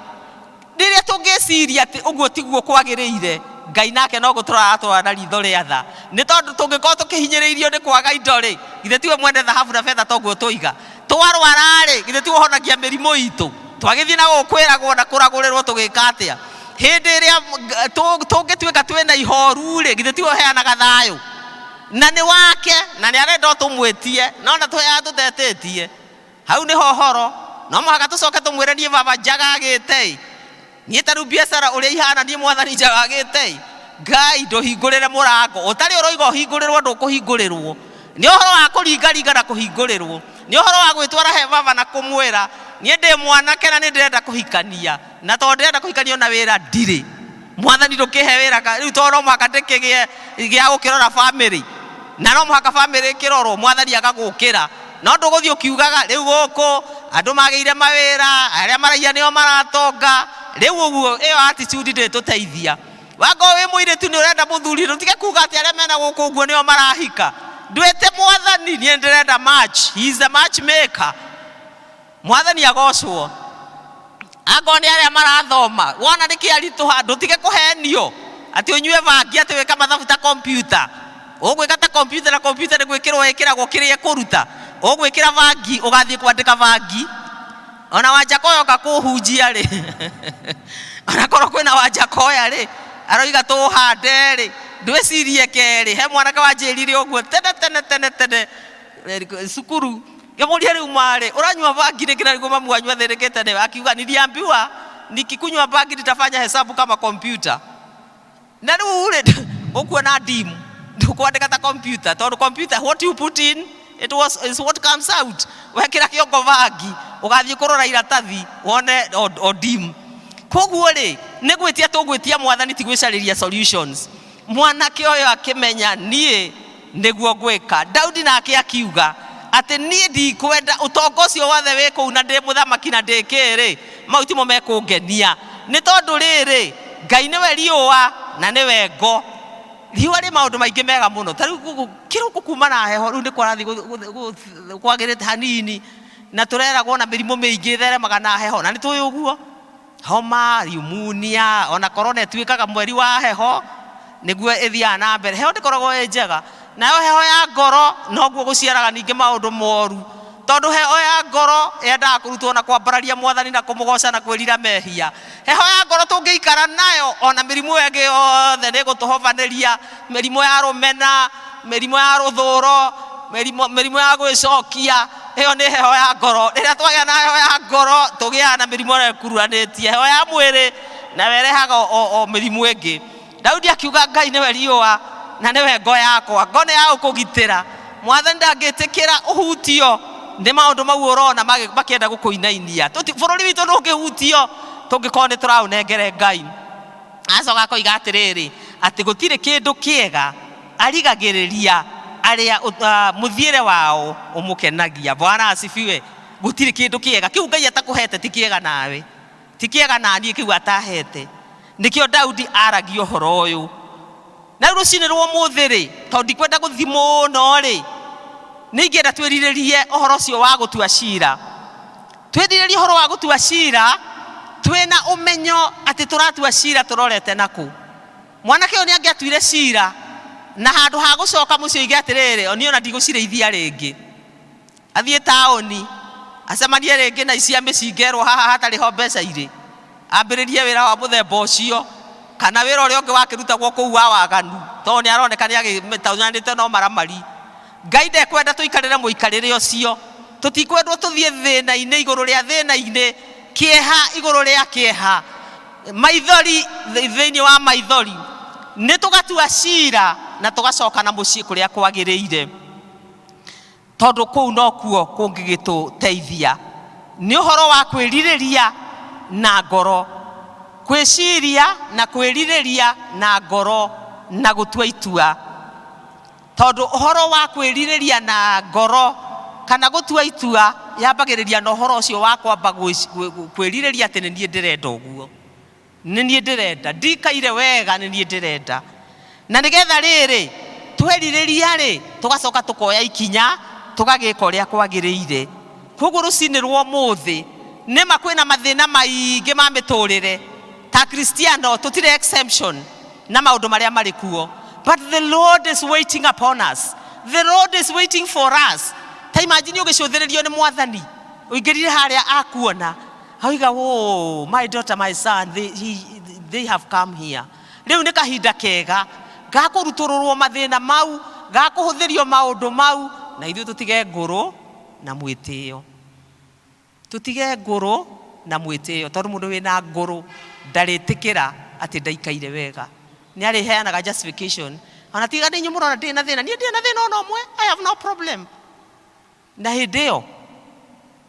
Rĩrĩa tũngĩciria atĩ ũguo tiguo kwagĩrĩire, Ngai nake no gũtũrora aratũrora na ritho rĩa tha. Nĩ tondũ tũngĩkorwo tũkĩhinyĩrĩirio nĩ kwaga indo-rĩ, Githĩ tiwe mwene thahabu na betha toguo tũiga? Twarwara-rĩ, githĩ tiwe ũhonagia mĩrimũ itũ? Twagĩthiĩ na gũkũ kwĩragwo na kũragũrĩrwo tũgĩka atĩa? Hĩndĩ ĩrĩa tũngĩtuĩka twĩna ihoru-rĩ, githĩ tiwe ũheanaga thayũ? Na nĩ wake, na nĩ arenda o tũmwĩtie, no ndatũheaga tũtetĩtie. Hau nĩho ũhoro. No mũhaka tũcoke tũmwĩre niĩ baba njagagĩte-ĩ. Niĩ ta rĩu biacara ũrĩa ihana niĩ mwathani njagagĩte-ĩ. Ngai ndũhingũrĩre mũrango. Ũtarĩ ũroiga ũhingũrĩrwo ndũkũhingũrĩrwo. Nĩ ũhoro wa kũringaringa na kũhingũrĩrwo. Nĩ ũhoro wa gwĩtwara he baba na kũmwĩra niĩ ndĩ mwanake na nĩ ndĩrenda kũhikania. Na tondũ ndĩrenda kũhikania ona wĩra ndirĩ. Mwathani ndũkĩhe wĩra ka rĩu tondũ no mũhaka ndĩkĩgĩe gĩa gũkĩrora family. Na no mũhaka family ĩkĩrorwo, mwathani agagũkĩra. No ndũgũthiĩ ũkiugaga rĩu gũkũ andũ magĩire mawĩra, arĩa maraiya nĩo maratonga. Rĩu ũguo ĩyo attitude ndĩtũteithia. Wakorwo wĩ mũirĩtu nĩ ũrenda mũthuri, ndũtige kuga atĩ arĩa mena gũkũ ũguo nĩo marahika. Ndwĩte mwathani niĩ ndĩrenda match. He is the match maker. Mwathani agocwo. Angorwo nĩ arĩa marathoma, wona nĩ kĩaritũha, ndũtige kũhenio atĩ ũnyue bangi atĩ wĩka mathabu ta kompiuta. Ũgwĩka ta kompiuta na kompiuta nĩ gwĩkĩrwo ĩkĩragwo kĩrĩa ĩkũruta. Ũgwĩkĩra bangi, ũgathiĩ kwandĩka bangi. Ona Wanjakoya oka kũhunjia rĩ, ona korwo kwĩna Wanjakoya rĩ, aroiga tũhande rĩ, ndwĩcirie kerĩ. He mwanake wanjĩrire ũguo tene tene tene tene cukuru ngĩmũria rĩu marĩ ũranyua bangi nĩkĩ na nĩguo mamu wanyu athĩnĩkĩte nĩwe akiuga niliambiwa nikikunywa bangi nitafanya hesabu kama kompyuta na rĩu rĩ ũkuona ndimu ndũkwandĩka ta kompyuta tondũ kompyuta what you put in it was, is what comes out wekĩra kĩongo bangi ũgathiĩ kũrora iratathi wone o ndimu koguo rĩ nĩ gwĩtia tũgwĩtia mwathani ti gwĩcarĩria solutions Mwanake ũyũ akĩmenya niĩ nĩguo ngwĩka. Daudi nake akiuga atĩ niĩ ndikwenda ũtonga ũcio wothe wĩ kũu na ndĩ mũthamaki na ndĩ kĩ-rĩ, mau timo mekũngenia. Nĩ tondũ rĩrĩ, Ngai nĩwe riũa na nĩwe ngo. Riũa rĩ maũndũ maingĩ mega mũno. Ta rĩu kĩroko kuma na heho rĩu nĩ kũrathiĩ kwagĩrĩte hanini na tũreragwo ona mĩrimũ mĩingĩ ĩtheremaga na heho na nĩ tũĩ ũguo. Homa, riumunia, ona corona ĩtuĩkaga mweri wa heho nĩguo ĩthiaga na mbere. Heho ndĩkoragwo ĩ njega. Nayo heho ya ngoro noguo gũciaraga ningĩ maũndũ moru. Tondũ heho ya ngoro yendaga kũrutwo na kwambararia mwathani na kũmũgoca na kwĩrira mehia. Heho ya ngoro tũngĩikara nayo ona mĩrimũ ĩyo ĩngĩ yothe nĩ ĩgũtũhobanĩria, mĩrimũ ya rũmena, mĩrimũ ya rũthũro, mĩrimũ ya gwĩcokia. Ĩyo nĩ heho ya ngoro. Rĩrĩa twagĩa na heho ya ngoro, tũgĩaga na mĩrimũ ĩrĩa ĩkuruhanĩtie. Heho ya mwĩrĩ nayo ĩrehaga o mĩrimũ ĩngĩ. Daudi akiuga Ngai nĩwe riũa na nĩwe ngo yakwa. Ngo nĩ ya gũkũgitĩra. Mwathani ndangĩtĩkĩra ũhutio nĩ maũndũ mau ũrona makĩenda gũkũinainia. Bũrũri witũ ndũngĩhutio tũngĩkorwo nĩ tũraũnengere Ngai. Acoka akoiga atĩrĩrĩ, atĩ gũtirĩ kĩndũ kĩega arigagĩrĩria arĩa mũthiĩre wao ũmũkenagia. Bwana asifiwe. Gũtirĩ kĩndũ kĩega kĩu Ngai atakũhete ti kĩega nawe, ti kĩega naniĩ kĩu atahete. Nĩkĩo Daudi aragia ũhoro ũyũ. Na rĩu rũcinĩ rwa ũmũthĩ rĩ, tondũ ndikwenda gũthiĩ mũno rĩ, nĩ ingĩenda twĩrirĩrie ũhoro ũcio wa gũtua cira. Twĩrirĩrie ũhoro wa gũtua cira twĩna ũmenyo atĩ tũratua cira tũrorete nakũ. Mwanake ũyũ nĩ angĩatuire cira na handũ ha gũcoka mũciĩ oige atĩrĩrĩ, niĩ ona ndigũcirĩithia rĩngĩ. Athiĩ taũni acemanie rĩngĩ na ici a mĩcinga erwo haha hatarĩ ho mbeca irĩ, ambĩrĩrie wĩra wa mũthemba ũcio kana wĩra ũrĩa ũngĩ wakĩrutagwo kũu wa waganu tondũ nĩ aroneka nĩ agĩtonyanĩte na ũmaramari. Ngai ndekwenda tũikarĩre mũikarĩre ũcio. Tũtikwendwo tũthiĩ thĩna-inĩ igũrũ rĩa thĩna-inĩ, kĩeha igũrũ rĩa kĩeha, maithori thĩinĩ wa maithori. Nĩ tũgatua cira na tũgacoka na mũciĩ kũrĩa kwagĩrĩire, tondũ kũu nokuo kũngĩgĩtũteithia. Nĩ ũhoro wa kwĩrirĩria na ngoro, kwĩciria na kwĩrirĩria na ngoro na gũtua itua. Tondũ ũhoro wa kwĩrirĩria na ngoro kana gũtua itua yambagĩrĩria na ũhoro ũcio wa kwamba kwĩrirĩria atĩ nĩ niĩ ndĩrenda ũguo, nĩ niĩ ndĩrenda, ndikaire wega nĩ niĩ ndĩrenda. Na nĩgetha rĩrĩ, twerirĩria rĩ, tũgacoka tũkoya ikinya tũgagĩka ũrĩa kwagĩrĩire. Koguo rũcinĩ rwa ũmũthĩ, nĩma kwĩna mathĩna maingĩ ma mĩtũrĩre, ta Akristiano tũtirĩ exemption na maũndũ marĩa marĩ kuo. But the Lord is waiting upon us. The Lord is waiting for us. Ta imagine ũgĩcũthĩrĩrio nĩ mwathani ũingĩrire harĩa akuona auga, oh, my daughter, my son, they have come here. Rĩu nĩ kahinda kega ga kũrutũrũrwo mathĩna mau, ga kũhũthĩrio maũndũ mau, na ithuĩ tũtige ngũrũ na mwĩtĩo, tũtige ngũrũ na mwĩtĩo, tondũ mũndũ wĩna ngũrũ ndarĩtĩkĩra atĩ ndaikaire wega, nĩ arĩheanaga justification. Ona tiga nĩ inyuĩ mũrona ndĩ na thĩna, niĩ ndirĩ na thĩna ona ũmwe, I have no problem. Na hĩndĩ ĩyo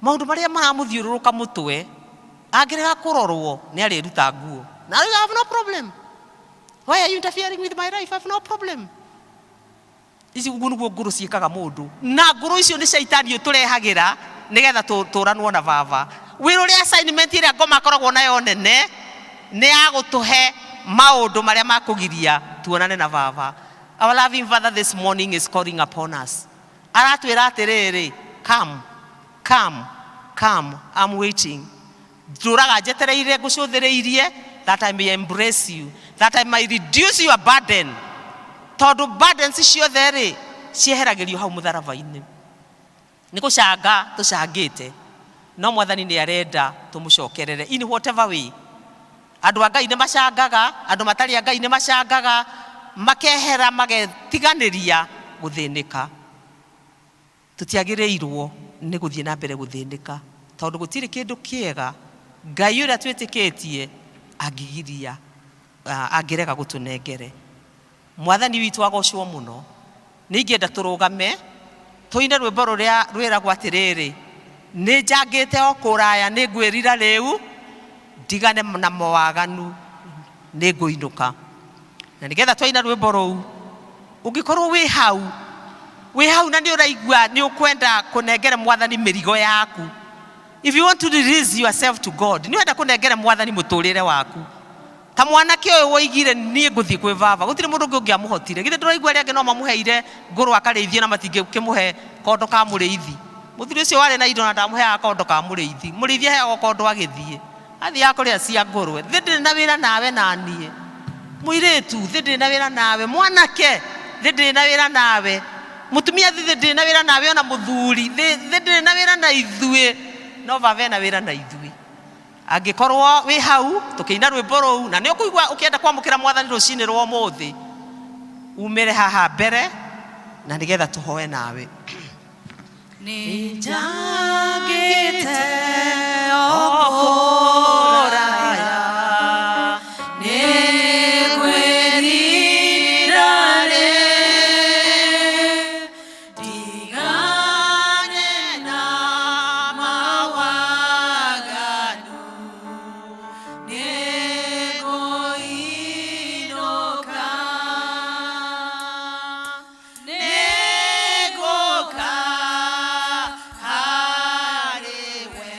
maũndũ marĩa maramũthiũrũrũka mũtwe angĩrega kũrorwo nĩ arĩruta nguo na I have no problem. Why are you interfering with my life? I have no problem. Ici ũguo nĩguo ngũrũ ciĩkaga mũndũ, na ngũrũ icio nĩ caitani ũtũrehagĩra nĩgetha tũranwo na baba. Wĩra ũrĩa, assignment ĩrĩa ngoma akoragwo nayo nene nĩ ya gũtũhe maũndũ marĩa makũgiria tuonane na baba. Our loving Father this morning is calling upon us. Aratwĩra atĩrĩrĩ, come, come, come, I'm waiting. Ndũraga njetereire ngũcũthĩrĩirie, that I may embrace you, that I may reduce your burden, tondũ burdens ciothe rĩ cieheragĩrio hau mũtharaba-inĩ. Nĩ gũcanga tũcangĩte, no mwathani nĩ arenda tũmũcokerere in whatever way. Andũ a Ngai nĩ macangaga, andũ matarĩ a Ngai nĩ macangaga, makehera, magetiganĩria gũthĩnĩka. Tũtiagĩrĩirwo nĩ gũthiĩ na mbere gũthĩnĩka, tondũ gũtirĩ kĩndũ kĩega Ngai ũrĩa twĩtĩkĩtie angĩgiria, angĩrega gũtũnengere. Mwathani witũ agocwo mũno. Nĩ ingĩenda tũrũgame tũine rwĩmbo rũrĩa rwĩragwo atĩrĩrĩ, nĩ njangĩte o kũraya, nĩ ngwĩrira rĩu ndigane na mawaganu, nĩ ngũinũka. Na nĩgetha twaina rwĩmbo rũu, ũngĩkorwo wĩ hau na nĩ ũraigua nĩ ũkwenda kũnengere mwathani mĩrigo yaku, if you want to release yourself to God, nĩ ũrenda kũnengere mwathani mũtũrĩre waku ta mwanake ũyũ woigire, niĩ ngũthiĩ kwĩ baba, gũtirĩ mũndũ ũngĩ ũngĩamũhotire. Githĩ ndũraigua arĩa angĩ no mamũheire ngũrũ akarĩithie na matingĩkĩmũhe kondo ka mũrĩithi? Mũthuri ũcio warĩ na indo na ndamũheaga kondo ka mũrĩithi. Mũrĩithi aheagwo kondo agĩthiĩ, athiaga kũrĩa cia ngũrwe. Thĩ ndĩrĩ na wĩra nawe, na niĩ mũirĩtu, thĩ ndĩrĩ na wĩra nawe, mwanake, thĩ ndĩrĩ na wĩra nawe, mũtumia, thĩ ndĩrĩ na wĩra nawe, ona mũthuri, thĩ ndĩrĩ na wĩra na ithuĩ, no baba ena wĩra na ithuĩ. Angĩkorwo wĩ hau tũkĩina rwĩmbo rũu na nĩ ũkũigua ũkĩenda kwamũkĩra mwathani rũcinĩ rwa ũmũthĩ, umĩre haha mbere na nĩgetha tũhoe nawe. Nĩnjangĩte o kũraya, nĩngwĩrira rĩu, ndigane na mawaganu, nĩngũinũka, nĩngũka harĩ we.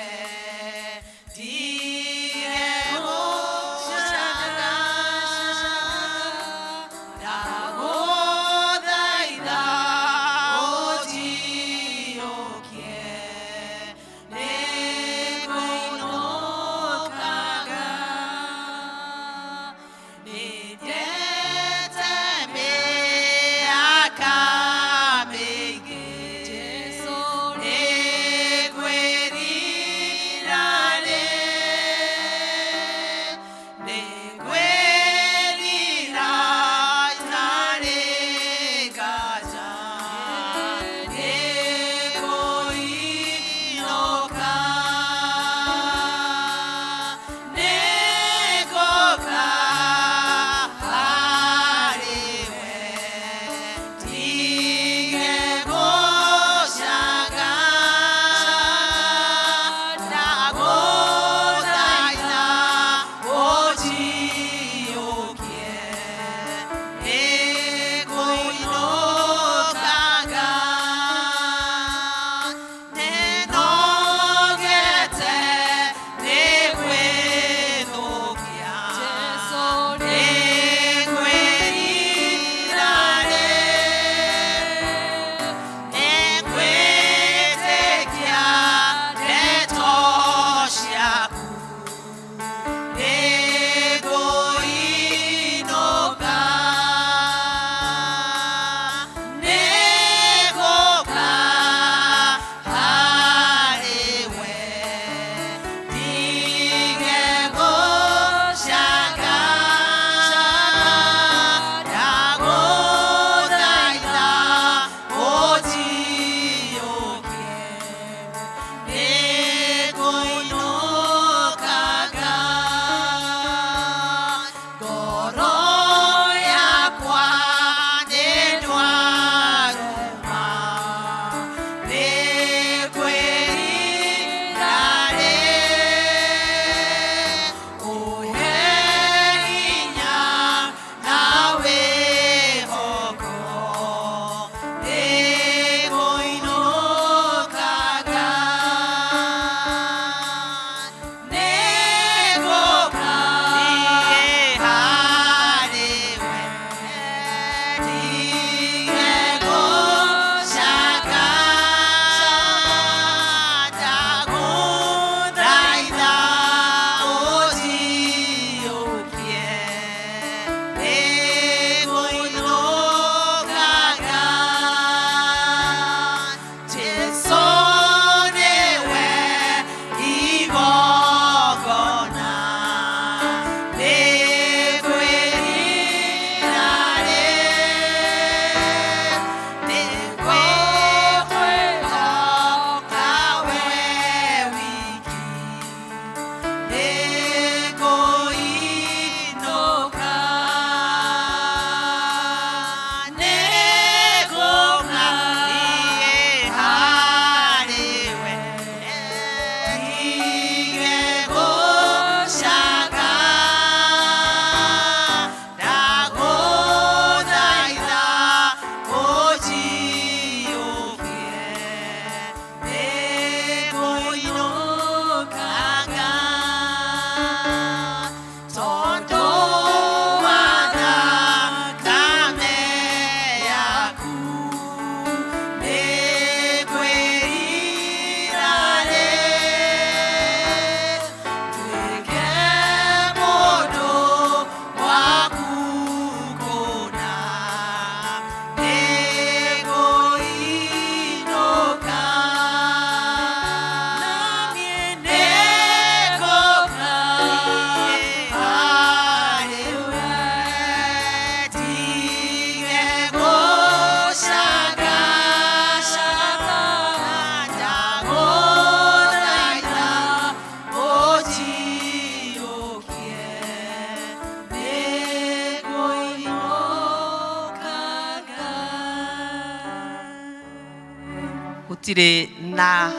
Gũtirĩ na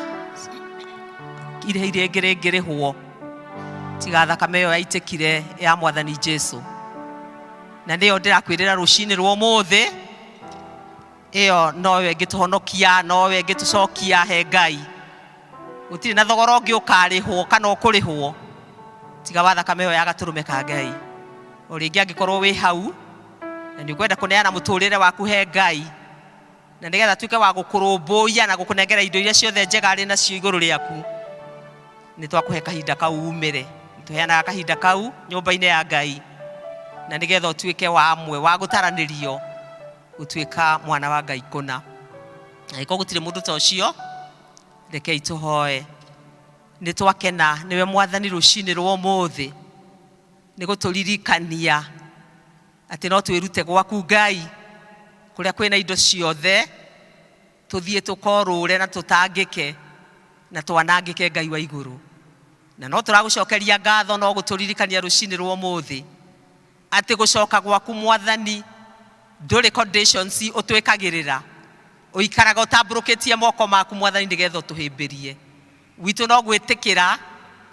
irĩhi rĩngĩ rĩngĩrĩhwo tiga thakame ĩyo yaitĩkire ya Mwathani Jesu. Na nĩyo ndĩrakwĩrĩra rũcinĩ rwa ũmũthĩ, ĩyo noyo ĩngĩtũhonokia, noyo ĩngĩtũcokia he Ngai. Gũtirĩ na thogora ũngĩ ũkarĩhwo kana ũkũrĩhwo tiga wa thakame ĩyo ya gatũrũme ka Ngai. O rĩngĩ angĩkorwo wĩ hau na nĩ ũkwenda kũneana mũtũrĩre waku he Ngai, na nĩgetha atuĩke wa gũkũrũmbũiya na gũkũnengera indo iria ciothe njega arĩ nacio igũrũ rĩaku, nĩ twakũhe kahinda kau umĩre. Tũheanaga kahinda kau nyũmba-inĩ ya Ngai, na nĩgetha ũtuĩke wa amwe wa gũtaranĩrio gũtuĩka mwana wa Ngai kũna. Angĩkorwo gũtirĩ mũndũ ta ũcio, rekei tũhoe. Nĩ twakena nĩwe Mwathani rũcinĩ rwa ũmũthĩ, nĩ gũtũririkania atĩ no twĩrute gwaku Ngai, kũrĩa kwĩna indo ciothe, tũthiĩ tũkorũre na tũtangĩke na twanangĩke Ngai wa igũrũ. Na no tũragũcokeria ngatho no gũtũririkania rũcinĩ rwa ũmũthĩ atĩ gũcoka gwaku Mwathani ndũrĩ conditions ũtwĩkagĩrĩra, ũikaraga ũtambũrũkĩtie moko maku Mwathani nĩgetha ũtũhĩmbĩrie. Witũ no gwĩtĩkĩra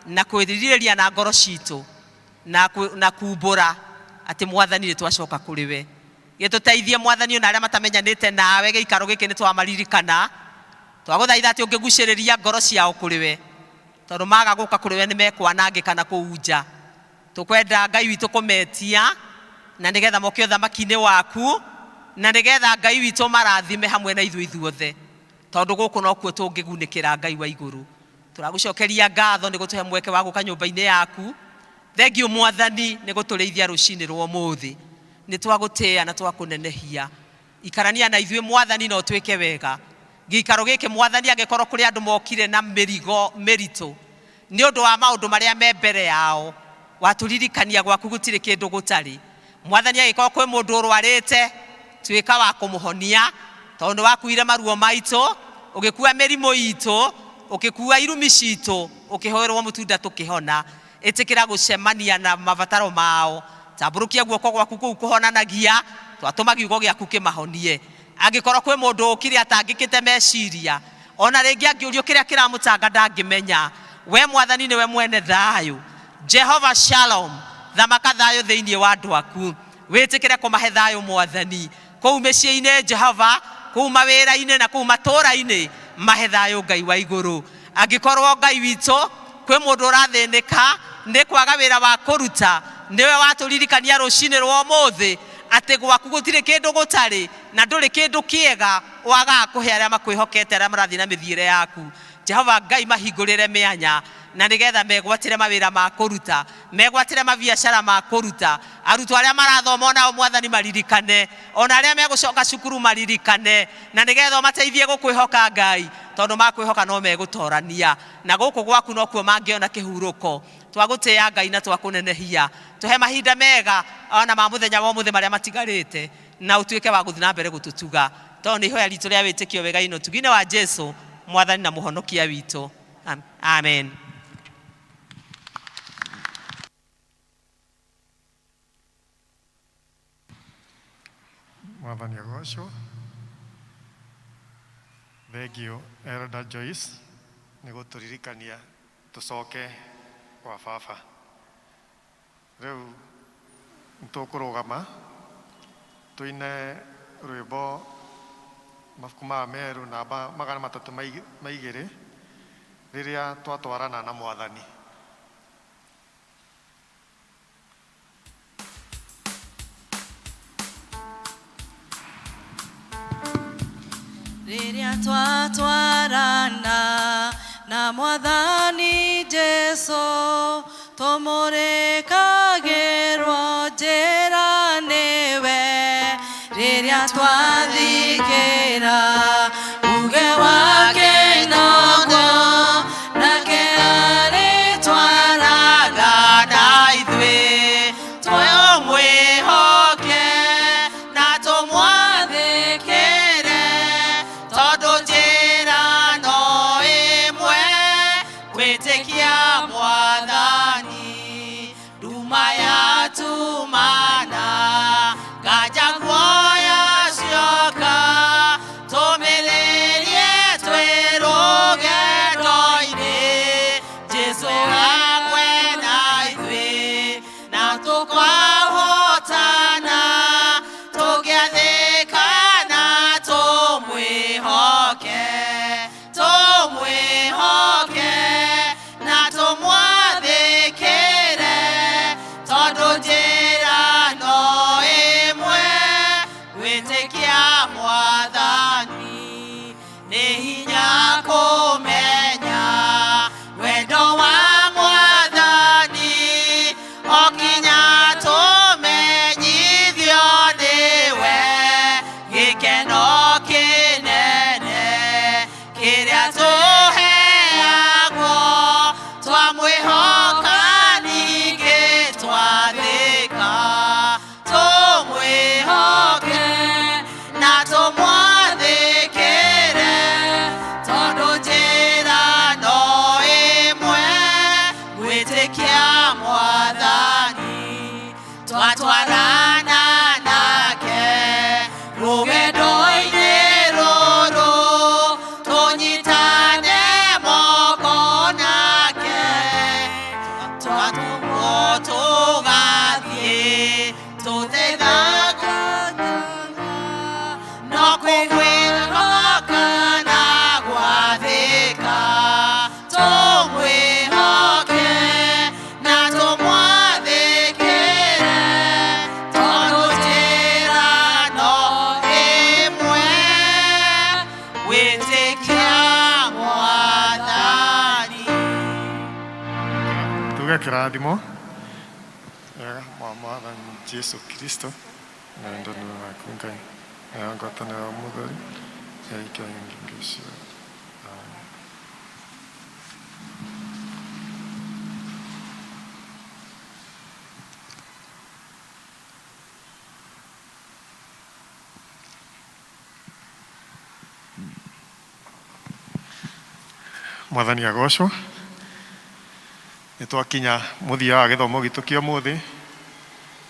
na kwĩrirĩria na ngoro citũ na kumbũra atĩ Mwathani nĩ twacoka kũrĩ we. Gĩtũteithie Mwathani ona arĩa matamenyanĩte nawe gĩikaro gĩkĩ nĩ twamaririkana. Twagũthaitha atĩ ũngĩgucĩrĩria ngoro ciao kũrĩ we, tondũ maga gũka kũrĩ we nĩ mekwanangĩka na kũu nja. Tũkwenda Ngai witũ kũmetia na nĩgetha moke ũthamaki-inĩ waku, na nĩgetha Ngai witũ marathime hamwe na ithuĩ ithuothe, tondũ gũkũ nokuo tũngĩgunĩkĩra Ngai wa igũrũ. Tũragũcokeria ngatho nĩ gũtũhe mweke wa gũka nyũmba-inĩ yaku. Thengiũ Mwathani nĩ gũtũrĩithia rũcinĩ rwa ũmũthĩ. Nĩ twagũtĩĩa na twakũnenehia. Ikarania na ithuĩ Mwathani na ũtwĩke wega. Gĩikaro gĩkĩ Mwathani angĩkorwo kũrĩ andũ mokire na mĩrigo mĩritũ nĩ ũndũ wa maũndũ marĩa me mbere yao, watũririkania gwaku gũtirĩ kĩndũ gũtarĩ. Mwathani angĩkorwo kwĩ mũndũ ũrwarĩte, tuĩka wa kũmũhonia, tondũ nĩ wakuire maruo maitũ, ũgĩkua mĩrimũ itũ, ũgĩkua irumi citũ, ũkĩhũrwo mũtunda tũkĩhona. Ĩtĩkĩra gũcemania na mabataro mao. Tambũrũkia guoko gwaku kũu kũhonanagia, twatũma kiugo gĩaku kĩmahonie. Angĩkorwo kwĩ mũndũ ũkire atangĩkĩte meciria, ona rĩngĩ angĩũrio kĩrĩa kĩramũtanga ndangĩmenya, we Mwathani nĩwe mwene thayũ. Jehova Shalom, thamaka thayũ thĩinĩ wa andũ aku. Wĩtĩkĩre kũmahe thayũ Mwathani. Kũu mĩciĩ-inĩ Jehova, kũu mawĩra-inĩ na kũu matũũra-inĩ, mahe thayũ Ngai wa igũrũ. Angĩkorwo Ngai witũ kwĩ mũndũ ũrathĩnĩka nĩ kwaga wĩra wa kũruta, nĩwe watũririkania rũcinĩ rwa ũmũthĩ atĩ gwaku gũtirĩ kĩndũ gũtarĩ na ndũrĩ kĩndũ kĩega wagaga kũhe arĩa makwĩhokete, arĩa marathiĩ na mĩthiĩre yaku. Jehova Ngai mahingũrĩre mĩanya na nĩgetha megwatĩre mawĩra ma kũruta, megwatĩre mabiacara ma kũruta. Arutwo arĩa marathoma onao Mwathani maririkane, ona arĩa megũcoka cukuru maririkane, na nĩgetha ũmateithie gũkwĩhoka Ngai, tondũ makwĩhoka no megũtorania, na gũkũ gwaku nokuo mangĩona kĩhurũko. Twagũtĩĩa Ngai na twakũnenehia. Tũhe mahinda mega ona ma mũthenya wa ũmũthĩ marĩa matigarĩte, na ũtuĩke wa gũthiĩ na mbere gũtũtuga. Tondũ nĩ ihoya ritũ rĩa wĩtĩkio wega-inĩ na ũtugi-inĩ wa Jesu, Mwathani na Mũhonokia witũ. Amen. Mwathani agocwo. Thengiũ Elder Joyce nĩ gũtũririkania tũcoke kwa baba. Rĩu nĩtũkũrũgama tũine rwĩmbo mabuku ma Meru namba 302 rĩrĩa twatwarana na Mwathani. Rĩrĩa twatwarana na Mwathani Jesu, tũmũrĩkagĩrwo njĩra nĩwe. Rĩrĩa twathikĩra uge wake noguo, nake arĩtwaraga na ithuĩ. Tũmwĩhoke na tũmwathĩkĩre, tondũ njĩra no ĩmwe, gwĩtĩkia Mwathani. Nduma yatumana, nganja guoya cioka, tũmĩrĩkagĩrwo. Nĩ hinya kũmenya wendo wa Mwathani, o kinya tũmenyithio nĩwe gĩkeno kĩnene kĩrĩa tũheagwo twamwĩhoka ningĩ twathĩka. Tũmwĩhoke na tũmwathĩkĩre, tondũ njĩra no ĩmwe, gwĩtĩkia Mwathani. Twatwarana nake rũgendo-inĩ rũrũ, tũnyitane moko nake, twatũmwo tũgathiĩ tũteithaga no kũmwĩhoka na gwathĩka. Tũmwĩhoke na tũmwathĩkĩre, tondũ njĩra no ĩmwe, gwĩtĩkia Mwathani. Tuge kĩrathimo wega mwa Mwathani Jesu Kristo na wendani waku Ngai na ngwatanĩro ya Mũtheru yaikara ngingo icio. Amen. Mwathani agocwo. Nĩ twakinya mũthia wa gĩthomo gitũ kĩa ũmũthĩ.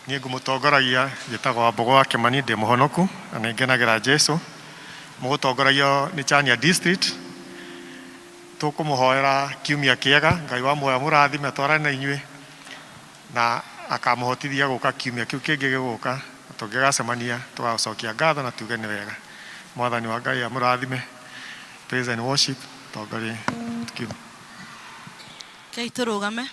Niĩ ngũmũtongoragia njĩtagwo Wambũgũ wa Kĩmani, ndĩ mũhonoku na nĩ ngenagĩra Jesu. Mũgũtongoragio nĩ Chania District. Tũkũmũhoera kiumia kĩega, Ngai wa muoyo amũrathime atwarane na inyuĩ na akamũhotithia gũka kiumia kĩu kĩngĩ gĩgũka, na tũngĩgacemania tũgacokia ngatho na tuge nĩ wega. Mwathani wa Ngai amũrathime. Praise and worship tongorie kiu. Ngai tũrũgame.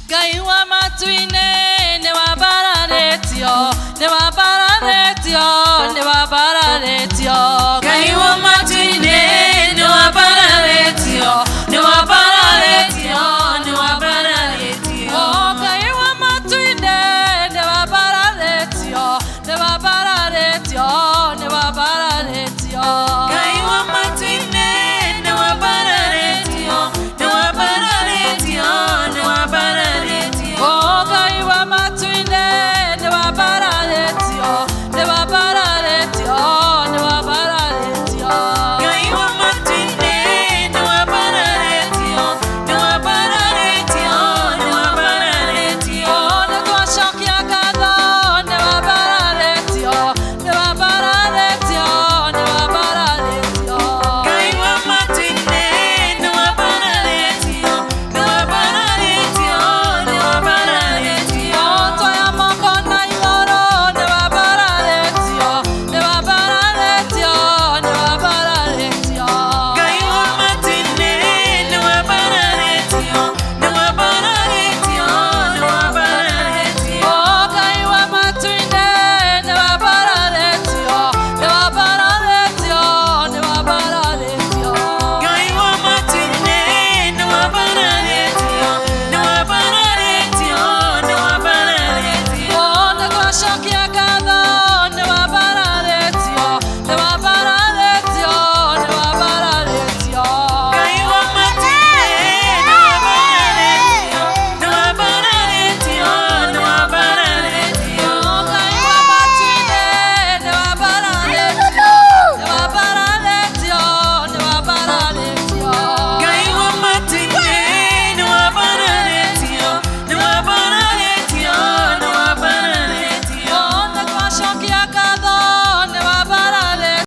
Ngai wa matu-inĩ nĩ wambararĩtio, nĩ wambararĩtio.